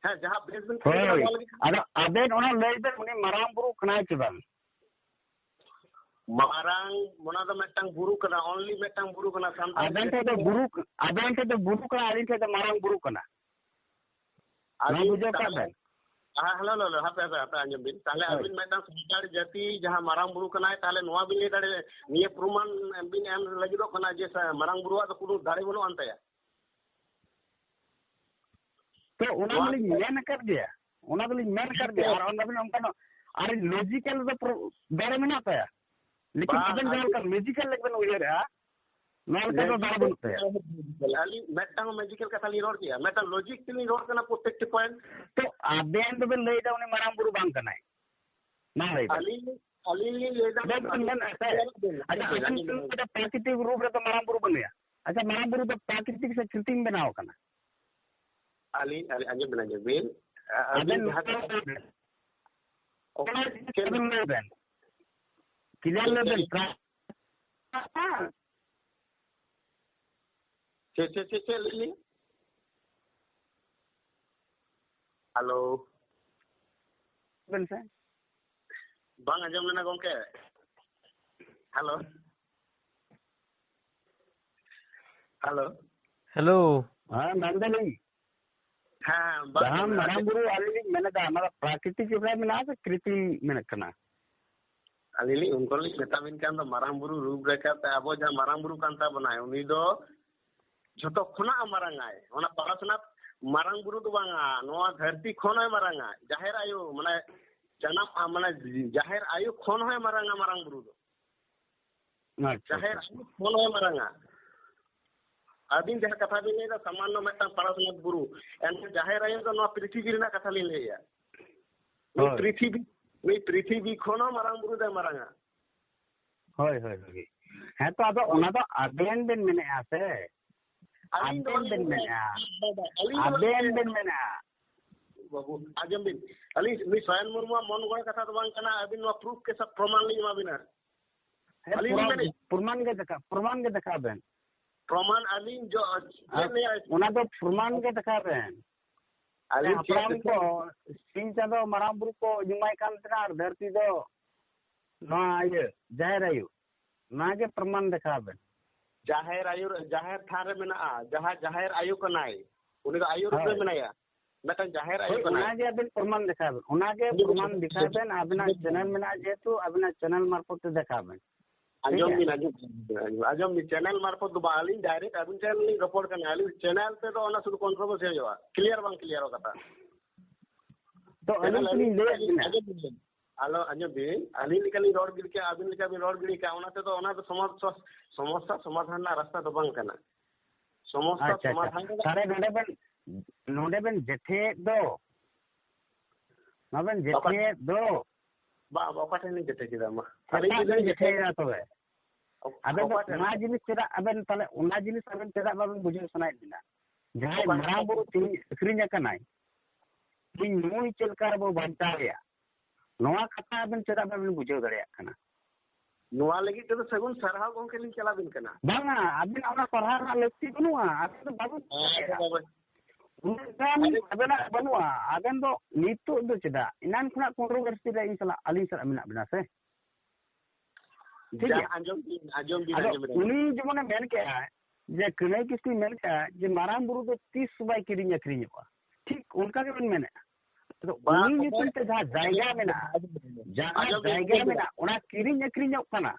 ᱦᱮᱸ, ᱡᱟᱦᱟᱸ ᱵᱮᱥ ᱵᱤᱱ ᱠᱟᱹᱢᱤ ᱠᱟᱱᱟ, ᱦᱳᱭ᱾ ᱱᱚᱣᱟ ᱞᱟᱹᱜᱤᱫ ᱟᱫᱚ ᱟᱵᱮᱱ ᱚᱱᱟ ᱞᱟᱹᱭ ᱵᱮᱱ, ᱩᱱᱤ ᱢᱟᱨᱟᱝ ᱵᱩᱨᱩ ᱠᱟᱱᱟᱭ ᱪᱮ ᱵᱟᱝ? ᱢᱟᱨᱟᱝ, ᱚᱱᱟ ᱫᱚ ᱢᱤᱫᱴᱟᱝ ᱵᱩᱨᱩ ᱠᱟᱱᱟ, only ᱢᱤᱫᱴᱟᱝ ᱵᱩᱨᱩ ᱠᱟᱱᱟ ᱥᱟᱱᱛᱟᱲ ᱟᱵᱮᱱ ᱴᱷᱮᱱ ᱫᱚ ᱡᱟᱹᱛᱤ᱾ ᱵᱩᱨᱩ, ᱟᱵᱮᱱ ᱴᱷᱮᱱ ᱫᱚ ᱵᱩᱨᱩ ᱠᱟᱱᱟ, ᱟᱹᱞᱤᱧ ᱴᱷᱮᱱ ᱫᱚ ᱢᱟᱨᱟᱝ ᱵᱩᱨᱩ ᱠᱟᱱᱟ᱾ ᱱᱚᱣᱟ ᱟᱹᱵᱤᱱ ᱵᱩᱡᱷᱟᱹᱣ ᱠᱟᱜ ᱛᱟᱦᱚᱞᱮ ᱵᱮᱱ᱾ ᱦᱮᱸ, ᱦᱮᱞᱳ, ᱦᱮᱞᱳ, ᱦᱮᱞᱳ, ᱦᱟᱯᱮ, ᱦᱟᱯᱮ, ᱦᱟᱯᱮ, ᱟᱸᱡᱚᱢ ᱵᱤᱱ᱾ ᱛᱟᱦᱚᱞᱮ ᱦᱳᱭ᱾ ᱟᱹᱵᱤᱱ ᱢᱤᱫᱴᱟᱝ ᱥᱟᱱᱛᱟᱲ ᱡᱟᱹᱛᱤ ᱡᱟᱦᱟᱸ ᱢᱟᱨᱟᱝ ᱵᱩᱨᱩ ᱠᱟᱱᱟᱭ, ᱛᱟᱦᱚᱞᱮ ᱱᱚᱣᱟ ᱵᱤᱱ ᱞᱟᱹᱭ ᱫᱟᱲᱮᱭᱟᱜᱼᱟ, ᱱᱤᱭᱟᱹ ᱯᱨᱚᱢᱟᱱ ᱵᱤᱱ ᱮᱢ ᱞᱟᱹᱜᱤᱫᱚᱜ ᱠᱟᱱᱟ ᱡᱮ ᱥᱟ-, ᱢᱟᱨᱟᱝ ᱵᱩᱨᱩᱣᱟᱜ ᱫᱚ ᱠᱳᱱᱳ ᱫᱟᱲᱮ ᱵᱟᱹᱱᱩᱜ ᱟᱱ ᱛᱟᱭᱟ? ᱛᱚ ᱚᱱᱟ ᱱᱚᱣᱟ ᱢᱟᱞᱤᱧ ᱢᱮᱱ ᱟᱠᱟᱫ ᱜᱮᱭᱟ, ᱚᱱᱟ ᱫᱚᱞᱤᱧ ᱢᱮᱱ ᱟᱠᱟᱫ ᱜᱮᱭᱟ, ᱟᱨ ᱚᱱᱟ ᱵᱤᱱ ᱚᱱᱠᱟᱱᱟᱜ, ᱟᱨ ᱞᱚᱡᱤᱠᱟᱞ ᱫᱚ ᱯᱨᱚ-, ᱫᱟᱲᱮ ᱢᱮᱱᱟᱜ ᱛᱟᱭᱟ, ᱞᱮᱠᱤᱱ ᱵᱟᱝ, ᱟᱵᱮᱱ ᱡᱟᱦᱟᱸ ᱟᱹᱞᱤᱧ ᱞᱮᱠᱟ ᱞᱚᱡᱤᱠᱟᱞ ᱞᱮᱠᱟ ᱵᱮᱱ ᱩᱭᱦᱟᱹᱨᱮᱜᱼᱟ, ᱱᱚᱣᱟ ᱞᱮᱠᱟ ᱫᱚ ᱫᱟᱲᱮ ᱵᱟᱹᱱᱩᱜ ᱛᱟᱭᱟ᱾ ᱟᱹᱞᱤᱧ ᱢᱤᱫᱴᱟᱝ ᱢᱮᱡᱤᱠᱟᱞ ᱠᱟᱛᱷᱟ ᱞᱤᱧ ᱨᱚᱲ ᱠᱮᱜᱼᱟ, ᱢᱤᱫᱴᱟᱝ ᱞᱚᱡᱤᱠ ᱛᱮᱞᱤᱧ ᱨᱚᱲ ᱠᱟᱱᱟ ᱯᱨᱚᱛᱮᱠᱴᱤ ᱯᱚᱭᱮᱱᱴ᱾ ᱛᱚ ᱟᱵᱮᱱ ᱫᱚᱵᱮᱱ ᱞᱟᱹᱭᱫᱟ ᱩᱱᱤ ᱢᱟᱨᱟᱝ ᱵᱩᱨᱩ ᱵᱟᱝ ᱠᱟᱱᱟᱭ, ᱢᱟ ᱞᱟᱹᱭ ᱵᱮᱱ᱾ ᱟᱹᱞᱤᱧ, ᱟᱹᱞᱤᱧ ᱞᱤᱧ ᱞᱟᱹᱭᱫᱟ, ᱟᱵᱮᱱ ᱫᱚᱵᱮᱱ ᱟᱹᱞᱤᱧ ᱢᱮᱱ ᱟᱥᱮ? ᱧᱮᱞ ᱵᱮᱱ, ᱟᱪᱪᱷᱟ, ᱟᱸᱡᱚᱢ ᱵᱮᱱ, ᱟᱵᱮᱱ ᱟᱸᱡᱚᱢ ᱵᱮᱱ᱾ ᱫᱚ ᱯᱨᱟᱠᱨᱤᱛᱤᱠ ᱨᱩᱯ ᱨᱮᱫᱚ ᱢᱟᱨᱟᱝ ᱵᱩᱨᱩ ᱵᱟᱹᱱᱩᱭᱟ᱾ ᱟᱪᱪᱷᱟ, ᱢᱟᱨᱟᱝ ᱵᱩᱨᱩ ᱫᱚ ᱯᱨᱟᱠᱨᱤᱛᱤᱠ ᱥᱮ ᱠᱨᱤᱛᱤᱢ ᱵᱮᱱᱟᱣ ᱟᱠᱟᱱᱟ? ᱟᱹᱞᱤᱧ, ᱟᱹᱞᱤᱧ ᱟᱸᱡᱚᱢ ᱵᱮᱱ, ᱟᱸᱡᱚᱢ ᱵᱮᱱ᱾ ᱟ-, ᱟᱹᱵᱤᱱ ᱟᱵᱮᱱ ᱡᱟᱦᱟᱸ ᱱᱚᱝᱠᱟ ᱞᱟᱹᱭ ᱵᱮᱱ᱾ ᱚᱠᱟ ᱚᱱᱟ ᱪᱮᱫ ᱪᱮᱫ ᱵᱮᱱ ᱞᱟᱹᱭ ᱵᱮᱱ? ᱠᱞᱤᱭᱟᱨ ᱞᱟᱹᱭ ᱵᱮᱱ᱾ ᱪᱮᱫ? ᱪᱮᱫ, ᱪᱮᱫ, ᱪᱮᱫ ᱞᱟᱹᱭ ᱞᱤᱧ? ᱦᱮᱞᱳ᱾ ᱵᱮᱱ ᱥᱮ᱾ ᱵᱟᱝ ᱟᱸᱡᱚᱢ ᱞᱮᱱᱟ ᱜᱚᱝᱠᱮ᱾ ᱦᱮᱞᱳ᱾ ᱦᱮᱞᱳ᱾ ᱦᱮᱞᱳ᱾ ᱦᱮᱸ, ᱢᱮᱱᱫᱟᱞᱤᱧ᱾ ᱦᱮᱸ, ᱦᱮᱸ, ᱵᱟᱝ ᱡᱟᱦᱟᱸ ᱟᱸᱡᱚᱢ ᱞᱮᱱᱟ᱾ ᱢᱟᱨᱟᱝ ᱵᱩᱨᱩ ᱟᱹᱞᱤᱧ ᱞᱤᱧ ᱢᱮᱱᱮᱫᱟ, ᱚᱱᱟ ᱫᱚ ᱯᱨᱟᱠᱨᱤᱛᱤᱠ ᱨᱮ ᱢᱮᱱᱟᱜᱼᱟ ᱥᱮ ᱠᱨᱤᱛᱤᱢ ᱢᱮᱱᱟᱜ ᱠᱟᱱᱟ? ᱟᱹᱞᱤᱧ ᱞᱤᱧ ᱩᱱᱠᱩ ᱞᱤᱧ ᱢᱮᱛᱟ ᱵᱤᱱ ᱠᱟᱱ ᱫᱚ, ᱢᱟᱨᱟᱝ ᱵᱩᱨᱩ ᱨᱩᱯ ᱨᱮᱠᱷᱟ ᱛᱮ ᱟᱵᱚ ᱡᱟᱦᱟᱸ ᱢᱟᱨᱟᱝ ᱵᱩᱨᱩ ᱠᱟᱱ ᱛᱟᱵᱚᱱᱟᱭ, ᱩᱱᱤ ᱫᱚ ᱡᱷᱚᱛᱚ ᱠᱷᱚᱱᱟᱜ ᱢᱟᱨᱟᱝ ᱟᱭ᱾ ᱚᱱᱟ ᱯᱟᱨᱟᱥᱱᱟᱛᱷ ᱢᱟᱨᱟᱝ ᱵᱩᱨᱩ ᱫᱚ ᱵᱟᱝᱟ, ᱱᱚᱣᱟ ᱫᱷᱟᱹᱨᱛᱤ ᱠᱷᱚᱱ ᱦᱚᱸᱭ ᱢᱟᱨᱟᱝᱟ᱾ ᱡᱟᱦᱮᱨ ᱟᱭᱳ, ᱢᱟᱱᱮ, ᱡᱟᱱᱟᱢ, ᱟ, ᱢᱟᱱᱮ, ᱡᱟᱦᱮᱨ ᱟᱭᱳ ᱠᱷᱚᱱ ᱦᱚᱸᱭ ᱢᱟᱨᱟᱝᱟ ᱢᱟᱨᱟᱝ ᱵᱩᱨᱩ ᱫᱚ᱾ ᱟᱪᱪᱷᱟ, ᱡᱟᱦᱮᱨ ᱟᱪᱪᱷᱟ᱾ ᱟᱭᱳ ᱠᱷᱚᱱ ᱦᱚᱸᱭ ᱢᱟᱨᱟᱝᱟ᱾ ᱟᱹᱵᱤᱱ ᱡᱟᱦᱟᱸ ᱠᱟᱛᱷᱟ ᱵᱤᱱ ᱞᱟᱹᱭᱫᱟ, ᱥᱟᱢᱟᱱᱱᱚ ᱢᱤᱫᱴᱟᱝ ᱯᱟᱨᱟᱥᱱᱟᱛᱷ ᱵᱩᱨᱩ, ᱮᱱᱠᱷᱟᱱ ᱡᱟᱦᱮᱨ ᱟᱭᱳ ᱫᱚ ᱱᱚᱣᱟ ᱯᱨᱤᱛᱷᱤᱵᱤ ᱨᱮᱱᱟᱜ ᱠᱟᱛᱷᱟ ᱞᱤᱧ ᱞᱟᱹᱭᱮᱫᱼᱟ᱾ ᱱᱩᱭ ᱦᱳᱭ᱾ ᱯᱨᱤᱛᱷᱤᱵᱤ, ᱱᱩᱭ ᱯᱨᱤᱛᱷᱤᱵᱤ ᱠᱷᱚᱱ ᱦᱚᱸ ᱢᱟᱨᱟᱝ ᱵᱩᱨᱩ ᱫᱚᱭ ᱢᱟᱨᱟᱝᱟ᱾ ᱦᱳᱭ, ᱦᱳᱭ, ᱦᱳᱭ᱾ ᱦᱮᱸ ᱛᱚ, ᱟᱫᱚ ᱦᱳᱭ᱾ ᱚᱱᱟ ᱫᱚ ᱟᱵᱮᱱ ᱵᱮᱱ ᱢᱮᱱᱮᱫᱼᱟ ᱥᱮ? ᱟᱹᱞᱤᱧ ᱫᱚ ᱟᱵᱮᱱ ᱵᱟᱹᱞᱤᱧ ᱵᱮᱱ ᱢᱮᱱᱟ᱾ ᱢᱮᱱᱮᱫᱼᱟ᱾ ᱟᱹᱞᱤᱧ ᱫᱚ ᱟᱵᱮᱱ ᱵᱟᱹᱞᱤᱧ ᱵᱮᱱ ᱢᱮᱱᱟ᱾ ᱢᱮᱱᱟ᱾ ᱵᱟᱹᱵᱩ, ᱟᱸᱡᱚᱢ ᱵᱤᱱ᱾ ᱟᱹᱞᱤᱧ ᱱᱩᱭ ᱥᱚᱭᱚᱱ ᱢᱩᱨᱢᱩᱣᱟᱜ ᱢᱚᱱ ᱜᱚᱲᱚ ᱠᱟᱛᱷᱟ ᱫᱚ ᱵᱟᱝ ᱠᱟᱱᱟ, ᱟᱹᱵᱤᱱ ᱱᱚᱣᱟ ᱯᱨᱩᱯᱷ ᱠᱮ ᱥᱟᱛ ᱯᱨᱚᱢᱟᱱ ᱞᱤᱧ ᱮᱢᱟ ᱵᱤᱱᱟ᱾ ᱦᱮᱸ, ᱟᱹᱞᱤᱧ ᱞᱤᱧ ᱯᱨᱚᱢᱟᱱ, ᱢᱮᱱᱮᱫ᱾ ᱯᱨᱚᱢᱟᱱ ᱜᱮ ᱫᱮᱠᱷᱟ, ᱯᱨᱚᱢᱟᱱ ᱜᱮ ᱫᱮᱠᱷᱟᱣ ᱵᱮᱱ᱾ ᱯᱨᱚᱢᱟᱱ ᱟᱹᱞᱤᱧ ᱡᱚ-, ᱪᱮᱫ ᱟᱨ ᱞᱤᱧ ᱚᱱᱟ ᱫᱚ ᱯᱨᱚᱢᱟᱱ ᱜᱮ ᱫᱮᱠᱷᱟᱣ ᱵᱮᱱ᱾ ᱟᱹᱞᱤᱧ ᱪᱮᱫ ᱦᱟᱯᱲᱟᱢ ᱠᱟᱛᱷᱟ? ᱠᱚ ᱥᱤᱧ ᱪᱟᱸᱫᱚ ᱢᱟᱨᱟᱝ ᱵᱩᱨᱩ ᱠᱚ ᱧᱩᱢᱟᱭ ᱠᱟᱱ ᱛᱟᱦᱮᱱᱟ ᱟᱨ ᱫᱷᱟᱹᱨᱛᱤ ᱫᱚ ᱱᱚᱣᱟ ᱤᱭᱟᱹ ᱡᱟᱦᱮᱨ ᱟᱭᱳ᱾ ᱱᱚᱣᱟ ᱜᱮ ᱯᱨᱚᱢᱟᱱ ᱫᱮᱠᱷᱟᱣ ᱵᱮᱱ᱾ ᱡᱟᱦᱮᱨ ᱟᱭᱳ ᱨᱮ, ᱡᱟᱦᱮᱨ ᱛᱷᱟᱱ ᱨᱮ ᱢᱮᱱᱟᱜᱼᱟ, ᱡᱟᱦᱟᱸ ᱡᱟᱦᱮᱨ ᱟᱭᱳ ᱠᱟᱱᱟᱭ, ᱩᱱᱤ ᱫᱚ ᱟᱭᱳ ᱨᱩᱯ ᱨᱮ ᱦᱳᱭ᱾ ᱢᱮᱱᱟᱭᱟ᱾ ᱢᱤᱫᱴᱟᱝ ᱡᱟᱦᱮᱨ ᱟᱭᱳ ᱦᱳᱭ, ᱠᱟᱱᱟᱭ᱾ ᱚᱱᱟᱜᱮ ᱟᱵᱮᱱ ᱯᱨᱚᱢᱟᱱ ᱫᱮᱠᱷᱟᱣ ᱵᱮᱱ, ᱚᱱᱟᱜᱮ ᱦᱳᱭ, ᱯᱨᱚᱢᱟᱱ ᱦᱳᱭ, ᱫᱮᱠᱷᱟᱣ ᱦᱳᱭ᱾ ᱵᱮᱱ, ᱟᱵᱮᱱᱟᱜ ᱪᱮᱱᱮᱞ ᱢᱮᱱᱟᱜᱼᱟ, ᱡᱮᱦᱮᱛᱩ ᱟᱵᱮᱱᱟᱜ ᱪᱮᱱᱮᱞ ᱢᱟᱨᱯᱷᱚᱛ ᱛᱮ ᱫᱮᱠᱷᱟᱣ ᱵᱮᱱ᱾ ᱴᱷᱤᱠ ᱟᱸᱡᱚᱢ ᱜᱮᱭᱟ? ᱵᱤᱱ, ᱟᱸᱡᱚᱢ ᱵᱤᱱ, ᱟᱸᱡᱚᱢ ᱵᱤᱱ, ᱟᱸᱡᱚᱢ ᱵᱤᱱ, ᱪᱮᱱᱮᱞ ᱢᱟᱨᱯᱷᱚᱛ ᱫᱚ ᱵᱟᱝ, ᱟᱹᱞᱤᱧ ᱰᱟᱭᱨᱮᱠᱴ ᱟᱹᱵᱤᱱ ᱴᱷᱮᱱ ᱞᱤᱧ ᱨᱚᱯᱚᱲ ᱠᱟᱱᱟ᱾ ᱟᱹᱞᱤᱧ ᱪᱮᱱᱮᱞ ᱛᱮᱫᱚ ᱚᱱᱟ ᱥᱩᱫᱷᱩ ᱠᱚᱱᱴᱨᱳᱵᱷᱟᱨᱥᱤ ᱦᱩᱭᱩᱜᱼᱟ, ᱠᱞᱤᱭᱟᱨ ᱵᱟᱝ ᱠᱞᱤᱭᱟᱨᱚᱜ ᱠᱟᱛᱷᱟ᱾ ᱛᱚ ᱪᱮᱱᱮᱞ ᱟᱹᱞᱤᱧ ᱟᱹᱞᱤᱧ ᱛᱚᱞᱤᱧ ᱞᱟᱹᱭᱟᱫ ᱟᱹᱞᱤᱧ ᱵᱤᱱᱟ᱾ ᱟᱸᱡᱚᱢ ᱵᱤᱱ, ᱟᱞᱚ ᱟᱸᱡᱚᱢ ᱵᱤᱱ, ᱟᱹᱞᱤᱧ ᱞᱮᱠᱟ ᱞᱤᱧ ᱨᱚᱲ ᱜᱤᱰᱤ ᱠᱟᱜᱼᱟ, ᱟᱹᱵᱤᱱ ᱞᱮᱠᱟ ᱵᱤᱱ ᱨᱚᱲ ᱜᱤᱰᱤ ᱠᱟᱜᱼᱟ, ᱚᱱᱟ ᱛᱮᱫᱚ, ᱚᱱᱟ ᱫᱚ ᱥᱚᱢᱚᱥᱥᱟ, ᱥᱚᱢᱚᱥᱥᱟ ᱥᱚᱢᱟᱫᱷᱟᱱ ᱨᱮᱱᱟᱜ ᱨᱟᱥᱛᱟ ᱫᱚ ᱵᱟᱝ ᱠᱟᱱᱟ᱾ ᱥᱚᱢᱚᱥᱥᱟ ᱟᱪᱪᱷᱟ, ᱟᱪᱪᱷᱟ᱾ ᱥᱚᱢᱟᱫᱷᱟᱱ ᱨᱮᱱᱟᱜ ᱛᱟᱦᱞᱮ ᱱᱚᱰᱮ ᱵᱮᱱ, ᱱᱚᱰᱮ ᱵᱮᱱ ᱡᱮᱴᱷᱮᱭᱮᱫ ᱫᱚ, ᱱᱚᱣᱟ ᱵᱮᱱ ᱚᱠᱟ-, ᱡᱮᱴᱷᱮᱭᱮᱫ ᱫᱚ᱾ ᱵᱟ, ᱵᱟ, ᱚᱠᱟ ᱴᱷᱮᱱ ᱞᱤᱧ ᱡᱮᱴᱷᱮ ᱠᱮᱫᱟ ᱢᱟ? ᱟᱹᱞᱤᱧ ᱚᱠᱟ ᱡᱩᱫᱤ ᱵᱮᱱ ᱞᱤᱧ ᱡᱮᱴᱷᱮᱭᱮᱫᱟ ᱛᱚᱵᱮ? ᱚᱠ-, ᱟᱵᱮᱱ ᱫᱚ ᱚᱠᱟ ᱴᱷᱮᱱ? ᱱᱚᱣᱟ ᱡᱤᱱᱤᱥ ᱪᱮᱫᱟᱜ ᱟᱵᱮᱱ, ᱛᱟᱦᱞᱮ ᱚᱱᱟ ᱡᱤᱱᱤᱥ ᱟᱵᱮᱱ ᱪᱮᱫᱟᱜ ᱵᱟᱵᱮᱱ ᱵᱩᱡᱷᱟᱹᱣ ᱥᱟᱱᱟᱭᱮᱫ ᱵᱮᱱᱟ? ᱡᱟᱦᱟᱸᱭ ᱚᱠᱟ ᱢᱟᱨᱟᱝ ᱵᱩᱨᱩ ᱛᱤᱦᱤᱧ ᱟᱹᱠᱷᱨᱤᱧ ᱟᱠᱟᱱᱟᱭ, ᱛᱤᱦᱤᱧ ᱱᱩᱭ ᱪᱮᱫ ᱞᱮᱠᱟ ᱨᱮᱵᱚ ᱵᱟᱧᱪᱟᱣ ᱮᱭᱟ? ᱱᱚᱣᱟ ᱠᱟᱛᱷᱟ ᱟᱵᱮᱱ ᱪᱮᱫᱟᱜ ᱵᱟᱵᱮᱱ ᱵᱩᱡᱷᱟᱹᱣ ᱫᱟᱲᱮᱭᱟᱜ ᱠᱟᱱᱟ? ᱱᱚᱣᱟ ᱞᱟᱹᱜᱤᱫ ᱛᱮᱫᱚ ᱥᱟᱹᱜᱩᱱ ᱥᱟᱨᱦᱟᱣ ᱜᱚᱝᱠᱮ ᱞᱤᱧ ᱪᱟᱞᱟᱵᱤᱱ ᱠᱟᱱᱟ᱾ ᱵᱟᱝᱟ, ᱟᱵᱮᱱᱟᱜ ᱚᱱᱟ ᱥᱟᱨᱦᱟᱣ ᱨᱮᱱᱟᱜ ᱞᱟᱹᱠᱛᱤ ᱵᱟᱹᱱᱩᱜᱼᱟ, ᱟᱵᱮᱱ ᱫᱚ ᱵᱟᱵᱮᱱ ᱦᱮᱸ, ᱵᱟᱲᱟᱭᱟ᱾ ᱟᱫᱚ ᱵᱟᱵᱮᱱ ᱩᱱᱟᱹᱜ ᱜᱟᱱ ᱟᱫᱚ ᱟᱵᱮᱱᱟᱜ ᱵᱟᱹᱱᱩᱜᱼᱟ, ᱟᱵᱮᱱ ᱫᱚ ᱱᱤᱛᱚᱜ ᱫᱚ ᱪᱮᱫᱟᱜ? ᱮᱱᱟᱱ ᱠᱷᱚᱱᱟᱜ ᱠᱚᱱᱴᱨᱳᱵᱷᱟᱨᱥᱤ ᱨᱮ ᱤᱧ ᱥᱟᱞᱟᱜ, ᱟᱹᱞᱤᱧ ᱥᱟᱞᱟᱜ ᱢᱮᱱᱟᱜ ᱵᱮᱱᱟ ᱥᱮ? ᱴᱷᱤᱠ ᱡᱟ ᱜᱮᱭᱟ? ᱟᱸᱡᱚᱢ ᱵᱤᱱ, ᱟᱸᱡᱚᱢ ᱵᱤᱱ, ᱟᱫᱚ ᱟᱸᱡᱚᱢ ᱵᱤᱱ, ᱟᱸᱡᱚᱢ ᱩᱱᱤ ᱵᱤᱱ᱾ ᱡᱮᱢᱚᱱᱮ ᱢᱮᱱ ᱠᱮᱜᱼᱟ ᱡᱮ ᱠᱟᱹᱱᱟᱹᱭ ᱠᱤᱥᱠᱩᱭ ᱢᱮᱱ ᱠᱮᱜᱼᱟ ᱡᱮ ᱢᱟᱨᱟᱝ ᱵᱩᱨᱩ ᱫᱚ ᱛᱤᱥ ᱦᱚᱸ ᱵᱟᱭ ᱠᱤᱨᱤᱧ ᱟᱹᱠᱷᱨᱤᱧᱚᱜᱼᱟ, ᱴᱷᱤᱠ ᱚᱱᱠᱟ ᱜᱮᱵᱮᱱ ᱢᱮᱱᱮᱜᱼᱟ᱾ ᱟᱫᱚ ᱵᱟᱝ, ᱩᱱᱤ ᱧᱩᱛᱩᱢ ᱛᱮ ᱡᱟᱦᱟᱸ ᱡᱟᱭᱜᱟ ᱢᱮᱱᱟᱜᱼᱟ, ᱡᱟᱦᱟᱸ ᱟᱸᱡᱚᱢ ᱵᱤᱱ, ᱡᱟᱭᱜᱟ ᱟᱸᱡᱚᱢ ᱵᱤᱱ᱾ ᱢᱮᱱᱟᱜᱼᱟ, ᱚᱱᱟ ᱠᱤᱨᱤᱧ ᱟᱹᱠᱷᱨᱤᱧᱚᱜ ᱠᱟᱱᱟ᱾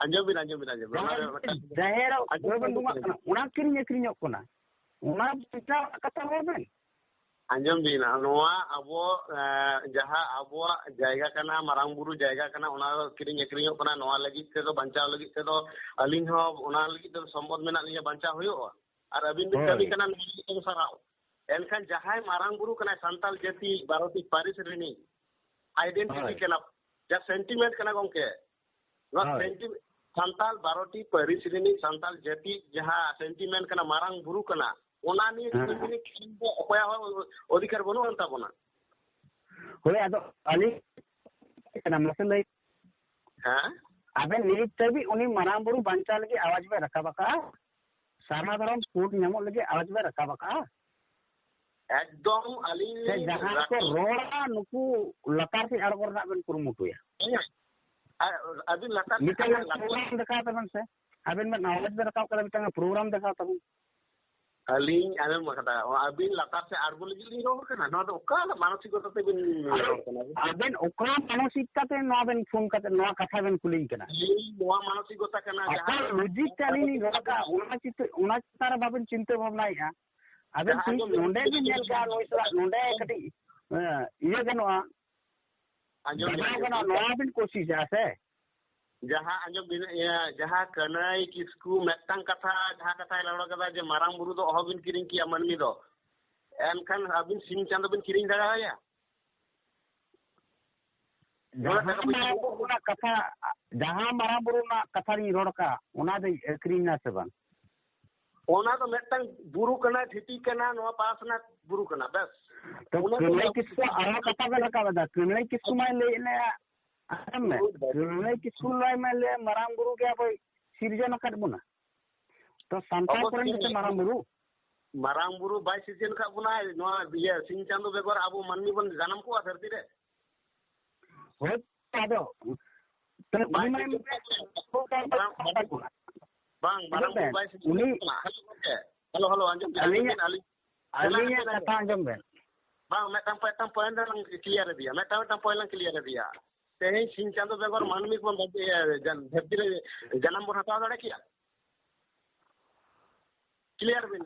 ᱟᱸᱡᱚᱢ ᱵᱤᱱ, ᱟᱸᱡᱚᱢ ᱵᱤᱱ, ᱟᱸᱡᱚᱢ ᱵᱤᱱ᱾ ᱚᱱᱟ ᱨᱮ ᱢᱤᱫᱴᱟᱝ ᱡᱟᱦᱮᱨ ᱟᱸᱡᱚᱢ ᱵᱚᱱ ᱵᱤᱱ, ᱵᱚᱸᱜᱟᱜ ᱠᱟᱱᱟ, ᱚᱱᱟ ᱠᱤᱨᱤᱧ ᱟᱹᱠᱷᱨᱤᱧᱚᱜ ᱠᱟᱱᱟ, ᱚᱱᱟ ᱵᱟᱧᱪᱟᱣ ᱨᱮᱱᱟᱜ ᱠᱟᱛᱷᱟ ᱨᱚᱲ ᱵᱮᱱ᱾ ᱟᱸᱡᱚᱢ ᱵᱤᱱ, ᱱᱚᱣᱟ ᱟᱵᱚ, ᱮᱸ, ᱡᱟᱦᱟᱸ ᱟᱵᱚᱣᱟᱜ ᱡᱟᱭᱜᱟ ᱠᱟᱱᱟ, ᱢᱟᱨᱟᱝ ᱵᱩᱨᱩ ᱡᱟᱭᱜᱟ ᱠᱟᱱᱟ, ᱚᱱᱟ ᱠᱤᱨᱤᱧ ᱟᱹᱠᱷᱨᱤᱧᱚᱜ ᱠᱟᱱᱟ᱾ ᱱᱚᱣᱟ ᱞᱟᱹᱜᱤᱫ ᱛᱮᱫᱚ, ᱵᱟᱧᱪᱟᱣ ᱞᱟᱹᱜᱤᱫ ᱛᱮᱫᱚ ᱟᱹᱞᱤᱧ ᱦᱚᱸ ᱚᱱᱟ ᱞᱟᱹᱜᱤᱫ ᱛᱮᱫᱚ ᱥᱚᱢᱢᱚᱛ ᱢᱮᱱᱟᱜ ᱞᱤᱧᱟ, ᱵᱟᱧᱪᱟᱣ ᱦᱩᱭᱩᱜᱼᱟ᱾ ᱟᱨ ᱟᱹᱵᱤᱱ ᱵᱤᱱ ᱦᱳᱭ᱾ ᱠᱟᱹᱢᱤ ᱠᱟᱱᱟ, ᱱᱚᱣᱟ ᱞᱟᱹᱜᱤᱫ ᱛᱮᱫᱚ ᱥᱟᱨᱦᱟᱣ᱾ ᱮᱱᱠᱷᱟᱱ ᱡᱟᱦᱟᱸᱭ ᱢᱟᱨᱟᱝ ᱵᱩᱨᱩ ᱠᱟᱱᱟᱭ, ᱥᱟᱱᱛᱟᱲ ᱡᱟᱹᱛᱤ ᱵᱟᱨᱚᱴᱤ ᱯᱟᱹᱨᱤᱥ ᱨᱤᱱᱤᱡ identity ᱦᱳᱭ᱾ ᱠᱟᱱᱟ, ᱡᱟ sentiment ᱠᱟᱱᱟ ᱜᱚᱝᱠᱮ, ᱱᱚᱣᱟ ᱦᱳᱭ᱾ senti-, ᱥᱟᱱᱛᱟᱲ ᱵᱟᱨᱚᱴᱤ ᱯᱟᱹᱨᱤᱥ ᱨᱤᱱᱤᱡ ᱥᱟᱱᱛᱟᱲ ᱡᱟᱹᱛᱤ ᱡᱟᱦᱟᱸ sentiment ᱠᱟᱱᱟ, ᱢᱟᱨᱟᱝ ᱵᱩᱨᱩ ᱠᱟᱱᱟ, ᱚᱱᱟ ᱱᱤᱭᱮ ᱦᱮᱸ᱾ ᱡᱩᱫᱤ ᱵᱤᱱ ᱠᱷᱮᱞ ᱫᱚ ᱚᱠᱚᱭᱟᱜ ᱦᱚᱸ ᱚᱫᱷᱤᱠᱟᱨ ᱵᱟᱹᱱᱩᱜ ᱟᱱ ᱛᱟᱵᱚᱱᱟ᱾ ᱦᱳᱭ, ᱟᱫᱚ ᱟᱹᱞᱤᱧ ᱠᱟᱱᱟ, ᱢᱟᱥᱮ ᱞᱟᱹᱭ᱾ ᱦᱮᱸ? ᱟᱵᱮᱱ ᱱᱤᱛ ᱫᱷᱟᱹᱵᱤᱡ ᱩᱱᱤ ᱢᱟᱨᱟᱝ ᱵᱩᱨᱩ ᱵᱟᱧᱪᱟᱣ ᱞᱟᱹᱜᱤᱫ ᱟᱣᱟᱡᱽ ᱵᱮᱱ ᱨᱟᱠᱟᱵ ᱟᱠᱟᱫᱼᱟ? ᱥᱟᱨᱱᱟ ᱫᱷᱚᱨᱚᱢ ᱠᱳᱰ ᱧᱟᱢᱚᱜ ᱞᱟᱹᱜᱤᱫ ᱟᱣᱟᱡᱽ ᱵᱮᱱ ᱨᱟᱠᱟᱵ ᱟᱠᱟᱫᱼᱟ? ᱮᱠᱫᱚᱢ ᱟᱹᱞᱤᱧ ᱥᱮ ᱞᱤᱧ ᱡᱟᱦᱟᱸᱭ ᱠᱚ ᱨᱟᱠᱟᱵ ᱨᱚᱲᱟ, ᱱᱩᱠᱩ ᱞᱟᱛᱟᱨ ᱥᱮᱫ ᱟᱬᱜᱚ ᱨᱮᱱᱟᱜ ᱵᱮᱱ ᱠᱩᱨᱩᱢᱩᱴᱩᱭᱟ? ᱦᱮᱸ᱾ ᱟᱨ ᱟᱹᱵᱤᱱ ᱞᱟᱛᱟᱨ ᱥᱮᱫ ᱢᱤᱫᱴᱟᱝ ᱟᱹᱵᱤᱱ ᱞᱟᱛᱟᱨ ᱯᱨᱳᱜᱨᱟᱢ ᱫᱮᱠᱷᱟᱣ ᱛᱟᱵᱮᱱ ᱥᱮ, ᱟᱵᱮᱱ ᱵᱮᱱ ᱟᱣᱟᱡᱽ ᱵᱮᱱ ᱨᱟᱠᱟᱵ ᱠᱟᱫᱟ, ᱢᱤᱫᱴᱟᱝ ᱯᱨᱳᱜᱨᱟᱢ ᱫᱮᱠᱷᱟᱣ ᱛᱟᱵᱚᱱ᱾ ᱟᱹᱞᱤᱧ ᱟᱸᱡᱚᱢ ᱠᱟᱫᱟ, ᱟᱹᱵᱤᱱ ᱞᱟᱛᱟᱨ ᱥᱮᱫ ᱟᱬᱜᱚ ᱞᱟᱹᱜᱤᱫ ᱞᱤᱧ ᱨᱚᱲ ᱠᱟᱱᱟ? ᱱᱚᱣᱟ ᱫᱚ ᱚᱠᱟ ᱢᱟᱱᱚᱥᱤᱠᱚᱛᱟ ᱛᱮᱵᱤᱱ ᱟᱫᱚ ᱨᱚᱲ ᱠᱟᱱᱟ? ᱟᱵᱮᱱ ᱚᱠᱟ ᱢᱟᱱᱚᱥᱤᱠᱚᱛᱟ ᱛᱮ ᱱᱚᱣᱟ ᱵᱮᱱ ᱯᱷᱳᱱ ᱠᱟᱛᱮ ᱱᱚᱣᱟ ᱠᱟᱛᱷᱟ ᱵᱮᱱ ᱠᱩᱞᱤᱧ ᱠᱟᱱᱟ? ᱟᱹᱞᱤᱧ ᱱᱚᱣᱟ ᱢᱟᱱᱚᱥᱤᱠᱚᱛᱟ ᱠᱟᱱᱟ, ᱚᱠᱟ ᱡᱟᱦᱟᱸ ᱞᱚᱡᱤᱠ ᱛᱮ ᱟᱹᱞᱤᱧ ᱞᱤᱧ ᱨᱚᱲ ᱠᱟᱜᱼᱟ, ᱚᱱᱟ ᱪᱤᱱᱛᱟᱹ, ᱚᱱᱟ ᱪᱮᱛᱟᱱ ᱨᱮ ᱵᱟᱵᱮᱱ ᱪᱤᱱᱛᱟᱹ ᱵᱷᱟᱵᱽᱱᱟᱭᱮᱫᱼᱟ᱾ ᱟᱵᱮᱱ ᱡᱟᱦᱟᱸ ᱛᱤᱥ ᱟᱸᱡᱚᱢ ᱵᱤᱱ, ᱱᱚᱰᱮ ᱵᱤᱱ ᱧᱮᱞ ᱠᱟᱜᱼᱟ, ᱱᱩᱭ ᱥᱟᱞᱟᱜ ᱱᱚᱰᱮ ᱠᱟᱹᱴᱤᱡ, ᱮᱸ, ᱤᱭᱟᱹ ᱜᱟᱱᱚᱜᱼᱟ, ᱟᱸᱡᱚᱢ ᱵᱤᱱ, ᱵᱮᱱᱟᱣ ᱟᱸᱡᱚᱢ ᱜᱟᱱᱚᱜᱼᱟ, ᱵᱤᱱ᱾ ᱱᱚᱣᱟ ᱵᱮᱱ ᱠᱳᱥᱤᱥᱟ ᱥᱮ? ᱡᱟᱦᱟᱸ ᱟᱸᱡᱚᱢ ᱵᱤᱱ, ᱤᱭᱟᱹ, ᱡᱟᱦᱟᱸ ᱠᱟᱹᱱᱟᱹᱭ ᱠᱤᱥᱠᱩ ᱢᱤᱫᱴᱟᱝ ᱠᱟᱛᱷᱟ, ᱡᱟᱦᱟᱸ ᱠᱟᱛᱷᱟᱭ ᱨᱚᱲ ᱠᱟᱫᱟ ᱡᱮ ᱢᱟᱨᱟᱝ ᱵᱩᱨᱩ ᱫᱚ ᱚᱦᱚᱵᱤᱱ ᱠᱤᱨᱤᱧ ᱠᱮᱭᱟ ᱢᱟᱹᱱᱢᱤ ᱫᱚ, ᱮᱱᱠᱷᱟᱱ ᱟᱹᱵᱤᱱ ᱥᱤᱧ ᱪᱟᱸᱫᱚ ᱵᱤᱱ ᱠᱤᱨᱤᱧ ᱫᱟᱲᱮᱭᱟᱭᱟ? ᱡᱟᱦᱟᱸ ᱢᱟᱨᱟᱝ ᱵᱩᱨᱩ ᱨᱮᱱᱟᱜ ᱠᱟᱛᱷᱟ, ᱡᱟᱦᱟᱸ ᱢᱟᱨᱟᱝ ᱵᱩᱨᱩ ᱨᱮᱱᱟᱜ ᱠᱟᱛᱷᱟ ᱞᱤᱧ ᱨᱚᱲ ᱠᱟᱜ, ᱚᱱᱟ ᱫᱚᱧ ᱟᱹᱠᱷᱨᱤᱧ ᱮᱫᱟ ᱥᱮ ᱵᱟᱝ? ᱚᱱᱟ ᱫᱚ ᱢᱤᱫᱴᱟᱝ ᱵᱩᱨᱩ ᱠᱟᱱᱟ, ᱰᱷᱤᱯᱤ ᱠᱟᱱᱟ, ᱱᱚᱣᱟ ᱯᱟᱥ ᱨᱮᱱᱟᱜ ᱵᱩᱨᱩ ᱠᱟᱱᱟ, ᱵᱮᱥ᱾ ᱛᱚ ᱚᱱᱟ ᱫᱚ ᱠᱟᱹᱱᱟᱹᱭ ᱠᱤᱥᱠᱩ ᱟᱨᱦᱚᱸ ᱠᱟᱛᱷᱟ ᱵᱮᱱ ᱨᱟᱠᱟᱵ ᱮᱫᱟ᱾ ᱠᱟᱹᱱᱟᱹᱭ ᱠᱤᱥᱠᱩ ᱢᱟᱭ ᱞᱟᱹᱭᱮᱫ ᱞᱮᱭᱟ, ᱟᱸᱡᱚᱢ ᱢᱮ, ᱦᱳᱭ, ᱵᱟᱹᱵᱩ᱾ ᱠᱟᱹᱱᱟᱹᱭ ᱠᱤᱥᱠᱩ ᱢᱟᱭ ᱞᱟᱹᱭ, ᱢᱟᱨᱟᱝ ᱵᱩᱨᱩ ᱜᱮ ᱟᱵᱚᱭ ᱥᱤᱨᱡᱚᱱ ᱟᱠᱟᱫ ᱵᱚᱱᱟ᱾ ᱛᱚ ᱥᱟᱱᱛᱟᱲ ᱚᱵᱚᱥᱥᱳᱭ᱾ ᱠᱚᱨᱮᱱ ᱜᱮᱥᱮ ᱢᱟᱨᱟᱝ ᱵᱩᱨᱩ᱾ ᱢᱟᱨᱟᱝ ᱵᱩᱨᱩ ᱵᱟᱭ ᱥᱤᱨᱡᱚᱱ ᱟᱠᱟᱫ ᱵᱚᱱᱟ, ᱱᱚᱣᱟ ᱤᱭᱟᱹ ᱥᱤᱧ ᱪᱟᱸᱫᱚ ᱵᱮᱜᱚᱨ ᱟᱵᱚ ᱢᱟᱹᱱᱢᱤ ᱵᱚᱱ ᱡᱟᱱᱟᱢ ᱠᱚᱜᱼᱟ ᱫᱷᱟᱹᱨᱛᱤ ᱨᱮ? ᱦᱳᱭ, ᱟᱫᱚ ᱛᱟᱦᱞᱮ ᱵᱟᱭ ᱩᱱᱤ ᱢᱟ ᱥᱤᱨᱡᱚᱱ ᱟᱠᱟᱫ ᱵᱚᱱᱟ᱾ ᱵᱟᱝ, ᱵᱟᱝ, ᱢᱟᱨᱟᱝ ᱵᱩᱨᱩ ᱵᱟᱭ ᱥᱤᱨᱡᱚᱱ ᱟᱠᱟᱫ ᱵᱚᱱᱟ᱾ ᱟᱸᱡᱚᱢ ᱜᱚᱢᱠᱮ᱾ ᱦᱮᱞᱳ, ᱦᱮᱞᱳ, ᱟᱸᱡᱚᱢ ᱵᱮᱱ, ᱟᱸᱡᱚᱢ ᱟᱹᱞᱤᱧᱟᱜ, ᱵᱮᱱ, ᱟᱹᱞᱤᱧ ᱟᱹᱞᱤᱧᱟᱜ ᱠᱟᱛᱷᱟ ᱟᱸᱡᱚᱢ ᱵᱮᱱ᱾ ᱵᱟᱝ, ᱢᱤᱫᱴᱟᱝ, ᱢᱤᱫᱴᱟᱝ point ᱞᱟᱝ clear ᱤᱫᱤᱭᱟ, ᱢᱤᱫᱴᱟᱝ, ᱢᱤᱫᱴᱟᱝ point ᱞᱟᱝ clear ᱤᱫᱤᱭᱟ᱾ ᱛᱮᱦᱮᱧ ᱥᱤᱧ ᱪᱟᱸᱫᱚ ᱵᱮᱜᱚᱨ ᱢᱟᱹᱱᱢᱤ ᱠᱚ ᱵᱟᱝ, ᱤᱭᱟᱹ, ᱡᱟᱱ-, ᱫᱷᱟᱹᱨᱛᱤ ᱨᱮ ᱡᱟᱱᱟᱢ ᱵᱚᱱ ᱦᱟᱛᱟᱣ ᱫᱟᱲᱮ ᱠᱮᱭᱟ? Clear ᱵᱤᱱ᱾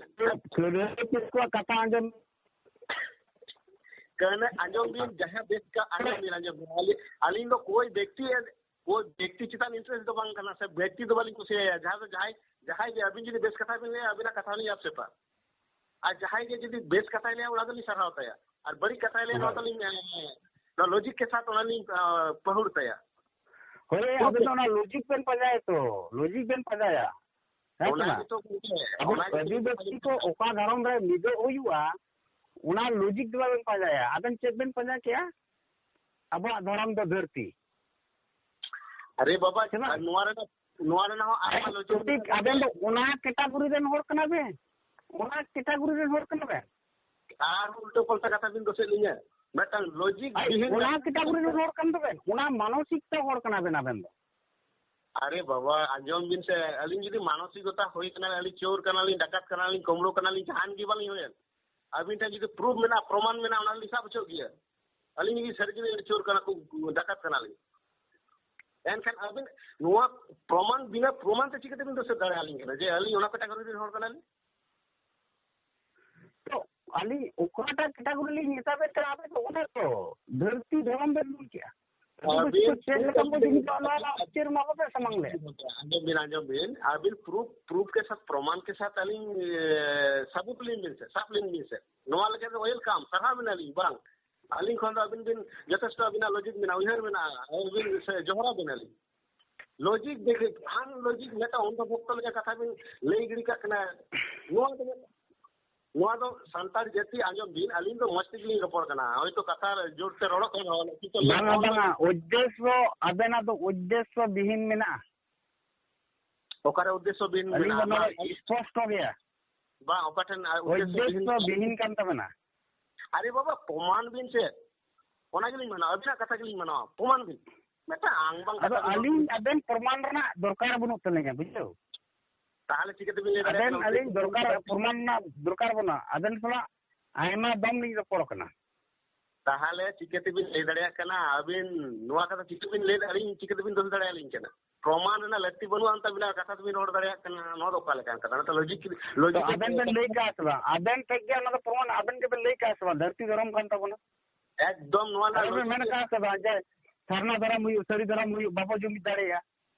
ᱠᱷᱟᱹᱨᱟᱹᱭ ᱠᱚᱣᱟᱜ ᱠᱟᱛᱷᱟ ᱟᱸᱡᱚᱢ᱾ ᱠᱟᱹᱱᱟᱹ, ᱟᱸᱡᱚᱢ ᱵᱤᱱ, ᱡᱟᱦᱟᱸ ᱵᱮᱥ ᱠᱟ-, ᱟᱸᱡᱚᱢ ᱵᱤᱱ, ᱟᱸᱡᱚᱢ ᱵᱤᱱ᱾ ᱟᱹᱞᱤᱧ, ᱟᱹᱞᱤᱧ ᱫᱚ ᱠᱳᱭ ᱵᱮᱠᱛᱤ, ᱠᱳᱭ ᱵᱮᱠᱛᱤ ᱪᱮᱛᱟᱱ interest ᱫᱚ ᱵᱟᱝ ᱠᱟᱱᱟ, ᱥᱮ ᱵᱮᱠᱛᱤ ᱫᱚ ᱵᱟᱹᱞᱤᱧ ᱠᱩᱥᱤᱭᱟᱭᱟ᱾ ᱡᱟᱦᱟᱸ ᱫᱚ ᱡᱟᱦᱟᱸᱭ, ᱡᱟᱦᱟᱸᱭ ᱜᱮ ᱟᱹᱵᱤᱱ ᱡᱩᱫᱤ ᱵᱮᱥ ᱠᱟᱛᱷᱟ ᱵᱤᱱ ᱞᱟᱹᱭᱟ, ᱟᱹᱵᱤᱱᱟᱜ ᱠᱟᱛᱷᱟ ᱦᱚᱸᱞᱤᱧ acceptᱟ᱾ ᱟᱨ ᱡᱟᱦᱟᱸᱭ ᱜᱮ ᱡᱩᱫᱤ ᱵᱮᱥ ᱠᱟᱛᱷᱟᱭ ᱞᱟᱹᱭᱟ, ᱚᱱᱟ ᱫᱚᱞᱤᱧ ᱥᱟᱨᱦᱟᱣ ᱛᱟᱭᱟ᱾ ᱟᱨ ᱵᱟᱹᱲᱤᱡ ᱠᱟᱛᱷᱟᱭ ᱞᱟᱹᱭᱟ, ᱱᱚᱣᱟ ᱦᱳᱭ᱾ ᱫᱚᱞᱤᱧ, ᱮ, ᱱᱚᱣᱟ logic ᱠᱮ ᱥᱟᱛᱷ ᱚᱱᱟ ᱞᱤᱧ, ᱟ, ᱯᱟᱹᱦᱩᱲ ᱛᱟᱭᱟ᱾ ᱦᱳᱭ, ᱴᱷᱤᱠ ᱟᱵᱮᱱ ᱫᱚ ᱚᱱᱟ logic ᱵᱮᱱ ᱯᱟᱸᱡᱟᱭᱟ ᱛᱚ, logic ᱵᱮᱱ ᱯᱟᱸᱡᱟᱭᱟ᱾ ᱦᱮᱸ ᱥᱮ ᱚᱱᱟ ᱵᱟᱝ? ᱜᱮᱛᱚ ᱜᱚᱢᱠᱮ, ᱟᱵᱚ ᱚᱱᱟ ᱜᱮᱛᱚ ᱟᱹᱫᱤᱵᱟᱹᱥᱤ ᱠᱚ ᱚᱠᱟ ᱫᱷᱚᱨᱚᱢ ᱨᱮ ᱢᱤᱫᱚᱜ ᱦᱩᱭᱩᱜᱼᱟ, ᱚᱱᱟ logic ᱫᱚ ᱵᱟᱵᱮᱱ ᱯᱟᱸᱡᱟᱭᱟ᱾ ᱟᱵᱮᱱ ᱪᱮᱫ ᱵᱮᱱ ᱯᱟᱸᱡᱟ ᱠᱮᱜᱼᱟ? ᱟᱵᱚᱣᱟᱜ ᱫᱷᱚᱨᱚᱢ ᱫᱚ ᱫᱷᱟᱹᱨᱛᱤ᱾ ᱟᱨᱮ ᱵᱟᱵᱟ, ᱥᱮ ᱵᱟᱝ? ᱟᱨ ᱱᱚᱣᱟ ᱨᱮᱱᱟᱜ, ᱱᱚᱣᱟ ᱨᱮᱱᱟᱜ ᱦᱚᱸ ᱟᱭᱢᱟ logic ᱴᱷᱤᱠ, ᱢᱮᱱᱟᱜᱼᱟ᱾ ᱟᱵᱮᱱ ᱫᱚ ᱚᱱᱟ category ᱨᱮᱱ ᱦᱚᱲ ᱠᱟᱱᱟ ᱵᱮᱱ, ᱚᱱᱟ category ᱨᱮᱱ ᱦᱚᱲ ᱠᱟᱱᱟ ᱵᱮᱱ᱾ ᱟᱨ ᱩᱞᱴᱟᱹ ᱯᱟᱞᱴᱟ ᱠᱟᱛᱷᱟ ᱵᱤᱱ ᱫᱚᱥᱮᱫ ᱞᱤᱧᱟ᱾ ᱢᱤᱫᱴᱟᱝ logic ᱟᱨ ᱵᱤᱦᱤᱱ ᱚᱱᱟ ᱠᱟᱛᱷᱟ category ᱨᱮᱱ ᱦᱚᱲ ᱠᱟᱱ ᱛᱟᱵᱮᱱ, ᱚᱱᱟ ᱢᱟᱱᱚᱥᱤᱠᱛᱟ ᱦᱚᱲ ᱠᱟᱱᱟ ᱵᱮᱱ ᱟᱵᱮᱱ ᱫᱚ᱾ ᱟᱨᱮ ᱵᱟᱵᱟ, ᱟᱸᱡᱚᱢ ᱵᱤᱱ ᱥᱮ, ᱟᱹᱞᱤᱧ ᱡᱩᱫᱤ ᱢᱟᱱᱚᱥᱤᱠᱚᱛᱟ ᱦᱩᱭ ᱠᱟᱱᱟ, ᱟᱹᱞᱤᱧ ᱪᱳᱨ ᱠᱟᱱᱟᱞᱤᱧ, ᱰᱟᱠᱟᱛ ᱠᱟᱱᱟᱞᱤᱧ, ᱠᱳᱢᱵᱽᱲᱳ ᱠᱟᱱᱟᱞᱤᱧ, ᱡᱟᱦᱟᱱ ᱜᱮ ᱵᱟᱹᱞᱤᱧ ᱦᱩᱭᱮᱱ, ᱟᱹᱵᱤᱱ ᱴᱷᱮᱱ ᱡᱩᱫᱤ proof ᱢᱮᱱᱟᱜᱼᱟ, ᱯᱨᱚᱢᱟᱱ ᱢᱮᱱᱟᱜᱼᱟ, ᱚᱱᱟ ᱞᱤᱧ ᱥᱟᱵ ᱦᱚᱪᱚ ᱜᱮᱭᱟ᱾ ᱟᱹᱞᱤᱧ ᱜᱮ ᱥᱟᱹᱨᱤ ᱜᱮ ᱪᱳᱨ ᱠᱟᱱᱟ ᱠᱚ, ᱰᱟᱠᱟᱛ ᱠᱟᱱᱟᱞᱤᱧ᱾ ᱮᱱᱠᱷᱟᱱ ᱟᱹᱵᱤᱱ ᱱᱚᱣᱟ ᱯᱨᱚᱢᱟᱱ, ᱵᱤᱱᱟᱹ ᱯᱨᱚᱢᱟᱱ ᱛᱮ ᱪᱤᱠᱟᱹ ᱛᱮᱵᱤᱱ ᱫᱚᱥᱮ ᱫᱟᱲᱮᱭᱟᱞᱤᱧ ᱠᱟᱱᱟ ᱡᱮ ᱟᱹᱞᱤᱧ ᱚᱱᱟ category ᱨᱮᱱ ᱦᱚᱲ ᱠᱟᱱᱟᱞᱤᱧ? ᱛᱚ, ᱟᱹᱞᱤᱧ ᱚᱠᱟᱴᱟᱜ category ᱞᱤᱧ ᱢᱮᱛᱟ ᱵᱮᱱ ᱠᱟᱱᱟ, ᱟᱵᱮᱱ ᱫᱚ ᱚᱱᱟ ᱛᱚ ᱫᱷᱟᱹᱨᱛᱤ ᱫᱷᱚᱨᱚᱢ ᱵᱮᱱ ᱢᱮᱱ ᱠᱮᱜᱼᱟ᱾ ᱟᱹᱵᱤᱱ ᱟᱹᱵᱤᱱ ᱫᱚ ᱪᱮᱫ ᱞᱮᱠᱟ ᱠᱚ ᱡᱤᱱᱤᱥ ᱟᱱᱟ ᱵᱤᱪᱟᱹᱨ ᱢᱟ ᱵᱟᱵᱮᱱ ᱥᱟᱢᱟᱝ ᱞᱮᱫ᱾ ᱟᱸᱡᱚᱢ ᱵᱤᱱ, ᱟᱸᱡᱚᱢ ᱵᱤᱱ, ᱟᱹᱵᱤᱱ proof, proof ᱠᱮ ᱥᱟᱛᱷ, ᱯᱨᱚᱢᱟᱱ ᱠᱮ ᱥᱟᱛᱷ ᱟᱹᱞᱤᱧ, ᱮ, ᱥᱟᱵᱩᱛ ᱞᱤᱧ ᱵᱤᱱ ᱥᱮ, ᱥᱟᱵ ᱞᱤᱧ ᱵᱤᱱ ᱥᱮ᱾ ᱱᱚᱣᱟ ᱞᱟᱹᱜᱤᱫ ᱫᱚ welcome, ᱥᱟᱨᱦᱟᱣ ᱵᱤᱱᱟᱞᱤᱧ, ᱵᱟᱝ᱾ ᱟᱹᱞᱤᱧ ᱠᱷᱚᱱ ᱫᱚ ᱟᱹᱵᱤᱱ ᱵᱤᱱ ᱡᱚᱛᱷᱮᱥᱴᱚ ᱟᱹᱵᱤᱱᱟᱜ logic ᱢᱮᱱᱟᱜᱼᱟ, ᱩᱭᱦᱟᱹᱨ ᱢᱮᱱᱟᱜᱼᱟ, ᱟᱹᱵᱤᱱ ᱥᱮ ᱡᱚᱦᱨᱟ ᱵᱤᱱᱟᱞᱤᱧ᱾ Logic ᱫᱮᱠᱷᱮ, unlogic ᱢᱤᱫᱴᱟᱝ ᱚᱱᱫᱷᱚ ᱵᱷᱚᱠᱛᱚ ᱞᱮᱠᱟ ᱠᱟᱛᱷᱟ ᱵᱤᱱ ᱞᱟᱹᱭ ᱜᱤᱰᱤ ᱠᱟᱜ ᱠᱟᱱᱟ᱾ ᱱᱚᱣᱟ ᱫᱚ, ᱱᱚᱣᱟ ᱫᱚ ᱥᱟᱱᱛᱟᱲ ᱡᱟᱹᱛᱤ ᱟᱸᱡᱚᱢ ᱵᱤᱱ, ᱟᱹᱞᱤᱧ ᱫᱚ ᱢᱚᱡᱽ ᱛᱮᱜᱮᱞᱤᱧ ᱨᱚᱯᱚᱲ ᱠᱟᱱᱟ, ᱦᱚᱭᱛᱳ ᱠᱟᱛᱷᱟ ᱡᱳᱨ ᱛᱮ ᱨᱚᱲᱚᱜ ᱠᱟᱱᱟ, ᱠᱤᱱᱛᱩ ᱵᱟᱝᱟ, ᱵᱟᱝᱟ, ᱩᱫᱽᱫᱮᱥᱥᱚ, ᱟᱵᱮᱱᱟᱜ ᱫᱚ ᱩᱫᱽᱫᱮᱥᱥᱚ ᱵᱤᱦᱤᱱ ᱢᱮᱱᱟᱜᱼᱟ᱾ ᱚᱠᱟᱨᱮ ᱩᱫᱽᱫᱮᱥᱥᱚ ᱵᱤᱦᱤᱱ ᱟᱹᱞᱤᱧ ᱢᱮᱱᱟᱜᱼᱟ? ᱫᱚ ᱱᱚᱰᱮ ᱵᱟᱝ, ᱥᱯᱚᱥᱴᱚ ᱜᱮᱭᱟ᱾ ᱵᱟᱝ, ᱚᱠᱟ ᱴᱷᱮᱱ, ᱟ, ᱩᱫᱽᱫᱮᱥᱥᱚ ᱩᱫᱽᱫᱮᱥᱥᱚ ᱵᱤᱦᱤᱱ? ᱵᱤᱦᱤᱱ ᱠᱟᱱ ᱛᱟᱵᱮᱱᱟ᱾ ᱟᱨᱮ ᱵᱟᱵᱟ, ᱯᱨᱚᱢᱟᱱ ᱵᱤᱱ ᱥᱮ, ᱚᱱᱟ ᱜᱮᱞᱤᱧ ᱢᱟᱱᱟᱣᱟ, ᱟᱹᱵᱤᱱᱟᱜ ᱠᱟᱛᱷᱟ ᱜᱮᱞᱤᱧ ᱢᱟᱱᱟᱣᱟ, ᱯᱨᱚᱢᱟᱱ ᱵᱤᱱ᱾ ᱢᱤᱫᱴᱟᱝ ᱟᱝ ᱵᱟᱝ ᱟᱫᱚ ᱠᱟᱛᱷᱟ ᱵᱤᱱ ᱨᱚᱲ ᱟᱹᱞᱤᱧ ᱵᱤᱱ᱾ ᱟᱵᱮᱱ ᱯᱨᱚᱢᱟᱱ ᱨᱮᱱᱟᱜ ᱫᱚᱨᱠᱟᱨ ᱵᱟᱹᱱᱩᱜ ᱛᱟᱹᱞᱤᱧᱟ, ᱵᱩᱡᱷᱟᱹᱣ᱾ ᱛᱟᱦᱚᱞᱮ ᱪᱤᱠᱟᱹ ᱛᱮᱵᱤᱱ ᱞᱟᱹᱭ ᱫᱟᱲᱮᱭᱟᱜ ᱟᱵᱮᱱ ᱠᱟᱱᱟ ᱟᱹᱞᱤᱧ ᱩᱫᱽᱫᱮᱥᱥᱚ ᱫᱚᱨᱠᱟᱨ, ᱵᱤᱦᱤᱱ? ᱯᱨᱚᱢᱟᱱ ᱨᱮᱱᱟᱜ ᱫᱚᱨᱠᱟᱨ ᱵᱟᱹᱱᱩᱜᱼᱟ᱾ ᱟᱵᱮᱱ ᱥᱟᱞᱟᱜ ᱟᱭᱢᱟ ᱫᱚᱢ ᱞᱤᱧ ᱨᱚᱯᱚᱲ ᱠᱟᱱᱟ᱾ ᱛᱟᱦᱚᱞᱮ ᱪᱤᱠᱟᱹ ᱛᱮᱵᱤᱱ ᱞᱟᱹᱭ ᱫᱟᱲᱮᱭᱟᱜ ᱠᱟᱱᱟ? ᱟᱹᱵᱤᱱ ᱱᱚᱣᱟ ᱠᱟᱛᱷᱟ ᱪᱤᱠᱟᱹ ᱵᱤᱱ ᱞᱟᱹᱭ ᱫᱟᱲᱮᱭᱟᱜᱼᱟ? ᱟᱹᱞᱤᱧ ᱪᱤᱠᱟᱹ ᱛᱮᱵᱤᱱ ᱫᱳᱥ ᱫᱟᱲᱮᱭᱟᱞᱤᱧ ᱠᱟᱱᱟ? ᱯᱨᱚᱢᱟᱱ ᱨᱮᱱᱟᱜ ᱞᱟᱹᱠᱛᱤ ᱵᱟᱹᱱᱩᱜ ᱟᱱ ᱛᱟᱵᱤᱱᱟ, ᱠᱟᱛᱷᱟ ᱛᱮᱵᱤᱱ ᱨᱚᱲ ᱫᱟᱲᱮᱭᱟᱜ ᱠᱟᱱᱟ, ᱱᱚᱣᱟ ᱫᱚ ᱚᱠᱟ ᱞᱮᱠᱟᱱ ᱠᱟᱛᱷᱟ? ᱱᱚᱣᱟ ᱞᱚᱡᱤᱠ, ᱞᱚᱡᱤᱠ ᱟᱵᱮᱱ ᱵᱮᱱ ᱞᱟᱹᱭ ᱠᱟᱜᱼᱟ ᱥᱮ ᱵᱟᱝ? ᱟᱵᱮᱱ ᱴᱷᱮᱡ ᱜᱮ ᱚᱱᱟ ᱫᱚ ᱯᱨᱚᱢᱟᱱ, ᱟᱵᱮᱱ ᱜᱮᱵᱮᱱ ᱞᱟᱹᱭ ᱠᱟᱜᱼᱟ ᱥᱮ ᱵᱟᱝ? ᱫᱷᱟᱹᱨᱛᱤ ᱫᱷᱚᱨᱚᱢ ᱠᱟᱱ ᱛᱟᱵᱚᱱᱟ᱾ ᱮᱠᱫᱚᱢ ᱱᱚᱣᱟ ᱨᱮᱱᱟᱜ ᱟᱵᱮᱱ ᱵᱮᱱ ᱞᱚᱡᱤᱠ ᱢᱮᱱ ᱜᱮ ᱠᱟᱜᱼᱟ ᱥᱮ ᱵᱟᱝ ᱡᱮ ᱥᱟᱨᱱᱟ ᱫᱷᱚᱨᱚᱢ ᱦᱩᱭᱩᱜ, ᱥᱟᱹᱨᱤ ᱫᱷᱚᱨᱚᱢ ᱦᱩᱭᱩᱜ, ᱵᱟᱵᱚ ᱡᱩᱢᱤᱫ ᱫᱟᱲᱮᱭᱟᱜᱼᱟ?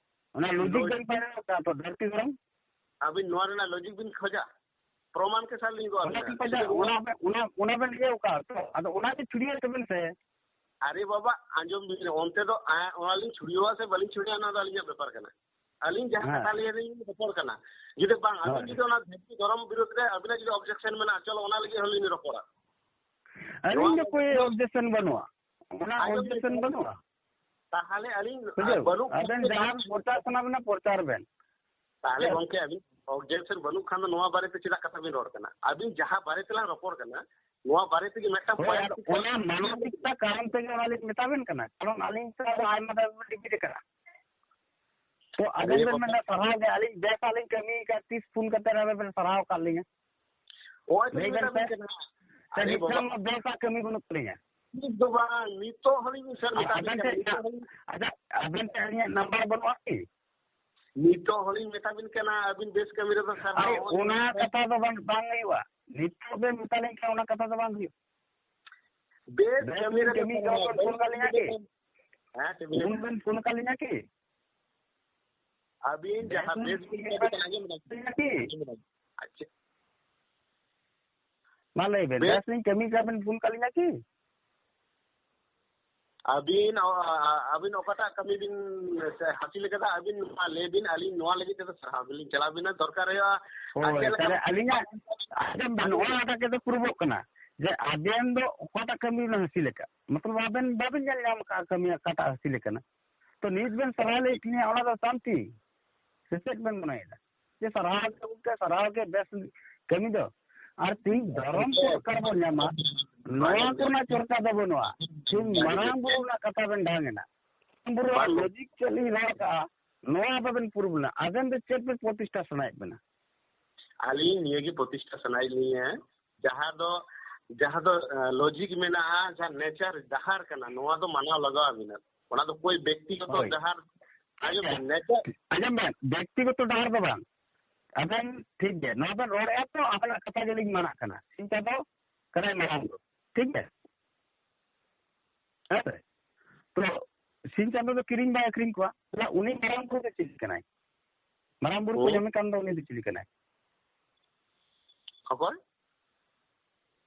ᱚᱱᱟ ᱞᱚᱡᱤᱠ ᱞᱚᱡᱤᱠ ᱵᱮᱱ ᱯᱟᱸᱡᱟ ᱠᱟᱜᱼᱟ ᱛᱚ, ᱫᱷᱟᱹᱨᱛᱤ ᱫᱷᱚᱨᱚᱢ᱾ ᱟᱹᱵᱤᱱ ᱱᱚᱣᱟ ᱨᱮᱱᱟᱜ ᱞᱚᱡᱤᱠ ᱵᱤᱱ ᱠᱷᱚᱡᱟ? ᱯᱨᱚᱢᱟᱱ ᱠᱮ ᱥᱟᱨ ᱞᱤᱧ ᱜᱚᱜ ᱚᱱᱟ ᱟᱹᱵᱤᱱᱟ᱾ ᱠᱤ ᱯᱟᱸᱡᱟ, ᱚᱱᱟ ᱵᱮᱱ, ᱚᱱᱟ, ᱚᱱᱟ ᱵᱮᱱ ᱤᱭᱟᱹ ᱠᱟᱜᱼᱟ ᱛᱚ? ᱟᱫᱚ ᱚᱱᱟ ᱜᱮ ᱪᱷᱩᱲᱭᱟᱹᱣ ᱛᱟᱵᱮᱱ ᱥᱮ᱾ ᱟᱨᱮ ᱵᱟᱵᱟ, ᱟᱸᱡᱚᱢ ᱵᱤᱱ, ᱚᱱᱛᱮ ᱫᱚ, ᱟ, ᱚᱱᱟ ᱞᱤᱧ ᱪᱷᱩᱲᱭᱟᱹᱣᱟ ᱥᱮ ᱵᱟᱹᱞᱤᱧ ᱪᱷᱩᱲᱭᱟᱹᱣᱟ, ᱚᱱᱟ ᱫᱚ ᱟᱹᱞᱤᱧᱟᱜ ᱵᱮᱯᱟᱨ ᱠᱟᱱᱟ᱾ ᱟᱹᱞᱤᱧ ᱡᱟᱦᱟᱸ ᱦᱮᱸ᱾ ᱠᱟᱛᱷᱟ ᱞᱟᱹᱭ ᱞᱤᱧ ᱨᱚᱯᱚᱲ ᱠᱟᱱᱟ, ᱡᱩᱫᱤ ᱵᱟᱝ, ᱟᱹᱵᱤᱱ ᱦᱳᱭ᱾ ᱡᱩᱫᱤ ᱚᱱᱟ ᱫᱷᱟᱹᱨᱛᱤ ᱫᱷᱚᱨᱚᱢ ᱵᱤᱨᱩᱫᱷ ᱨᱮ ᱟᱹᱵᱤᱱᱟᱜ ᱡᱩᱫᱤ objection ᱢᱮᱱᱟᱜᱼᱟ, ᱪᱚᱞᱚ ᱚᱱᱟ ᱞᱟᱹᱜᱤᱫ ᱦᱚᱸᱞᱤᱧ ᱨᱚᱯᱚᱲᱟ᱾ ᱟᱹᱞᱤᱧ ᱱᱚᱣᱟ ᱫᱚ ᱠᱳᱭ objection ᱵᱟᱹᱱᱩᱜᱼᱟ, ᱚᱱᱟ ᱟᱸᱡᱚᱢ ᱵᱤᱱ objection ᱥᱮ, ᱵᱟᱹᱱᱩᱜᱼᱟ᱾ ᱛᱟᱦᱚᱞᱮ ᱟᱹᱞᱤᱧ, ᱵᱩᱡᱷᱟᱹᱣ? ᱵᱟᱹᱱᱩᱜ ᱟᱵᱮᱱ ᱠᱷᱟᱱ ᱡᱟᱦᱟᱸ ᱯᱨᱚᱪᱟᱨ ᱥᱟᱱᱟ ᱵᱮᱱᱟ, ᱯᱨᱚᱪᱟᱨ ᱵᱮᱱ᱾ ᱛᱟᱦᱚᱞᱮ ᱵᱩᱡᱷᱟᱹᱣ? ᱜᱚᱝᱠᱮ, ᱟᱹᱵᱤᱱ objection ᱵᱟᱹᱱᱩᱜ ᱠᱷᱟᱱ ᱫᱚ ᱱᱚᱣᱟ ᱵᱟᱨᱮᱛᱮ ᱪᱮᱫᱟᱜ ᱠᱟᱛᱷᱟ ᱵᱤᱱ ᱨᱚᱲ ᱠᱟᱱᱟ? ᱟᱹᱵᱤᱱ ᱡᱟᱦᱟᱸ ᱵᱟᱨᱮ ᱛᱮᱞᱟᱝ ᱨᱚᱯᱚᱲ ᱠᱟᱱᱟ, ᱱᱚᱣᱟ ᱵᱟᱨᱮ ᱛᱮᱜᱮ ᱢᱤᱫᱴᱟᱝ ᱦᱳᱭ, point ᱟᱨ ᱪᱮᱫ ᱚᱱᱟ ᱢᱟᱱᱚᱥᱤᱠᱛᱟ ᱠᱟᱨᱚᱱ ᱛᱮᱜᱮ ᱚᱱᱟ ᱞᱤᱧ ᱢᱮᱛᱟ ᱵᱮᱱ ᱠᱟᱱᱟ, ᱠᱟᱨᱚᱱ ᱟᱹᱞᱤᱧ ᱛᱚ ᱟᱨ ᱟᱭᱢᱟ ᱫᱷᱟᱣ ᱵᱮᱱ repeat ᱟᱠᱟᱫᱟ᱾ ᱛᱚ ᱟᱵᱮᱱ ᱟᱹᱰᱤ ᱵᱮᱱ ᱵᱚᱛᱚᱨ᱾ ᱢᱮᱱᱫᱟ ᱥᱟᱨᱦᱟᱣ ᱜᱮ, ᱟᱹᱞᱤᱧ ᱵᱮᱥᱟᱜ ᱞᱤᱧ ᱠᱟᱹᱢᱤ ᱟᱠᱟᱫ, ᱛᱤᱥ ᱯᱷᱳᱱ ᱠᱟᱛᱮ ᱟᱵᱮᱱ ᱵᱮᱱ ᱥᱟᱨᱦᱟᱣ ᱟᱠᱟᱫ ᱞᱤᱧᱟ? ᱦᱳᱭ, ᱛᱚ ᱞᱟᱹᱭ ᱵᱮᱱ ᱢᱮᱛᱟ ᱥᱮ᱾ ᱵᱤᱱ ᱠᱟᱱᱟ᱾ ᱥᱮ ᱟᱹᱰᱤ ᱢᱤᱫᱴᱟᱝ ᱵᱚᱛᱚᱨ᱾ ᱦᱚᱸ ᱵᱮᱥᱟᱜ ᱠᱟᱹᱢᱤ ᱵᱟᱹᱱᱩᱜ ᱛᱟᱹᱞᱤᱧᱟ? ᱱᱤᱛ ᱫᱚ ᱵᱟᱝ, ᱱᱤᱛᱚᱜ ᱦᱚᱸᱞᱤᱧ ᱥᱮᱱ ᱟᱨ ᱢᱮᱛᱟ ᱵᱤᱱ ᱟᱵᱮᱱ ᱠᱟᱱᱟ, ᱴᱷᱮᱱ, ᱱᱤᱛᱚᱜ ᱦᱚᱸᱞᱤᱧ ᱟᱪᱪᱷᱟ, ᱟᱵᱮᱱ ᱴᱷᱮᱱ ᱟᱹᱞᱤᱧᱟᱜ ᱱᱟᱢᱵᱟᱨ ᱵᱟᱹᱱᱩᱜᱼᱟ ᱠᱤ? ᱱᱤᱛᱚᱜ ᱦᱚᱸᱞᱤᱧ ᱢᱮᱛᱟ ᱵᱤᱱ ᱠᱟᱱᱟ, ᱟᱹᱵᱤᱱ ᱵᱮᱥ ᱠᱟᱹᱢᱤ ᱨᱮᱫᱚ ᱥᱟᱨᱦᱟᱣ ᱟᱨᱮ, ᱦᱚᱸ ᱚᱱᱟ ᱠᱟᱛᱷᱟ ᱫᱚ ᱵᱟᱝ, ᱵᱟᱝ ᱦᱩᱭᱩᱜᱼᱟ᱾ ᱱᱤᱛᱚᱜ ᱵᱮᱱ ᱢᱮᱛᱟ ᱞᱤᱧ ᱠᱷᱟᱱ ᱚᱱᱟ ᱠᱟᱛᱷᱟ ᱫᱚ ᱵᱟᱝ ᱦᱩᱭᱩᱜᱼᱟ᱾ ᱵᱮᱥ ᱵᱮᱥ ᱠᱟᱹᱢᱤ ᱵᱤᱱ ᱨᱮᱫᱚ ᱠᱟᱹᱢᱤ ᱠᱟᱱᱟ, ᱥᱟᱨᱦᱟᱣ᱾ ᱵᱮᱥ ᱵᱮᱱ ᱠᱟᱹᱢᱤ ᱠᱟᱱᱟ᱾ ᱦᱮᱸ, ᱪᱮᱫ ᱵᱤᱱ ᱞᱟᱹᱭ ᱯᱷᱳᱱ ᱮᱫᱟ? ᱵᱮᱱ ᱯᱷᱳᱱ ᱟᱠᱟᱫ ᱞᱤᱧᱟ ᱠᱤ? ᱟᱹᱵᱤᱱ ᱵᱮᱥ ᱡᱟᱦᱟᱸ ᱵᱤᱱ ᱵᱮᱥ ᱵᱤᱱ ᱠᱟᱹᱢᱤ ᱠᱟᱹᱢᱤ ᱠᱟᱱᱟ, ᱠᱟᱱᱟ, ᱟᱸᱡᱚᱢ ᱮᱫᱟ᱾ ᱟᱸᱡᱚᱢ ᱮᱫᱟ᱾ ᱟᱪᱪᱷᱟ᱾ ᱢᱟ ᱞᱟᱹᱭ ᱵᱮᱱ, ᱵᱮᱥ᱾ ᱵᱮᱥ ᱞᱤᱧ ᱠᱟᱹᱢᱤ ᱠᱟᱱ ᱵᱮᱱ ᱯᱷᱳᱱ ᱠᱟᱜ ᱞᱤᱧᱟ ᱠᱤ? ᱟᱹᱵᱤᱱ, ᱚ, ᱟᱹᱵᱤᱱ ᱚᱠᱟᱴᱟᱜ ᱠᱟᱹᱢᱤ ᱵᱤᱱ ᱦᱟᱹᱥᱤᱞ ᱟᱠᱟᱫᱟ, ᱟᱹᱵᱤᱱ ᱱᱚᱣᱟ ᱞᱟᱹᱭ ᱵᱤᱱ, ᱟᱹᱞᱤᱧ ᱱᱚᱣᱟ ᱞᱟᱹᱜᱤᱫ ᱛᱮᱫᱚ ᱥᱟᱨᱦᱟᱣ ᱜᱮᱞᱤᱧ ᱪᱟᱞᱟᱣ ᱵᱤᱱᱟ, ᱫᱚᱨᱠᱟᱨ ᱦᱩᱭᱩᱜᱼᱟ᱾ ᱟᱨ ᱦᱳᱭ, ᱪᱮᱫ ᱞᱮᱠᱟ ᱛᱟᱦᱞᱮ ᱟᱹᱞᱤᱧᱟᱜ, ᱟᱵᱮᱱ ᱫᱚ ᱱᱚᱜᱼᱚ ᱱᱚᱣᱟ ᱠᱟᱛᱷᱟ ᱫᱚ ᱯᱨᱩᱵᱷᱚᱜ ᱠᱟᱱᱟ ᱡᱮ ᱟᱵᱮᱱ ᱫᱚ ᱚᱠᱟᱴᱟᱜ ᱠᱟᱹᱢᱤ ᱵᱮᱱ ᱦᱟᱹᱥᱤᱞ ᱟᱠᱟᱫ, ᱢᱚᱛᱞᱚᱵ ᱟᱵᱮᱱ ᱵᱟᱵᱮᱱ ᱧᱮᱞ ᱧᱟᱢ ᱟᱠᱟᱫ ᱠᱟᱹᱢᱤ ᱚᱠᱟᱴᱟᱜ ᱦᱟᱹᱥᱤᱞ ᱟᱠᱟᱱᱟ᱾ ᱛᱚ ᱱᱤᱛ ᱵᱮᱱ ᱥᱟᱨᱦᱟᱣ ᱞᱟᱹᱭᱮᱫ ᱞᱤᱧᱟ, ᱚᱱᱟ ᱫᱚ ᱥᱟᱱᱛᱤ ᱥᱮ ᱪᱮᱫ ᱵᱮᱱ ᱢᱚᱱᱮᱭᱮᱫᱟ? ᱡᱮ ᱥᱟᱨᱦᱟᱣ ᱜᱮ ᱜᱚᱢᱠᱮ, ᱥᱟᱨᱦᱟᱣ ᱜᱮ, ᱵᱮᱥ ᱠᱟᱹᱢᱤ ᱫᱚ᱾ ᱟᱨ ᱛᱤᱱ ᱫᱷᱚᱨᱚᱢ ᱯᱩᱨᱚᱥᱠᱟᱨ ᱵᱚᱱ ᱧᱟᱢᱟ, ᱱᱚᱣᱟ ᱠᱚᱨᱮᱱᱟᱜ ᱪᱚᱨᱪᱟ ᱫᱚ ᱵᱟᱹᱱᱩᱜᱼᱟ᱾ ᱛᱤᱱ ᱢᱟᱨᱟᱝ ᱵᱩᱨᱩ ᱨᱮᱱᱟᱜ ᱠᱟᱛᱷᱟ ᱵᱮᱱ ᱰᱷᱟᱝ ᱮᱱᱟ, ᱢᱟᱨᱟᱝ ᱵᱩᱨᱩ ᱨᱮᱱᱟᱜ ᱞᱚᱡᱤᱠ ᱪᱮᱫ ᱞᱤᱧ ᱨᱚᱲ ᱠᱟᱜᱼᱟ, ᱱᱚᱣᱟ ᱵᱟᱵᱮᱱ ᱯᱩᱨᱩᱵ ᱞᱮᱱᱟ᱾ ᱟᱵᱮᱱ ᱫᱚ ᱪᱮᱫ ᱵᱮᱱ ᱯᱨᱚᱛᱤᱥᱴᱷᱟ ᱥᱟᱱᱟᱭᱮᱫ ᱵᱮᱱᱟ? ᱟᱹᱞᱤᱧ ᱱᱤᱭᱟᱹ ᱜᱮ ᱯᱨᱚᱛᱤᱥᱴᱷᱟ ᱥᱟᱱᱟᱭᱮᱫ ᱞᱤᱧᱟ, ᱡᱟᱦᱟᱸ ᱫᱚ ᱡᱟᱦᱟᱸ ᱫᱚ, ᱮ, ᱞᱚᱡᱤᱠ ᱢᱮᱱᱟᱜᱼᱟ, ᱡᱟᱦᱟᱸ ᱱᱮᱪᱟᱨ ᱰᱟᱦᱟᱨ ᱠᱟᱱᱟ, ᱱᱚᱣᱟ ᱫᱚ ᱢᱟᱱᱟᱣ ᱞᱟᱜᱟᱣ ᱟᱵᱤᱱᱟ᱾ ᱚᱱᱟ ᱫᱚ ᱠᱳᱭ ᱵᱮᱠᱛᱤᱜᱚᱛᱚ ᱦᱳᱭ᱾ ᱰᱟᱦᱟᱨ, ᱟᱸᱡᱚᱢ ᱵᱤᱱ, ᱱᱮᱪᱟᱨ ᱟᱸᱡᱚᱢ ᱵᱮᱱ, ᱵᱮᱠᱛᱤᱜᱚᱛᱚ ᱰᱟᱦᱟᱨ ᱫᱚ ᱵᱟᱝ᱾ ᱟᱵᱮᱱ ᱴᱷᱤᱠ ᱜᱮ, ᱱᱚᱣᱟ ᱵᱮᱱ ᱨᱚᱲᱮᱫᱼᱟ ᱛᱚ, ᱟᱵᱮᱱᱟᱜ ᱠᱟᱛᱷᱟ ᱜᱮᱞᱤᱧ ᱢᱟᱱᱟᱜ ᱠᱟᱱᱟ᱾ ᱥᱤᱧ ᱪᱟᱸᱫᱚ ᱠᱟᱱᱟᱭ ᱢᱟᱨᱟᱝ ᱵᱩᱨᱩ, ᱴᱷᱤᱠ ᱜᱮ? ᱦᱮᱸ ᱥᱮ? ᱛᱚ ᱥᱤᱧ ᱪᱟᱸᱫᱚ ᱫᱚ ᱠᱤᱨᱤᱧ ᱵᱟᱭ ᱟᱹᱠᱷᱨᱤᱧ ᱠᱚᱣᱟ᱾ ᱛᱟᱦᱞᱮ ᱩᱱᱤ ᱢᱟᱨᱟᱝ ᱵᱩᱨᱩ ᱫᱚ ᱪᱤᱞᱤ ᱠᱟᱱᱟᱭ? ᱢᱟᱨᱟᱝ ᱵᱩᱨᱩ ᱠᱚ ᱦᱩᱸ᱾ ᱧᱟᱢᱮ ᱠᱟᱱ ᱫᱚ, ᱩᱱᱤ ᱫᱚ ᱪᱤᱞᱤ ᱠᱟᱱᱟᱭ? ᱚᱠᱚᱭ?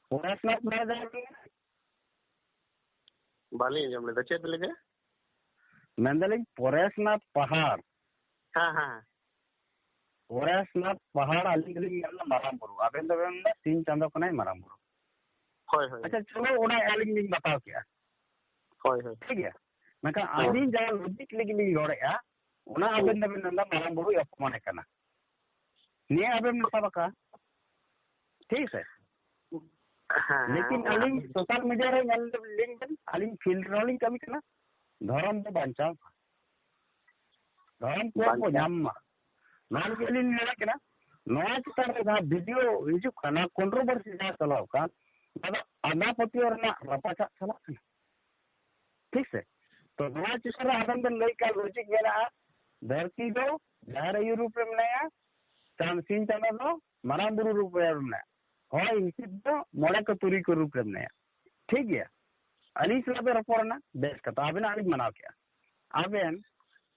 ᱯᱚᱨᱮᱥᱱᱟᱛᱷ ᱢᱟᱱᱮ ᱡᱟᱦᱟᱸᱭ ᱠᱟᱱᱟᱭ᱾ ᱵᱟᱹᱞᱤᱧ ᱟᱸᱡᱚᱢ ᱞᱮᱫᱟ, ᱪᱮᱫ ᱵᱤᱱ ᱞᱟᱹᱭ ᱠᱮᱫᱟ? ᱢᱮᱱᱫᱟᱞᱤᱧ ᱯᱚᱨᱮᱥᱱᱟᱛᱷ ᱯᱟᱦᱟᱲ᱾ ᱦᱮᱸ, ᱦᱮᱸ᱾ ᱯᱚᱨᱮᱥᱱᱟᱛᱷ ᱯᱟᱦᱟᱲ ᱟᱹᱞᱤᱧ ᱫᱚᱞᱤᱧ ᱧᱮᱞ ᱮᱫᱟ ᱢᱟᱨᱟᱝ ᱵᱩᱨᱩ, ᱟᱵᱮᱱ ᱫᱚᱵᱮᱱ ᱢᱮᱱᱫᱟ ᱥᱤᱧ ᱪᱟᱸᱫᱚ ᱠᱟᱱᱟᱭ ᱢᱟᱨᱟᱝ ᱵᱩᱨᱩ᱾ ᱦᱳᱭ, ᱦᱳᱭ᱾ ᱟᱪᱪᱷᱟ, ᱪᱚᱞᱚ, ᱚᱱᱟ ᱟᱹᱞᱤᱧ ᱞᱤᱧ ᱵᱟᱛᱟᱣ ᱠᱮᱜᱼᱟ᱾ ᱦᱳᱭ, ᱦᱳᱭ᱾ ᱴᱷᱤᱠ ᱜᱮᱭᱟ? ᱢᱮᱱᱠᱷᱟᱱ ᱦᱳᱭ᱾ ᱟᱹᱞᱤᱧ ᱡᱟᱦᱟᱸ ᱞᱚᱡᱤᱠ ᱞᱟᱹᱜᱤᱫ ᱞᱤᱧ ᱨᱚᱲᱮᱫᱼᱟ, ᱚᱱᱟ ᱦᱳᱭ᱾ ᱟᱵᱮᱱ ᱫᱚᱵᱮᱱ ᱢᱮᱱᱫᱟ ᱢᱟᱨᱟᱝ ᱵᱩᱨᱩᱭ ᱚᱯᱚᱢᱟᱱᱮ ᱠᱟᱱᱟ᱾ ᱱᱤᱭᱟᱹ ᱟᱵᱮᱱ ᱢᱮᱥᱟ ᱵᱟᱠᱟ, ᱴᱷᱤᱠ ᱥᱮ? ᱦᱮᱸ, ᱞᱮᱠᱤᱱ ᱦᱮᱸ, ᱟᱹᱞᱤᱧ ᱦᱮᱸ᱾ ᱥᱳᱥᱟᱞ ᱢᱤᱰᱤᱭᱟ ᱨᱮ ᱧᱮᱞ ᱞᱤᱧ ᱵᱮᱱ, ᱟᱹᱞᱤᱧ ᱯᱷᱤᱞᱰ ᱨᱮᱦᱚᱸ ᱞᱤᱧ ᱠᱟᱹᱢᱤ ᱠᱟᱱᱟ, ᱫᱷᱚᱨᱚᱢ ᱵᱚ ᱵᱟᱧᱪᱟᱣ ᱢᱟ, ᱫᱷᱚᱨᱚᱢ ᱠᱳᱰ ᱵᱚ ᱵᱟᱧᱪᱟᱣ᱾ ᱧᱟᱢ ᱢᱟ, ᱱᱚᱣᱟ ᱞᱟᱹᱜᱤᱫ ᱟᱹᱞᱤᱧ ᱞᱤᱧ ᱞᱟᱹᱭ ᱠᱟᱱᱟ᱾ ᱱᱚᱣᱟ ᱪᱮᱛᱟᱱ ᱨᱮ ᱡᱟᱦᱟᱸ ᱵᱷᱤᱰᱤᱭᱳ ᱦᱤᱡᱩᱜ ᱠᱟᱱᱟ, ᱠᱚᱱᱴᱨᱳᱵᱷᱟᱨᱥᱤ ᱡᱟᱦᱟᱸ ᱪᱟᱞᱟᱣ ᱠᱟᱱ, ᱱᱚᱣᱟ ᱫᱚ ᱟᱸᱫᱷᱟ ᱯᱟᱹᱛᱭᱟᱹᱣ ᱨᱮᱱᱟᱜ ᱨᱟᱯᱟᱪᱟᱜ ᱪᱟᱞᱟᱜ ᱠᱟᱱᱟ, ᱴᱷᱤᱠ ᱥᱮ? ᱛᱚ ᱱᱚᱣᱟ ᱪᱮᱛᱟᱱ ᱨᱮ ᱟᱵᱮᱱ ᱵᱮᱱ ᱞᱟᱹᱭ ᱠᱟᱜ ᱞᱚᱡᱤᱠ ᱢᱮᱱᱟᱜᱼᱟ, ᱫᱷᱟᱹᱨᱛᱤ ᱫᱚ ᱡᱟᱦᱮᱨ ᱟᱭᱳ ᱨᱩᱯ ᱨᱮ ᱢᱮᱱᱟᱭᱟ, ᱪᱟᱸᱫ ᱥᱤᱧ ᱪᱟᱸᱫᱚ ᱫᱚ ᱢᱟᱨᱟᱝ ᱵᱩᱨᱩ ᱨᱩᱯ ᱨᱮ ᱢᱮᱱᱟᱭᱟ, ᱦᱚᱭ ᱦᱤᱸᱥᱤᱫ ᱫᱚ ᱢᱚᱬᱮ ᱠᱚ ᱛᱩᱨᱩᱭ ᱠᱚ ᱨᱩᱯ ᱨᱮ ᱢᱮᱱᱟᱭᱟ᱾ ᱴᱷᱤᱠ ᱜᱮᱭᱟ, ᱟᱹᱞᱤᱧ ᱥᱟᱞᱟᱜ ᱵᱮᱱ ᱨᱚᱯᱚᱲ ᱮᱱᱟ, ᱵᱮᱥ ᱠᱟᱛᱷᱟ, ᱟᱵᱮᱱᱟᱜ ᱞᱤᱧ ᱢᱟᱱᱟᱣ ᱠᱮᱜᱼᱟ᱾ ᱟᱵᱮᱱ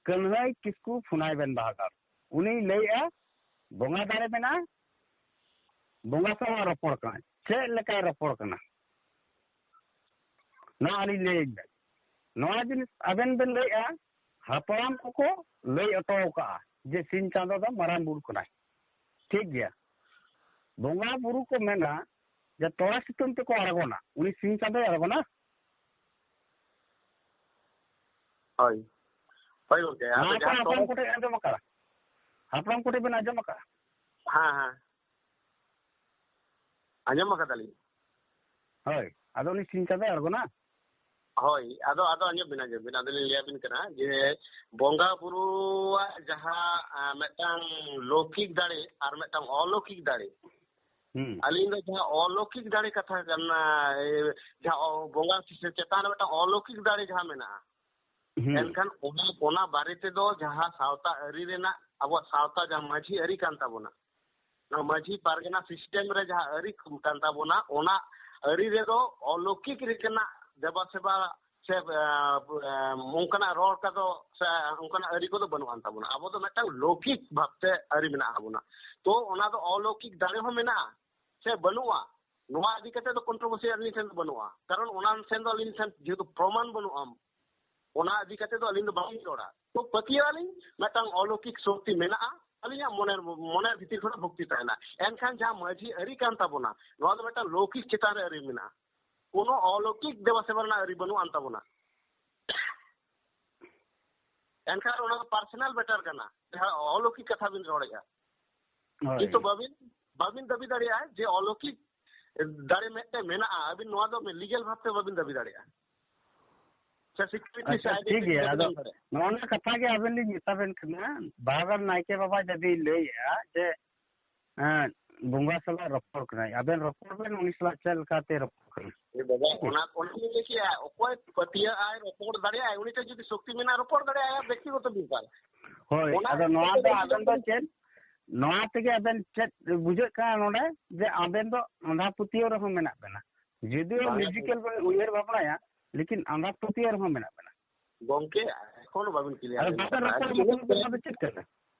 ᱠᱟᱹᱱᱦᱟᱹᱭ ᱠᱤᱥᱠᱩ ᱯᱷᱩᱱᱟᱭ ᱵᱮᱱ ᱵᱟᱦᱟᱜᱟᱲ, ᱩᱱᱤᱭ ᱞᱟᱹᱭᱮᱜᱼᱟ ᱵᱚᱸᱜᱟ ᱫᱟᱲᱮ ᱢᱮᱱᱟᱜᱼᱟ, ᱵᱚᱸᱜᱟ ᱥᱟᱞᱟᱜ ᱨᱚᱯᱚᱲ ᱠᱟᱱᱟ᱾ ᱪᱮᱫ ᱞᱮᱠᱟᱭ ᱨᱚᱯᱚᱲ ᱠᱟᱱᱟ? ᱱᱚᱣᱟ ᱟᱹᱞᱤᱧ ᱞᱟᱹᱭᱟᱹᱧ ᱵᱮᱱ᱾ ᱱᱚᱣᱟ ᱡᱤᱱᱤᱥ ᱟᱵᱮᱱ ᱵᱮᱱ ᱞᱟᱹᱭᱮᱜᱼᱟ, ᱦᱟᱯᱲᱟᱢ ᱠᱚᱠᱚ ᱞᱟᱹᱭ ᱦᱚᱴᱚ ᱟᱠᱟᱜᱼᱟ ᱡᱮ ᱥᱤᱧ ᱪᱟᱸᱫᱚ ᱫᱚ ᱢᱟᱨᱟᱝ ᱵᱩᱨᱩ ᱠᱟᱱᱟᱭ᱾ ᱴᱷᱤᱠ ᱜᱮᱭᱟ, ᱵᱚᱸᱜᱟ ᱵᱩᱨᱩ ᱠᱚ ᱢᱮᱱᱟ ᱡᱮ ᱛᱚᱲᱮ ᱥᱤᱛᱩᱝ ᱛᱮᱠᱚ ᱟᱬᱜᱚᱱᱟ, ᱩᱱᱤ ᱥᱤᱧ ᱪᱟᱸᱫᱚᱭ ᱟᱬᱜᱚᱱᱟ᱾ ᱦᱳᱭ, ᱦᱳᱭ ᱜᱚᱢᱠᱮ, ᱟᱫᱚ ᱱᱚᱣᱟ ᱠᱚ ᱡᱟᱦᱟᱸ ᱦᱟᱯᱲᱟᱢ ᱛᱚᱲᱮ ᱠᱚᱴᱷᱮᱱ ᱟᱸᱡᱚᱢ ᱟᱠᱟᱫᱟ, ᱦᱟᱯᱲᱟᱢ ᱠᱚᱴᱷᱮᱱ ᱵᱮᱱ ᱟᱸᱡᱚᱢ ᱟᱠᱟᱫᱟ? ᱦᱮᱸ, ᱦᱮᱸ, ᱟᱸᱡᱚᱢ ᱟᱠᱟᱫᱟᱞᱤᱧ᱾ ᱦᱳᱭ, ᱟᱫᱚ ᱩᱱᱤ ᱥᱤᱧ ᱪᱟᱸᱫᱚᱭ ᱟᱬᱜᱚᱱᱟ᱾ ᱦᱳᱭ, ᱟᱫᱚ, ᱟᱫᱚ ᱟᱸᱡᱚᱢ ᱵᱤᱱ, ᱟᱸᱡᱚᱢ ᱵᱤᱱ, ᱟᱫᱚᱞᱤᱧ ᱞᱟᱹᱭᱟᱵᱤᱱ ᱠᱟᱱᱟ ᱡᱮ ᱵᱚᱸᱜᱟ ᱵᱩᱨᱩᱣᱟᱜ ᱡᱟᱦᱟᱸ, ᱟ, ᱢᱤᱫᱴᱟᱝ ᱞᱳᱠᱤᱠ ᱫᱟᱲᱮ ᱟᱨ ᱢᱤᱫᱴᱟᱝ ᱚᱞᱳᱠᱤᱠ ᱫᱟᱲᱮ, ᱦᱩᱸ᱾ ᱟᱹᱞᱤᱧ ᱫᱚ ᱡᱟᱦᱟᱸ ᱚᱞᱚᱠᱤᱠ ᱫᱟᱲᱮ ᱠᱟᱛᱷᱟ ᱠᱟᱱᱟ, ᱮ, ᱡᱟᱦᱟᱸ ᱚ-, ᱵᱚᱸᱜᱟ ᱥᱤᱥᱴᱮᱢ ᱪᱮᱛᱟᱱ ᱨᱮ ᱢᱤᱫᱴᱟᱝ ᱚᱞᱚᱠᱤᱠ ᱫᱟᱲᱮ ᱡᱟᱦᱟᱸ ᱢᱮᱱᱟᱜᱼᱟ, ᱦᱩᱸ᱾ ᱮᱱᱠᱷᱟᱱ ᱚᱱᱟ, ᱚᱱᱟ ᱵᱟᱨᱮ ᱛᱮᱫᱚ ᱡᱟᱦᱟᱸ ᱥᱟᱶᱛᱟ ᱟᱹᱨᱤ ᱨᱮᱱᱟᱜ, ᱟᱵᱚᱣᱟᱜ ᱥᱟᱶᱛᱟ ᱡᱟᱦᱟᱸ ᱢᱟᱹᱡᱷᱤ ᱟᱹᱨᱤ ᱠᱟᱱ ᱛᱟᱵᱚᱱᱟ, ᱱᱚᱣᱟ ᱢᱟᱹᱡᱷᱤ ᱯᱟᱨᱜᱟᱱᱟ ᱥᱤᱥᱴᱮᱢ ᱨᱮ ᱡᱟᱦᱟᱸ ᱟᱹᱨᱤ ᱠᱟᱱ ᱛᱟᱵᱚᱱᱟ, ᱚᱱᱟ ᱟᱹᱨᱤ ᱨᱮᱫᱚ ᱚᱞᱚᱠᱤᱠ ᱨᱮᱱᱟᱜ ᱫᱮᱵᱟ ᱥᱮᱵᱟ ᱥᱮ, ᱮ, ᱮ, ᱚᱱᱠᱟᱱᱟᱜ ᱨᱚᱲ ᱠᱚᱫᱚ ᱥᱮ ᱚᱱᱠᱟᱱᱟᱜ ᱟᱹᱨᱤ ᱠᱚᱫᱚ ᱵᱟᱹᱱᱩᱜ ᱟᱱ ᱛᱟᱵᱚᱱᱟ᱾ ᱟᱵᱚ ᱫᱚ ᱢᱤᱫᱴᱟᱝ ᱞᱚᱠᱤᱠ ᱵᱷᱟᱵᱛᱮ ᱟᱹᱨᱤ ᱢᱮᱱᱟᱜ ᱛᱟᱵᱚᱱᱟ᱾ ᱛᱚ ᱚᱱᱟ ᱫᱚ ᱚᱞᱚᱠᱤᱠ ᱫᱟᱲᱮ ᱦᱚᱸ ᱢᱮᱱᱟᱜᱼᱟ ᱥᱮ ᱵᱟᱹᱱᱩᱜᱼᱟ, ᱱᱚᱣᱟ ᱤᱫᱤ ᱠᱟᱛᱮ ᱫᱚ ᱠᱚᱱᱴᱨᱳᱵᱷᱟᱨᱥᱤ ᱟᱹᱞᱤᱧ ᱴᱷᱮᱱ ᱫᱚ ᱵᱟᱹᱱᱩᱜᱼᱟ᱾ ᱠᱟᱨᱚᱱ ᱚᱱᱟ ᱴᱷᱮᱱ ᱫᱚ ᱟᱹᱞᱤᱧ ᱴᱷᱮᱱ ᱡᱮᱦᱮᱛᱩ ᱯᱨᱚᱢᱟᱱ ᱵᱟᱹᱱᱩᱜᱼᱟ, ᱚᱱᱟ ᱤᱫᱤ ᱠᱟᱛᱮ ᱫᱚ ᱟᱹᱞᱤᱧ ᱫᱚ ᱵᱟᱹᱞᱤᱧ ᱨᱚᱲᱟ᱾ ᱛᱚ ᱯᱟᱹᱛᱭᱟᱹᱣ ᱟᱹᱞᱤᱧ ᱢᱤᱫᱴᱟᱝ ᱚᱞᱚᱠᱤᱠ ᱥᱚᱠᱛᱤ ᱢᱮᱱᱟᱜᱼᱟ, ᱟᱹᱞᱤᱧᱟᱜ ᱢᱚᱱᱮ, ᱢᱚᱱᱮ ᱵᱷᱤᱛᱤᱨ ᱠᱷᱚᱱᱟᱜ ᱵᱷᱚᱠᱛᱤ ᱛᱟᱦᱮᱱᱟ᱾ ᱮᱱᱠᱷᱟᱱ ᱡᱟᱦᱟᱸ ᱢᱟᱹᱡᱷᱤ ᱟᱹᱨᱤ ᱠᱟᱱ ᱛᱟᱵᱚᱱᱟ, ᱱᱚᱣᱟ ᱫᱚ ᱢᱤᱫᱴᱟᱝ ᱞᱚᱠᱤᱠ ᱪᱮᱛᱟᱱ ᱨᱮ ᱟᱹᱨᱤ ᱢᱮᱱᱟᱜᱼᱟ, ᱠᱳᱱᱳ ᱚᱞᱚᱠᱤᱠ ᱫᱮᱵᱟ ᱥᱮᱵᱟ ᱨᱮᱱᱟᱜ ᱟᱹᱨᱤ ᱵᱟᱹᱱᱩᱜ ᱟᱱ ᱛᱟᱵᱚᱱᱟ᱾ ᱮᱱᱠᱷᱟᱱ ᱚᱱᱟ ᱫᱚ ᱯᱟᱨᱥᱚᱱᱟᱞ ᱢᱮᱴᱟᱨ ᱠᱟᱱᱟ, ᱡᱟᱦᱟᱸ ᱚᱞᱚᱠᱤᱠ ᱠᱟᱛᱷᱟ ᱵᱤᱱ ᱨᱚᱲᱮᱫᱼᱟ᱾ ᱦᱳᱭ᱾ ᱠᱤᱱᱛᱩ ᱵᱟᱹᱵᱤᱱ, ᱵᱟᱹᱵᱤᱱ ᱫᱟᱹᱵᱤ ᱫᱟᱲᱮᱭᱟᱜᱼᱟ ᱡᱮ ᱚᱞᱚᱠᱤᱠ ᱫᱟᱲᱮ ᱢᱤᱫᱴᱮᱱ ᱢᱮᱱᱟᱜᱼᱟ, ᱟᱹᱵᱤᱱ ᱱᱚᱣᱟ ᱫᱚ ᱞᱤᱜᱮᱞ ᱵᱷᱟᱵᱛᱮ ᱵᱟᱹᱵᱤᱱ ᱫᱟᱹᱵᱤ ᱫᱟᱲᱮᱭᱟᱜᱼᱟ᱾ ᱥᱮ security ᱟᱪᱪᱷᱟ, ᱥᱮ ᱴᱷᱤᱠ identity ᱜᱮᱭᱟ᱾ ᱵᱟᱹᱵᱤᱱ ᱟᱫᱚ ᱮᱢ ᱫᱟᱲᱮᱭᱟᱜᱼᱟ᱾ ᱱᱚᱜᱼᱚ ᱱᱚᱣᱟ ᱠᱟᱛᱷᱟ ᱜᱮ ᱟᱵᱮᱱ ᱞᱤᱧ ᱢᱮᱛᱟ ᱵᱮᱱ ᱠᱟᱱᱟ, ᱵᱟᱨ ᱵᱟᱨ ᱱᱟᱭᱠᱮ ᱵᱟᱵᱟ ᱡᱩᱫᱤ ᱞᱟᱹᱭᱮᱜᱼᱟ ᱡᱮ, ᱦᱮᱸ, ᱵᱚᱸᱜᱟ ᱥᱟᱞᱟᱜ ᱨᱚᱯᱚᱲ ᱠᱟᱱᱟᱭ, ᱟᱵᱮᱱ ᱨᱚᱯᱚᱲ ᱵᱮᱱ, ᱩᱱᱤ ᱥᱟᱞᱟᱜ ᱪᱮᱫ ᱞᱮᱠᱟᱛᱮ ᱨᱚᱯᱚᱲ ᱠᱟᱱᱟ? ᱮ ᱵᱟᱵᱟ, ᱚᱱᱟ, ᱚᱱᱟ ᱞᱤᱧ ᱞᱟᱹᱭ ᱠᱮᱜᱼᱟ, ᱚᱠᱚᱭ ᱯᱟᱹᱛᱭᱟᱹᱜ ᱟᱭ, ᱨᱚᱯᱚᱲ ᱫᱟᱲᱮᱭᱟᱜᱼᱟᱭ, ᱩᱱᱤ ᱴᱷᱮᱱ ᱡᱩᱫᱤ ᱥᱚᱠᱛᱤ ᱢᱮᱱᱟᱜᱼᱟ, ᱨᱚᱯᱚᱲ ᱫᱟᱲᱮᱭᱟᱜᱼᱟᱭ, ᱟᱭᱟᱜ ᱵᱮᱠᱛᱤᱜᱚᱛᱚ ᱵᱮᱯᱟᱨ᱾ ᱦᱳᱭ, ᱚᱱᱟ ᱟᱫᱚ ᱱᱚᱣᱟ ᱫᱚ ᱟᱵᱮᱱ ᱫᱚ ᱪᱮᱫ, ᱱᱚᱣᱟ ᱛᱮᱜᱮ ᱟᱵᱮᱱ ᱪᱮᱫ ᱵᱩᱡᱷᱟᱹᱜ ᱠᱟᱱᱟ ᱱᱚᱰᱮ ᱡᱮ ᱟᱵᱮᱱ ᱫᱚ ᱟᱸᱫᱷᱟ ᱯᱟᱹᱛᱭᱟᱹᱣ ᱨᱮᱦᱚᱸ ᱢᱮᱱᱟᱜ ᱵᱮᱱᱟ? ᱡᱩᱫᱤᱭᱳ ᱵᱟᱝᱟ᱾ ᱞᱚᱡᱤᱠᱮᱞ ᱵᱮᱱ ᱩᱭᱦᱟᱹᱨ ᱵᱷᱟᱵᱽᱱᱟᱭᱟ, ᱞᱮᱠᱤᱱ ᱟᱸᱫᱷᱟ ᱯᱟᱹᱛᱭᱟᱹᱣ ᱨᱮᱦᱚᱸ ᱢᱮᱱᱟᱜ ᱵᱮᱱᱟ᱾ ᱜᱚᱝᱠᱮ, ᱮᱠᱷᱚᱱ ᱵᱟᱵᱤᱱ ᱠᱞᱤᱭᱟᱨ ᱟᱫᱚ ᱞᱤᱧ ᱵᱟᱵᱮᱱ ᱠᱟᱱᱟ᱾ ᱨᱚᱯᱚᱲ ᱟᱹᱞᱤᱧ ᱢᱚᱛᱞᱚᱵ ᱫᱚ ᱪᱮᱫ ᱠᱟᱱᱟ?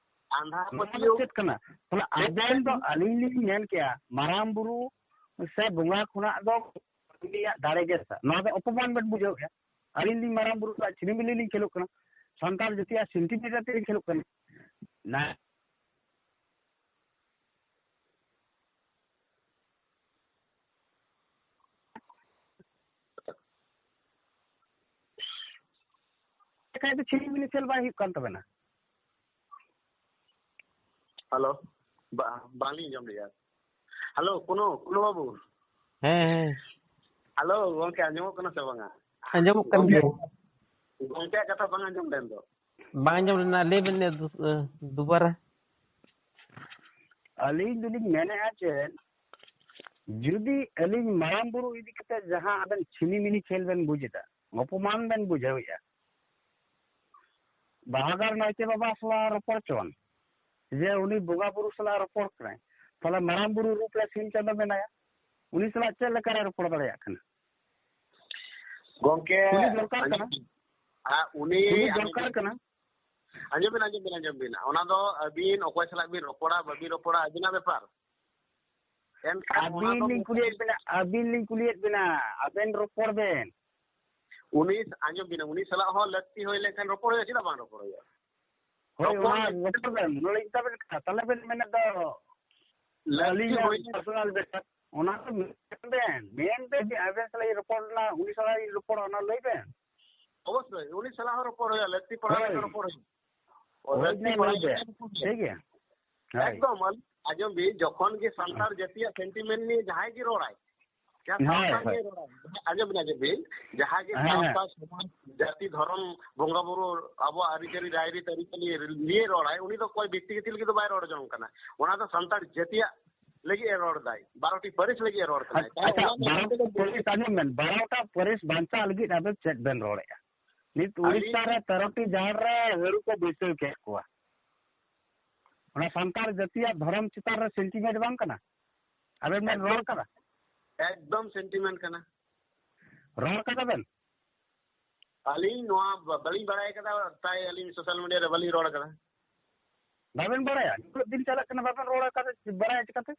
ᱟᱸᱫᱷᱟ ᱱᱚᱣᱟ ᱫᱚ ᱯᱟᱹᱛᱭᱟᱹᱣ᱾ ᱪᱮᱫ ᱠᱟᱱᱟ? ᱛᱟᱦᱞᱮ ᱟᱵᱮᱱ ᱫᱚ, ᱟᱹᱞᱤᱧ ᱞᱤᱧ ᱢᱮᱱ ᱠᱮᱭᱟ, ᱢᱟᱨᱟᱝ ᱵᱩᱨᱩ ᱥᱮ ᱵᱚᱸᱜᱟ ᱠᱷᱚᱱᱟᱜ ᱫᱚ ᱩᱱᱤᱭᱟᱜ ᱫᱟᱲᱮ ᱜᱮ ᱥᱟ-, ᱱᱚᱣᱟ ᱫᱚ ᱚᱯᱚᱢᱟᱱ ᱵᱮᱱ ᱵᱩᱡᱷᱟᱹᱣᱮᱫᱼᱟ᱾ ᱟᱹᱞᱤᱧ ᱞᱤᱧ ᱢᱟᱨᱟᱝ ᱵᱩᱨᱩ ᱥᱟᱞᱟᱜ ᱪᱷᱤᱞᱤᱢᱤᱞᱤ ᱞᱤᱧ ᱠᱷᱮᱞᱳᱜ ᱠᱟᱱᱟ, ᱥᱟᱱᱛᱟᱲ ᱡᱟᱹᱛᱤᱭᱟᱜ ᱥᱮᱱᱴᱤᱢᱤᱴᱟᱨ ᱛᱮᱞᱤᱧ ᱠᱷᱮᱞᱳᱜ ᱠᱟᱱᱟ᱾ ᱱᱟ-, ᱮᱠᱷᱟᱡ ᱫᱚ ᱪᱷᱤᱞᱤᱢᱤᱞᱤ ᱠᱷᱮᱞ ᱵᱟᱭ ᱦᱩᱭᱩᱜ ᱠᱟᱱ ᱛᱟᱵᱮᱱᱟ᱾ ᱦᱮᱞᱳ, ᱵᱟ-, ᱵᱟᱝᱞᱤᱧ ᱟᱸᱡᱚᱢ ᱞᱮᱜᱼᱟ᱾ ᱦᱮᱞᱳ, ᱠᱩᱱᱩ, ᱠᱩᱱᱩ ᱵᱟᱹᱵᱩ᱾ ᱦᱮᱸ, ᱦᱮᱸ᱾ ᱦᱮᱞᱳ, ᱜᱚᱝᱠᱮ, ᱟᱸᱡᱚᱢᱚᱜ ᱠᱟᱱᱟ ᱥᱮ ᱵᱟᱝᱟ? ᱟᱸᱡᱚᱢᱚᱜ ᱠᱟᱱ ᱜᱚᱝᱠᱮ, ᱜᱮᱭᱟ᱾ ᱜᱚᱝᱠᱮᱭᱟᱜ ᱠᱟᱛᱷᱟ ᱵᱟᱝ ᱟᱸᱡᱚᱢ ᱞᱮᱱ ᱫᱚ᱾ ᱵᱟᱝ ᱟᱸᱡᱚᱢ ᱞᱮᱱᱟ, ᱞᱟᱹᱭ ᱵᱮᱱ ᱫᱩ-, ᱫᱩᱵᱟᱨᱟ᱾ ᱟᱹᱞᱤᱧ ᱫᱚᱞᱤᱧ ᱢᱮᱱᱮᱫᱼᱟ ᱪᱮᱫ, ᱡᱩᱫᱤ ᱟᱹᱞᱤᱧ ᱢᱟᱨᱟᱝ ᱵᱩᱨᱩ ᱤᱫᱤ ᱠᱟᱛᱮ ᱡᱟᱦᱟᱸ ᱟᱵᱮᱱ ᱪᱷᱤᱱᱤ ᱢᱤᱱᱤ ᱠᱷᱮᱞ ᱵᱮᱱ ᱵᱩᱡ ᱮᱫᱟ, ᱚᱯᱚᱢᱟᱱ ᱵᱮᱱ ᱵᱩᱡᱷᱟᱹᱣᱮᱫᱼᱟ, ᱵᱟᱦᱟᱜᱟᱲ ᱱᱟᱭᱠᱮ ᱵᱟᱵᱟ ᱥᱟᱞᱟᱜ ᱨᱚᱯᱚᱲ ᱦᱚᱪᱚᱣᱟᱱ, ᱡᱮ ᱩᱱᱤ ᱵᱚᱸᱜᱟ ᱵᱩᱨᱩ ᱥᱟᱞᱟᱜ ᱨᱚᱯᱚᱲ ᱠᱟᱱᱟᱭ, ᱛᱟᱦᱚᱞᱮ ᱢᱟᱨᱟᱝ ᱵᱩᱨᱩ ᱨᱩᱯ ᱨᱮ ᱥᱤᱧ ᱪᱟᱸᱫᱚ ᱢᱮᱱᱟᱭᱟ, ᱩᱱᱤ ᱥᱟᱞᱟᱜ ᱪᱮᱫ ᱞᱮᱠᱟᱨᱮ ᱨᱚᱯᱚᱲ ᱫᱟᱲᱮᱭᱟᱜ ᱠᱟᱱᱟ? ᱜᱚᱝᱠᱮ, ᱩᱱᱤ ᱫᱚᱨᱠᱟᱨ ᱠᱟᱱᱟ᱾ ᱟᱨ ᱩᱱᱤ ᱩᱱᱤ ᱫᱚᱨᱠᱟᱨ ᱠᱟᱱᱟ᱾ ᱟᱸᱡᱚᱢ ᱵᱤᱱ, ᱟᱸᱡᱚᱢ ᱵᱤᱱ, ᱟᱸᱡᱚᱢ ᱵᱤᱱ᱾ ᱚᱱᱟ ᱫᱚ ᱟᱹᱵᱤᱱ ᱚᱠᱚᱭ ᱥᱟᱞᱟᱜ ᱵᱤᱱ ᱨᱚᱯᱚᱲᱟ, ᱵᱟᱹᱵᱤᱱ ᱨᱚᱯᱚᱲᱟ, ᱟᱹᱵᱤᱱᱟᱜ ᱵᱮᱯᱟᱨ᱾ ᱮᱱᱠᱷᱟᱱ ᱚᱱᱟ ᱟᱹᱵᱤᱱ ᱫᱚ ᱞᱤᱧ ᱠᱩᱞᱤᱭᱮᱫ ᱵᱮᱱᱟ, ᱟᱹᱵᱤᱱ ᱞᱤᱧ ᱠᱩᱞᱤᱭᱮᱫ ᱵᱮᱱᱟ, ᱟᱵᱮᱱ ᱨᱚᱯᱚᱲ ᱵᱮᱱ᱾ ᱩᱱᱤ, ᱟᱸᱡᱚᱢ ᱵᱤᱱ, ᱩᱱᱤ ᱥᱟᱞᱟᱜ ᱦᱚᱸ ᱞᱟᱹᱠᱛᱤ ᱦᱩᱭ ᱞᱮᱱᱠᱷᱟᱱ ᱨᱚᱯᱚᱲ ᱦᱩᱭᱩᱜᱼᱟ, ᱪᱮᱫᱟᱜ ᱵᱟᱝ ᱨᱚᱯᱚᱲ ᱦᱩᱭᱩᱜᱼᱟ? ᱦᱳᱭ, ᱨᱚᱯᱚᱲ ᱚᱱᱟ ᱞᱮᱱᱠᱷᱟᱱ ᱨᱚᱯᱚᱲ ᱵᱮᱱ, ᱚᱱᱟ ᱞᱟᱹᱜᱤᱫ ᱛᱟᱵᱮᱱ ᱠᱟᱛᱷᱟ᱾ ᱛᱟᱦᱚᱞᱮ ᱵᱮᱱ ᱢᱮᱱᱮᱫ ᱫᱚ ᱞᱟᱹᱠᱛᱤ ᱟᱹᱞᱤᱧᱟᱜ ᱦᱩᱭ ᱞᱮᱱ- ᱯᱟᱨᱥᱚᱱᱟᱞ ᱵᱮᱯᱟᱨ, ᱚᱱᱟ ᱫᱚ ᱢᱮᱱ ᱵᱮᱱ, ᱢᱮᱱ ᱵᱮᱱ ᱡᱮ ᱟᱵᱮᱱ ᱥᱟᱞᱟᱜ ᱤᱧ ᱨᱚᱯᱚᱲ ᱞᱮᱱᱟ, ᱩᱱᱤ ᱥᱟᱞᱟᱜ ᱤᱧ ᱨᱚᱯᱚᱲ, ᱚᱱᱟ ᱞᱟᱹᱭ ᱵᱮᱱ᱾ ᱚᱵᱚᱥᱥᱳᱭ, ᱩᱱᱤ ᱥᱟᱞᱟᱜ ᱦᱚᱸ ᱨᱚᱯᱚᱲ ᱦᱩᱭᱩᱜᱼᱟ, ᱞᱟᱹᱠᱛᱤ ᱯᱟᱲᱟᱣ ᱦᱳᱭ᱾ ᱞᱮᱱᱠᱷᱟᱱ ᱨᱚᱯᱚᱲ ᱦᱩᱭᱩᱜᱼᱟ᱾ ᱦᱳᱭ, ᱞᱟᱹᱠᱛᱤ ᱞᱟᱹᱭ ᱯᱟᱲᱟᱣ ᱵᱮᱱ᱾ ᱞᱮᱱᱠᱷᱟᱱ ᱨᱚᱯᱚᱲ ᱦᱩᱭᱩᱜᱼᱟ᱾ ᱴᱷᱤᱠ ᱜᱮᱭᱟ᱾ ᱦᱳᱭ᱾ ᱮᱠᱫᱚᱢ, ᱟᱸᱡᱚᱢ ᱵᱤᱱ, ᱡᱚᱠᱷᱚᱱ ᱜᱮ ᱥᱟᱱᱛᱟᱲ ᱡᱟᱹᱛᱤᱭᱟᱜ ᱥᱮᱱᱴᱤᱢᱮᱱᱴ ᱱᱤᱭᱮ ᱡᱟᱦᱟᱸᱭ ᱜᱮ ᱨᱚᱲᱟᱭ, ᱡᱟᱦᱟᱸ ᱦᱳᱭ, ᱥᱟᱶᱛᱟ ᱦᱳᱭ᱾ ᱱᱤᱭᱮ ᱨᱚᱲᱟᱭ, ᱟᱸᱡᱚᱢ ᱵᱤᱱ, ᱟᱸᱡᱚᱢ ᱵᱤᱱ, ᱡᱟᱦᱟᱸᱭ ᱜᱮ ᱦᱮᱸ, ᱦᱮᱸ᱾ ᱥᱟᱶᱛᱟ, ᱥᱚᱢᱟᱡᱽ, ᱡᱟᱹᱛᱤ, ᱫᱷᱚᱨᱚᱢ, ᱵᱚᱸᱜᱟ ᱵᱩᱨᱩ, ᱟᱵᱚᱣᱟᱜ ᱟᱹᱨᱤᱪᱟᱹᱞᱤ, ᱨᱟᱭᱨᱤᱛ, ᱟᱹᱨᱤᱪᱟᱹᱞᱤ ᱱᱤᱭᱮ ᱨᱚᱲᱟᱭ, ᱩᱱᱤ ᱫᱚ ᱚᱠᱚᱭ ᱵᱮᱠᱛᱤᱜᱚᱛᱤ ᱞᱟᱹᱜᱤᱫ ᱫᱚ ᱵᱟᱭ ᱨᱚᱲ ᱡᱚᱝ ᱠᱟᱱᱟ᱾ ᱚᱱᱟ ᱫᱚ ᱥᱟᱱᱛᱟᱲ ᱡᱟᱹᱛᱤᱭᱟᱜ ᱞᱟᱹᱜᱤᱫ ᱮ ᱨᱚᱲ ᱫᱟᱭ, ᱵᱟᱨᱚᱴᱤ ᱯᱟᱹᱨᱤᱥ ᱞᱟᱹᱜᱤᱫ ᱮ ᱨᱚᱲ ᱠᱟᱱᱟᱭ᱾ ᱛᱟᱦᱚᱞᱮ ᱟᱪᱪᱷᱟ, ᱚᱱᱟ ᱫᱚ ᱵᱟᱨᱚᱴᱟ ᱯᱟᱹᱨᱤᱥ, ᱟᱸᱡᱚᱢ ᱵᱮᱱ, ᱵᱟᱨᱚᱴᱟ ᱯᱟᱹᱨᱤᱥ ᱵᱟᱧᱪᱟᱣ ᱞᱟᱹᱜᱤᱫ ᱟᱵᱮᱱ ᱪᱮᱫ ᱵᱮᱱ ᱨᱚᱲᱮᱫᱼᱟ? ᱱᱤᱛ ᱟᱹᱞᱤᱧ ᱩᱲᱤᱥᱥᱟ ᱨᱮ ᱛᱮᱨᱚᱴᱤ ᱡᱟᱦᱮᱨ ᱨᱮ ᱦᱟᱹᱨᱩ ᱠᱚ ᱵᱟᱹᱭᱥᱟᱹᱣ ᱠᱮᱫ ᱠᱚᱣᱟ᱾ ᱚᱱᱟ ᱥᱟᱱᱛᱟᱲ ᱡᱟᱹᱛᱤᱭᱟᱜ ᱫᱷᱚᱨᱚᱢ ᱪᱮᱛᱟᱱ ᱨᱮ ᱥᱮᱱᱴᱤᱢᱮᱱᱴ ᱵᱟᱝ ᱠᱟᱱᱟ? ᱟᱵᱮᱱ ᱵᱮᱱ ᱨᱚᱲ ᱮᱠᱫᱚᱢ᱾ ᱠᱟᱫᱟ? ᱮᱠᱫᱚᱢ ᱥᱮᱱᱴᱤᱢᱮᱱᱴ ᱠᱟᱱᱟ᱾ ᱨᱚᱲ ᱠᱟᱫᱟ ᱵᱮᱱ? ᱟᱹᱞᱤᱧ ᱱᱚᱣᱟ ᱵᱟ-, ᱵᱟᱹᱞᱤᱧ ᱵᱟᱲᱟᱭ ᱠᱟᱫᱟ, ᱛᱟᱭ ᱟᱹᱞᱤᱧ ᱥᱳᱥᱟᱞ ᱢᱤᱰᱤᱭᱟ ᱨᱮ ᱵᱟᱹᱞᱤᱧ ᱨᱚᱲ ᱠᱟᱫᱟ᱾ ᱵᱟᱵᱮᱱ ᱵᱟᱲᱟᱭᱟ? ᱱᱤᱱᱟᱹᱜ ᱫᱤᱱ ᱪᱟᱞᱟᱜ ᱠᱟᱱᱟ, ᱵᱟᱵᱮᱱ ᱨᱚᱲ ᱠᱟᱫᱟ, ᱵᱟᱲᱟᱭᱟ ᱪᱤᱠᱟᱛᱮ?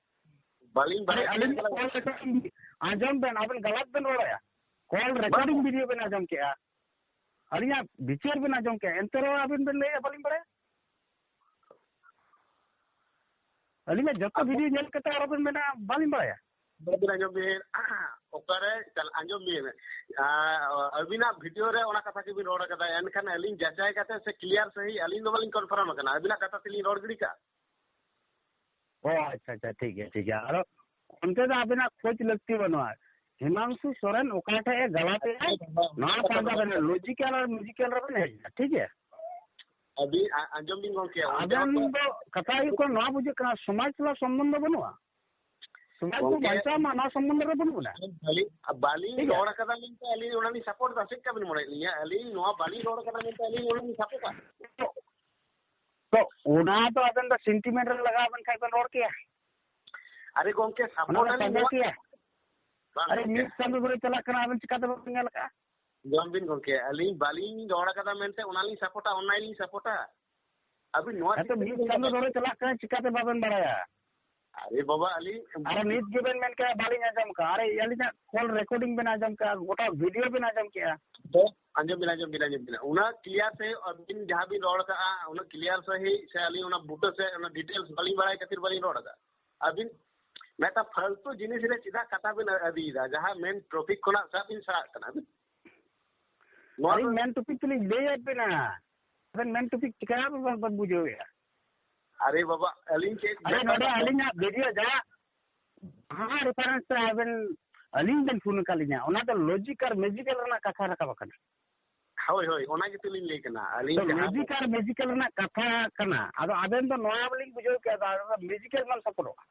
ᱵᱟᱹᱞᱤᱧ ᱵᱟᱲᱟᱭ ᱟᱹᱞᱤᱧ ᱠᱟᱫᱟ᱾ ᱠᱚᱞ ᱨᱮᱠᱚᱨᱰᱤᱝ, ᱟᱸᱡᱚᱢ ᱵᱮᱱ, ᱟᱵᱮᱱ ᱜᱟᱞᱟᱛ ᱵᱮᱱ ᱨᱚᱲᱮᱫᱼᱟ᱾ ᱠᱚᱞ ᱨᱮᱠᱚᱨᱰᱤᱝ ᱵᱷᱤᱰᱤᱭᱳ ᱵᱮᱱ ᱟᱸᱡᱚᱢ ᱠᱮᱫᱼᱟ, ᱟᱹᱞᱤᱧᱟᱜ ᱵᱤᱪᱟᱹᱨ ᱵᱮᱱ ᱟᱸᱡᱚᱢ ᱠᱮᱫᱼᱟ, ᱮᱱᱛᱮ ᱨᱮᱦᱚᱸ ᱟᱵᱮᱱ ᱵᱮᱱ ᱞᱟᱹᱭᱮᱫᱼᱟ ᱵᱟᱹᱞᱤᱧ ᱵᱟᱲᱟᱭᱟ᱾ ᱟᱹᱞᱤᱧᱟᱜ ᱡᱚᱛᱚ ᱵᱷᱤᱰᱤᱭᱳ ᱧᱮᱞ ᱠᱟᱛᱮ ᱟᱨᱚ ᱵᱮᱱ ᱢᱮᱱᱟ ᱵᱟᱹᱞᱤᱧ ᱵᱟᱲᱟᱭᱟ᱾ ᱵᱟᱹᱵᱤᱱ ᱟᱸᱡᱚᱢ ᱵᱤᱱ, ᱚᱠᱟᱨᱮ ᱪᱟᱞ-, ᱟᱸᱡᱚᱢ ᱵᱤᱱ, ᱟᱨ ᱟᱹᱵᱤᱱᱟᱜ ᱵᱷᱤᱰᱤᱭᱳ ᱨᱮ ᱚᱱᱟ ᱠᱟᱛᱷᱟ ᱜᱮᱵᱤᱱ ᱨᱚᱲ ᱠᱟᱫᱟ, ᱮᱱᱠᱷᱟᱱ ᱟᱹᱞᱤᱧ ᱡᱟᱪᱟᱭ ᱠᱟᱛᱮ ᱥᱮ ᱠᱞᱤᱭᱟᱨ ᱥᱟᱺᱦᱤᱡ ᱟᱹᱞᱤᱧ ᱫᱚ ᱵᱟᱹᱞᱤᱧ ᱠᱚᱱᱯᱷᱟᱨᱢ ᱟᱠᱟᱱᱟ, ᱟᱹᱵᱤᱱᱟᱜ ᱠᱟᱛᱷᱟ ᱛᱮᱞᱤᱧ ᱨᱚᱲ ᱜᱤᱰᱤ ᱠᱟᱜᱼᱟ᱾ ᱚ, ᱟᱪᱪᱷᱟ, ᱟᱪᱪᱷᱟ, ᱴᱷᱤᱠ ᱜᱮᱭᱟ, ᱴᱷᱤᱠ ᱜᱮᱭᱟ᱾ ᱟᱨᱚ ᱚᱱᱛᱮ ᱫᱚ ᱟᱵᱮᱱᱟᱜ ᱠᱷᱳᱡᱽ ᱞᱟᱹᱠᱛᱤ ᱵᱟᱹᱱᱩᱜᱼᱟ᱾ ᱦᱤᱢᱟᱝᱥᱩ ᱥᱚᱨᱮᱱ ᱚᱠᱟ ᱴᱷᱮᱡ ᱮ ᱜᱟᱞᱟᱛᱮᱜᱼᱟ, ᱱᱚᱣᱟ ᱯᱟᱸᱡᱟ ᱵᱮᱱ, ᱞᱚᱡᱤᱠᱟᱞ ᱟᱨ ᱢᱮᱡᱤᱠᱟᱞ ᱨᱮᱵᱮᱱ ᱦᱮᱡ ᱮᱱᱟ, ᱴᱷᱤᱠ ᱜᱮᱭᱟ? ᱟᱹᱵᱤᱱ ᱟ-, ᱟᱸᱡᱚᱢ ᱵᱤᱱ ᱜᱚᱝᱠᱮ, ᱚᱸᱰᱮ ᱟᱵᱮᱱ ᱦᱚᱸᱛᱚ ᱫᱚ ᱠᱟᱛᱷᱟ ᱦᱩᱭᱩᱜ ᱠᱟᱱᱟ, ᱱᱚᱣᱟ ᱵᱩᱡᱷᱟᱹᱜ ᱠᱟᱱᱟ ᱥᱚᱢᱟᱡᱽ ᱥᱟᱞᱟᱜ ᱥᱚᱢᱵᱚᱱᱫᱷᱚ ᱵᱟᱹᱱᱩᱜᱼᱟ᱾ ᱥᱚᱢᱟᱡᱽ ᱵᱚ ᱜᱚᱝᱠᱮ, ᱵᱟᱧᱪᱟᱣ ᱢᱟ, ᱱᱚᱣᱟ ᱥᱚᱢᱵᱚᱱᱫᱷᱮ ᱨᱮ ᱵᱟᱹᱱᱩᱜ ᱵᱚᱱᱟ᱾ ᱵᱟᱹᱞᱤᱧ, ᱵᱟᱹᱞᱤᱧ ᱴᱷᱤᱠ ᱜᱮᱭᱟ᱾ ᱨᱚᱲ ᱠᱟᱫᱟ ᱢᱮᱱᱛᱮ ᱟᱹᱞᱤᱧ ᱚᱱᱟ ᱞᱤᱧ ᱥᱟᱯᱳᱨᱴ ᱫᱟ, ᱪᱮᱫ ᱞᱮᱠᱟ ᱵᱤᱱ ᱢᱚᱱᱮᱭᱮᱫ ᱞᱤᱧᱟ? ᱟᱹᱞᱤᱧ ᱱᱚᱣᱟ ᱵᱟᱹᱞᱤᱧ ᱨᱚᱲ ᱠᱟᱫᱟ ᱢᱮᱱᱛᱮ ᱟᱹᱞᱤᱧ ᱚᱱᱟ ᱞᱤᱧ ᱥᱟᱯᱳᱨᱴᱟ? ᱛᱚ ᱚᱱᱟ ᱫᱚ ᱟᱵᱮᱱ ᱫᱚ ᱥᱮᱱᱴᱤᱢᱮᱱᱴ ᱨᱮ ᱞᱟᱜᱟᱣ ᱵᱮᱱ ᱠᱷᱟᱡ ᱵᱮᱱ ᱨᱚᱲ ᱠᱮᱭᱟ, ᱚᱱᱟ ᱫᱚ ᱟᱹᱞᱤᱧ ᱯᱟᱸᱡᱟ ᱱᱚᱣᱟ ᱠᱮᱭᱟ᱾ ᱵᱟᱝ ᱟᱨᱮ ᱜᱚᱝᱠᱮ᱾ ᱢᱤᱫ ᱪᱟᱸᱫᱚ ᱫᱷᱚᱨᱮ ᱪᱟᱞᱟᱜ ᱠᱟᱱᱟ, ᱟᱵᱮᱱ ᱪᱤᱠᱟᱛᱮ ᱵᱟᱵᱮᱱ ᱧᱮᱞ ᱟᱠᱟᱫᱼᱟ? ᱡᱚᱢ ᱵᱤᱱ ᱜᱚᱝᱠᱮ, ᱟᱹᱞᱤᱧ ᱵᱟᱹᱞᱤᱧ ᱨᱚᱲ ᱠᱟᱫᱟ ᱢᱮᱱᱛᱮ ᱚᱱᱟ ᱞᱤᱧ ᱥᱟᱯᱳᱨᱴᱟ, ᱚᱱᱞᱟᱭᱤᱱ ᱞᱤᱧ ᱥᱟᱯᱳᱨᱴᱟ? ᱟᱹᱵᱤᱱ ᱱᱚᱣᱟ ᱦᱮᱸ ᱛᱚ, ᱪᱮᱫ ᱢᱤᱫ ᱵᱤᱱ ᱪᱟᱸᱫᱚ ᱢᱮᱱᱫᱟ? ᱫᱷᱚᱨᱮ ᱪᱟᱞᱟᱜ ᱠᱟᱱᱟ, ᱪᱤᱠᱟᱛᱮ ᱵᱟᱵᱮᱱ ᱵᱟᱲᱟᱭᱟ? ᱟᱨᱮ ᱵᱟᱵᱟ, ᱟᱹᱞᱤᱧ ᱟᱨ ᱱᱤᱛ ᱜᱮᱵᱮᱱ ᱢᱮᱱ ᱠᱮᱫᱟ ᱵᱟᱹᱞᱤᱧ ᱟᱸᱡᱚᱢ ᱠᱟᱜᱼᱟ᱾ ᱟᱨᱮ ᱟᱹᱞᱤᱧᱟᱜ ᱠᱚᱞ ᱨᱮᱠᱚᱨᱰᱤᱝ ᱵᱮᱱ ᱟᱸᱡᱚᱢ ᱠᱮᱜᱼᱟ, ᱜᱚᱴᱟ ᱵᱷᱤᱰᱤᱭᱳ ᱵᱮᱱ ᱟᱸᱡᱚᱢ ᱠᱮᱜᱼᱟ᱾ ᱟᱸᱡᱚᱢ ᱵᱤᱱ, ᱟᱸᱡᱚᱢ ᱵᱤᱱ, ᱟᱸᱡᱚᱢ ᱵᱤᱱ, ᱩᱱᱟᱹᱜ ᱠᱞᱤᱭᱟᱨ ᱥᱟᱺᱦᱤᱡ ᱟᱹᱵᱤᱱ ᱡᱟᱦᱟᱸ ᱵᱤᱱ ᱨᱚᱲ ᱠᱟᱜᱼᱟ, ᱩᱱᱟᱹᱜ ᱠᱞᱤᱭᱟᱨ ᱥᱟᱺᱦᱤᱡ ᱥᱮ ᱟᱹᱞᱤᱧ ᱚᱱᱟ ᱵᱩᱴᱟᱹ ᱥᱮ ᱚᱱᱟ ᱰᱤᱴᱮᱞᱥ ᱵᱟᱹᱞᱤᱧ ᱵᱟᱲᱟᱭ ᱠᱷᱟᱹᱛᱤᱨ ᱵᱟᱹᱞᱤᱧ ᱨᱚᱲ ᱮᱫᱟ᱾ ᱟᱹᱵᱤᱱ ᱢᱤᱫᱴᱟᱝ ᱯᱷᱟᱞᱛᱩ ᱡᱤᱱᱤᱥ ᱨᱮ ᱪᱮᱫᱟᱜ ᱠᱟᱛᱷᱟ ᱵᱤᱱ ᱟᱹᱫᱤᱭᱮᱫᱟ? ᱡᱟᱦᱟᱸ ᱢᱮᱱ ᱴᱚᱯᱤᱠ ᱠᱷᱚᱱᱟᱜ ᱥᱟᱵ ᱵᱤᱱ ᱥᱟᱦᱟᱜ ᱠᱟᱱᱟ ᱟᱹᱵᱤᱱ᱾ ᱱᱚᱣᱟ ᱟᱹᱞᱤᱧ ᱫᱚ ᱢᱮᱱ ᱴᱚᱯᱤᱠ ᱛᱮᱞᱤᱧ ᱞᱟᱹᱭᱟᱫ ᱵᱤᱱᱟ, ᱟᱵᱮᱱ ᱢᱮᱱ ᱴᱚᱯᱤᱠ ᱪᱤᱠᱟ ᱵᱟᱵᱮᱱ ᱵᱩᱡᱷᱟᱹᱣᱮᱫᱼᱟ? ᱟᱨᱮ ᱵᱟᱵᱟ, ᱟᱹᱞᱤᱧ ᱪᱮᱫ ᱟᱨᱮ ᱱᱚᱰᱮ ᱟᱹᱞᱤᱧᱟᱜ ᱵᱷᱤᱰᱤᱭᱳ ᱡᱟᱦᱟᱸ ᱡᱟᱦᱟᱸ ᱨᱮᱯᱷᱟᱨᱮᱱᱥ ᱛᱮ ᱟᱵᱮᱱ ᱟᱹᱞᱤᱧ ᱵᱮᱱ ᱯᱷᱳᱱ ᱟᱠᱟᱫ ᱞᱤᱧᱟ, ᱚᱱᱟ ᱫᱚ ᱞᱚᱡᱤᱠ ᱟᱨ ᱢᱮᱡᱤᱠᱟᱞ ᱨᱮᱱᱟᱜ ᱠᱟᱛᱷᱟ ᱨᱟᱠᱟᱵ ᱟᱠᱟᱱᱟ᱾ ᱦᱳᱭ, ᱦᱳᱭ, ᱚᱱᱟ ᱜᱮᱛᱚ ᱞᱤᱧ ᱞᱟᱹᱭ ᱠᱟᱱᱟ ᱟᱹᱞᱤᱧ ᱛᱚ ᱡᱟᱦᱟᱸ ᱞᱚᱡᱤᱠ ᱟᱨ ᱢᱮᱡᱤᱠᱟᱞ ᱨᱮᱱᱟᱜ ᱠᱟᱛᱷᱟ ᱠᱟᱱᱟ, ᱟᱫᱚ ᱟᱵᱮᱱ ᱫᱚ ᱱᱚᱣᱟ ᱵᱟᱹᱞᱤᱧ ᱵᱩᱡᱷᱟᱹᱣ ᱠᱮᱫᱟ, ᱟᱫᱚ ᱢᱮᱡᱤᱠᱟᱞ ᱵᱮᱱ ᱥᱟᱯᱚᱴᱚᱜᱼᱟ,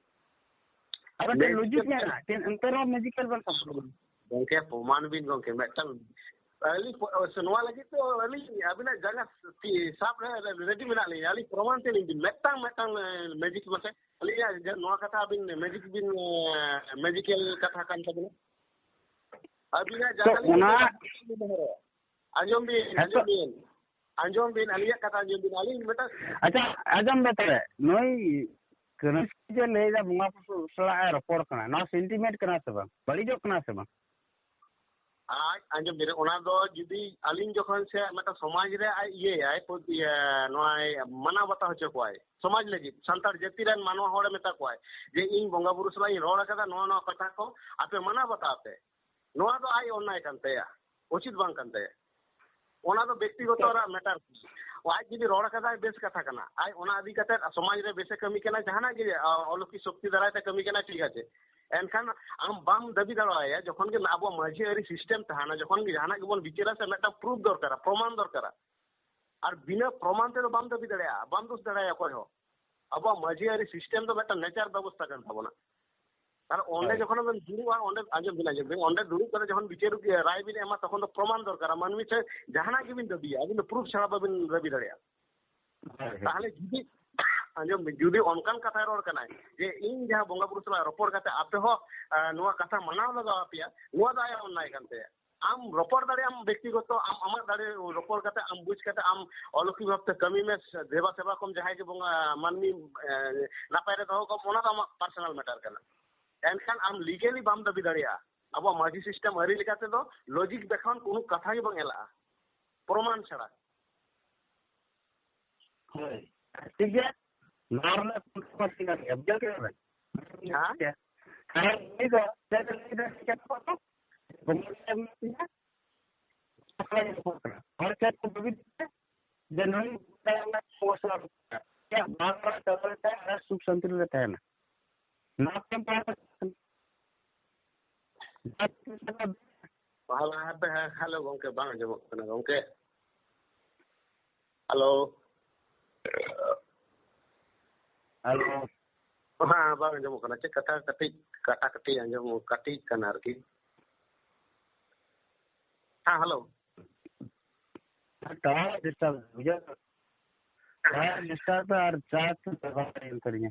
ᱟᱵᱮᱱ ᱴᱷᱮᱱ ᱞᱚᱡᱤᱠ ᱢᱮᱡᱤᱠᱟᱞ ᱢᱮᱱᱟᱜᱼᱟ, ᱮᱱᱛᱮ ᱨᱮᱦᱚᱸ ᱢᱮᱡᱤᱠᱟᱞ ᱵᱮᱱ ᱥᱟᱯᱚᱴᱚᱜᱼᱟ᱾ ᱜᱚᱝᱠᱮ, ᱯᱨᱚᱢᱟᱱ ᱵᱤᱱ ᱜᱚᱝᱠᱮ, ᱢᱤᱫᱴᱟᱝ ᱟᱹᱞᱤᱧ ᱯᱚ-, ᱱᱚᱣᱟ ᱞᱟᱹᱜᱤᱫ ᱛᱮ ᱟᱹᱞᱤᱧ ᱟᱹᱵᱤᱱᱟᱜ ᱡᱟᱸᱜᱟ ᱛᱤ ᱥᱟᱵ ᱨᱮ ᱨᱮᱰᱤ ᱢᱮᱱᱟᱜ ᱞᱤᱧᱟ᱾ ᱟᱹᱞᱤᱧ ᱯᱨᱚᱢᱟᱱ ᱛᱮ ᱞᱤᱧ ᱵᱤᱱ, ᱢᱤᱫᱴᱟᱝ, ᱢᱤᱫᱴᱟᱝ, ᱮ, ᱢᱮᱡᱤᱠ ᱢᱟᱥᱮ, ᱟᱹᱞᱤᱧᱟᱜ ᱡᱟ-, ᱱᱚᱣᱟ ᱠᱟᱛᱷᱟ ᱟᱹᱵᱤᱱ ᱢᱮᱡᱤᱠ ᱵᱤᱱ, ᱮ, ᱢᱮᱡᱤᱠᱮᱞ ᱠᱟᱛᱷᱟ ᱠᱟᱱ ᱛᱟᱵᱤᱱᱟ᱾ ᱟᱹᱵᱤᱱᱟᱜ ᱛᱚ ᱡᱟᱸᱜᱟ ᱞᱤᱧ ᱚᱱᱟ ᱟᱸᱡᱚᱢ ᱵᱤᱱ, ᱦᱮᱸ ᱛᱚ᱾ ᱟᱸᱡᱚᱢ ᱵᱤᱱ, ᱟᱹᱞᱤᱧᱟᱜ ᱠᱟᱛᱷᱟ ᱟᱸᱡᱚᱢ ᱵᱤᱱ᱾ ᱟᱹᱞᱤᱧ ᱢᱤᱫᱴᱟᱝ ᱟᱪᱪᱷᱟ, ᱟᱸᱡᱚᱢ ᱵᱮ ᱛᱚᱵᱮ, ᱱᱩᱭ ᱠᱟᱹᱱᱟᱹᱥ ᱡᱮ ᱞᱟᱹᱭᱫᱟ ᱵᱚᱸᱜᱟ ᱵᱩᱨᱩ ᱥᱟᱞᱟᱜ ᱮ ᱨᱚᱯᱚᱲ ᱠᱟᱱᱟ, ᱱᱚᱣᱟ ᱥᱮᱱᱴᱤᱢᱮᱱᱴ ᱠᱟᱱᱟ ᱥᱮ ᱵᱟᱝ? ᱵᱟᱹᱲᱤᱡᱚᱜ ᱠᱟᱱᱟ ᱥᱮ ᱵᱟᱝ? ᱟᱡ ᱟᱸᱡᱚᱢ ᱵᱤᱱ, ᱚᱱᱟ ᱫᱚ ᱡᱩᱫᱤ ᱟᱹᱞᱤᱧ ᱡᱚᱠᱷᱚᱱ ᱥᱮ ᱢᱤᱫᱴᱟᱝ ᱥᱚᱢᱟᱡᱽ ᱨᱮ ᱟᱡ ᱤᱭᱟᱹᱭᱟᱭ, ᱯᱚ-, ᱤᱭᱟᱹ, ᱱᱚᱣᱟᱭ ᱢᱟᱱᱟᱣ ᱵᱟᱛᱟᱣ ᱦᱚᱪᱚ ᱠᱚᱣᱟᱭ, ᱥᱚᱢᱟᱡᱽ ᱞᱟᱹᱜᱤᱫ, ᱥᱟᱱᱛᱟᱲ ᱡᱟᱹᱛᱤ ᱨᱮᱱ ᱢᱟᱱᱣᱟ ᱦᱚᱲᱮ ᱢᱮᱛᱟ ᱠᱚᱣᱟᱭ ᱡᱮ, "ᱤᱧ ᱵᱚᱸᱜᱟ ᱵᱩᱨᱩ ᱥᱟᱞᱟᱜ ᱤᱧ ᱨᱚᱲ ᱟᱠᱟᱫᱟ, ᱱᱚᱣᱟ ᱱᱚᱣᱟ ᱠᱟᱛᱷᱟ ᱠᱚ ᱟᱯᱮ ᱢᱟᱱᱟᱣ ᱵᱟᱛᱟᱣ ᱯᱮ", ᱱᱚᱣᱟ ᱫᱚ ᱟᱡ ᱚᱱᱱᱟᱭ ᱠᱟᱱ ᱛᱟᱭᱟ, ᱩᱪᱤᱛ ᱵᱟᱝ ᱠᱟᱱ ᱛᱟᱭᱟ᱾ ᱚᱱᱟ ᱫᱚ ᱵᱮᱠᱛᱤᱜᱚᱛᱚ ᱨᱮᱱᱟᱜ ᱢᱮᱴᱟᱨ ᱠᱟᱱᱟ᱾ ᱟᱡ ᱡᱩᱫᱤ ᱨᱚᱲ ᱠᱟᱫᱟᱭ, ᱵᱮᱥ ᱠᱟᱛᱷᱟ ᱠᱟᱱᱟ, ᱟᱡ ᱚᱱᱟ ᱤᱫᱤ ᱠᱟᱛᱮ ᱥᱚᱢᱟᱡᱽ ᱨᱮ ᱵᱮᱥᱮ ᱠᱟᱹᱢᱤ ᱠᱟᱱᱟ, ᱡᱟᱦᱟᱱᱟᱜ ᱜᱮ, ᱟ, ᱚᱞᱚᱠᱤ ᱥᱚᱠᱛᱤ ᱫᱟᱨᱟᱭ ᱛᱮ ᱠᱟᱹᱢᱤ ᱠᱟᱱᱟ, ᱴᱷᱤᱠ ᱟᱪᱷᱮ᱾ ᱮᱱᱠᱷᱟᱱ ᱟᱢ ᱵᱟᱢ ᱫᱟᱹᱵᱤ ᱫᱟᱲᱮᱣᱟᱭᱟ, ᱡᱚᱠᱷᱚᱱ ᱜᱮ ᱟᱵᱚᱣᱟᱜ ᱢᱟᱹᱡᱷᱤ ᱟᱹᱨᱤ ᱥᱤᱥᱴᱮᱢ ᱛᱟᱦᱮᱱᱟ, ᱡᱚᱠᱷᱚᱱ ᱜᱮ ᱡᱟᱦᱟᱱᱟᱜ ᱜᱮᱵᱚᱱ ᱵᱤᱪᱟᱹᱨᱟ ᱥᱮ, ᱢᱤᱫᱴᱟᱝ ᱯᱨᱩᱯᱷ ᱫᱚᱨᱠᱟᱨᱟ, ᱯᱨᱚᱢᱟᱱ ᱫᱚᱨᱠᱟᱨᱟ᱾ ᱟᱨ ᱵᱤᱱᱟᱹ ᱯᱨᱚᱢᱟᱱ ᱛᱮᱫᱚ ᱵᱟᱢ ᱫᱟᱹᱵᱤ ᱫᱟᱲᱮᱭᱟᱜᱼᱟ, ᱵᱟᱢ ᱫᱳᱥ ᱫᱟᱲᱮᱭᱟᱜᱼᱟ ᱚᱠᱚᱭ ᱦᱚᱸ᱾ ᱟᱵᱚᱣᱟᱜ ᱢᱟᱹᱡᱷᱤ ᱟᱹᱨᱤ ᱥᱤᱥᱴᱮᱢ ᱫᱚ ᱢᱤᱫᱴᱟᱝ ᱱᱮᱪᱟᱨ ᱵᱮᱵᱚᱥᱛᱷᱟ ᱠᱟᱱ ᱛᱟᱵᱚᱱᱟ᱾ ᱛᱟᱦᱞᱮ ᱚᱸᱰᱮ ᱦᱳᱭ᱾ ᱡᱚᱠᱷᱚᱱ ᱵᱮᱱ ᱫᱩᱲᱩᱵᱼᱟ, ᱚᱸᱰᱮ ᱟᱸᱡᱚᱢ ᱵᱤᱱ, ᱟᱸᱡᱚᱢ ᱵᱤᱱ, ᱚᱸᱰᱮ ᱫᱩᱲᱩᱵ ᱠᱟᱛᱮ ᱡᱚᱠᱷᱚᱱ ᱵᱤᱪᱟᱹᱨ ᱨᱟᱭ ᱵᱤᱱ ᱮᱢᱟ, ᱛᱚᱠᱷᱚᱱ ᱫᱚ ᱯᱨᱚᱢᱟᱱ ᱫᱚᱨᱠᱟᱨᱟ᱾ ᱢᱟᱹᱱᱢᱤ ᱴᱷᱮᱱ ᱡᱟᱦᱟᱱᱟᱜ ᱜᱮᱵᱤᱱ ᱫᱟᱹᱵᱤᱭᱟ, ᱟᱹᱵᱤᱱ ᱫᱚ ᱯᱨᱩᱯ ᱪᱷᱟᱲᱟ ᱵᱟᱵᱤᱱ ᱫᱟᱹᱵᱤ ᱫᱟᱲᱮᱭᱟᱜᱼᱟ᱾ ᱦᱳᱭ, ᱦᱳᱭ᱾ ᱛᱟᱦᱞᱮ ᱡᱩᱫᱤ, ᱟᱸᱡᱚᱢ ᱵᱤᱱ, ᱡᱩᱫᱤ ᱚᱱᱠᱟᱱ ᱠᱟᱛᱷᱟᱭ ᱨᱚᱲ ᱠᱟᱱᱟᱭ ᱡᱮ ᱤᱧ ᱡᱟᱦᱟᱸ ᱵᱚᱸᱜᱟ ᱵᱩᱨᱩ ᱥᱟᱞᱟᱜ ᱨᱚᱯᱚᱲ ᱠᱟᱛᱮ ᱟᱯᱮ ᱦᱚᱸ, ᱟ, ᱱᱚᱣᱟ ᱠᱟᱛᱷᱟ ᱢᱟᱱᱟᱣ ᱞᱟᱜᱟᱣ ᱟᱯᱮᱭᱟ, ᱱᱚᱣᱟ ᱫᱚ ᱟᱭᱟᱜ ᱚᱱᱱᱟᱭ ᱠᱟᱱ ᱛᱟᱭᱟ᱾ ᱟᱢ ᱨᱚᱯᱚᱲ ᱫᱟᱲᱮᱭᱟᱜ ᱟᱢ ᱵᱮᱠᱛᱤᱜᱚᱛᱚ, ᱟᱢ ᱟᱢᱟᱜ ᱫᱟᱲᱮ ᱨᱚᱯᱚᱲ ᱠᱟᱛᱮ ᱟᱢ ᱵᱩᱡᱽ ᱠᱟᱛᱮ ᱟᱢ ᱚᱞᱚᱠᱷᱤ ᱵᱷᱟᱵᱛᱮ ᱠᱟᱹᱢᱤ ᱢᱮ, ᱫᱮᱵᱟ ᱥᱮᱵᱟ ᱠᱚᱢ, ᱡᱟᱦᱟᱸᱭ ᱜᱮ ᱵᱚᱸᱜᱟ ᱢᱟᱹᱱᱢᱤ, ᱮ, ᱱᱟᱯᱟᱭ ᱨᱮ ᱫᱚᱦᱚ ᱠᱚᱢ, ᱚᱱᱟ ᱫᱚ ᱟᱢᱟᱜ ᱯᱟᱨᱥᱚᱱᱟᱞ ᱢᱮᱴᱟᱨ ᱠᱟᱱᱟ᱾ ᱮᱱᱠᱷᱟᱱ ᱟᱢ ᱞᱤᱜᱮᱞᱤ ᱵᱟᱢ ᱫᱟᱹᱵᱤ ᱫᱟᱲᱮᱭᱟᱜᱼᱟ᱾ ᱟᱵᱚᱣᱟᱜ ᱢᱟᱹᱡᱷᱤ ᱥᱤᱥᱴᱮᱢ ᱟᱹᱨᱤ ᱞᱮᱠᱟ ᱛᱮᱫᱚ ᱞᱚᱡᱤᱠ ᱫᱮᱠᱷᱟᱣᱟᱱ ᱠᱳᱱᱳ ᱠᱟᱛᱷᱟ ᱜᱮ ᱵᱟᱝ ᱮᱞᱟᱜᱼᱟ, ᱯᱨᱚᱢᱟᱱ ᱪᱷᱟᱲᱟ᱾ ᱦᱳᱭ, ᱴᱷᱤᱠ ᱜᱮᱭᱟ᱾ ᱱᱚᱣᱟ ᱨᱮᱱᱟᱜ ᱠᱳᱱᱳ ᱠᱟᱛᱷᱟ ᱵᱟᱝ ᱠᱟᱱᱟ, ᱵᱩᱡᱷᱟᱹᱣ ᱠᱮᱫᱟ ᱵᱮᱱ? ᱦᱮᱸ? ᱟᱨ ᱩᱱᱤ ᱫᱚ ᱪᱮᱫ ᱮ ᱞᱟᱹᱭ ᱮᱫᱟ, ᱪᱮᱫ ᱠᱚ ᱵᱚᱸᱜᱟ ᱵᱩᱨᱩ ᱮᱢ ᱛᱤᱧᱟ? ᱦᱚᱲ ᱪᱮᱫ ᱠᱚ ᱫᱟᱹᱵᱤ ᱫᱟ? ᱡᱮ ᱱᱩᱭ ᱵᱚᱸᱜᱟ ᱵᱩᱨᱩ ᱥᱚᱢᱚᱥᱥᱟ ᱵᱟᱹᱱᱩᱜ ᱛᱟᱭᱟ᱾ ᱪᱮᱫ ᱵᱟᱝ ᱨᱚᱲ ᱪᱟᱵᱟ ᱞᱮᱠᱷᱟᱱ ᱟᱨ ᱥᱩᱠ ᱥᱟᱱᱛᱤ ᱨᱮᱞᱮ ᱛᱟᱦᱮᱱᱟ᱾ ᱱᱚᱣᱟ ᱠᱚ ᱵᱟᱝ ᱦᱮᱞᱳ, ᱦᱮᱞᱳ, ᱜᱚᱝᱠᱮ, ᱵᱟᱝ ᱟᱸᱡᱚᱢᱚᱜ ᱠᱟᱱᱟ, ᱜᱚᱝᱠᱮ᱾ ᱦᱮᱞᱳ᱾ ᱦᱮᱞᱳ᱾ ᱦᱮᱸ, ᱵᱟᱝ ᱟᱸᱡᱚᱢᱚᱜ ᱠᱟᱱᱟ᱾ ᱪᱮᱫ ᱠᱟᱛᱷᱟ ᱠᱟᱹᱴᱤᱡ ᱠᱟᱴᱟ ᱠᱟᱹᱴᱤᱡ ᱟᱸᱡᱚᱢ, ᱠᱟᱹᱴᱤᱡ ᱠᱟᱱᱟ ᱟᱨᱠᱤ᱾ ᱦᱮᱸ, ᱦᱮᱞᱳ᱾ ᱴᱟᱣᱟᱨ ᱰᱤᱥᱴᱟᱨᱵ, ᱵᱩᱡᱷᱟᱹᱣ ᱛᱚ? ᱴᱟᱣᱟᱨ ᱰᱤᱥᱴᱟᱨᱵ ᱟᱨ ᱪᱟᱨᱡᱽ ᱪᱟᱵᱟ ᱮᱱ ᱛᱟᱹᱞᱤᱧᱟ᱾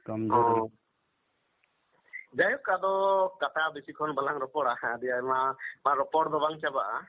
ᱠᱚᱢ ᱡᱳᱨ ᱚ᱾ ᱡᱟᱭᱦᱳᱠ, ᱟᱫᱚ ᱠᱟᱛᱷᱟ ᱵᱮᱥᱤ ᱠᱷᱚᱱ ᱵᱟᱞᱟᱝ ᱨᱚᱯᱚᱲᱟ, ᱟᱹᱰᱤ ᱟᱭᱢᱟ ᱢᱟ ᱨᱚᱯᱚᱲ ᱫᱚ ᱵᱟᱝ ᱪᱟᱵᱟᱜᱼᱟ᱾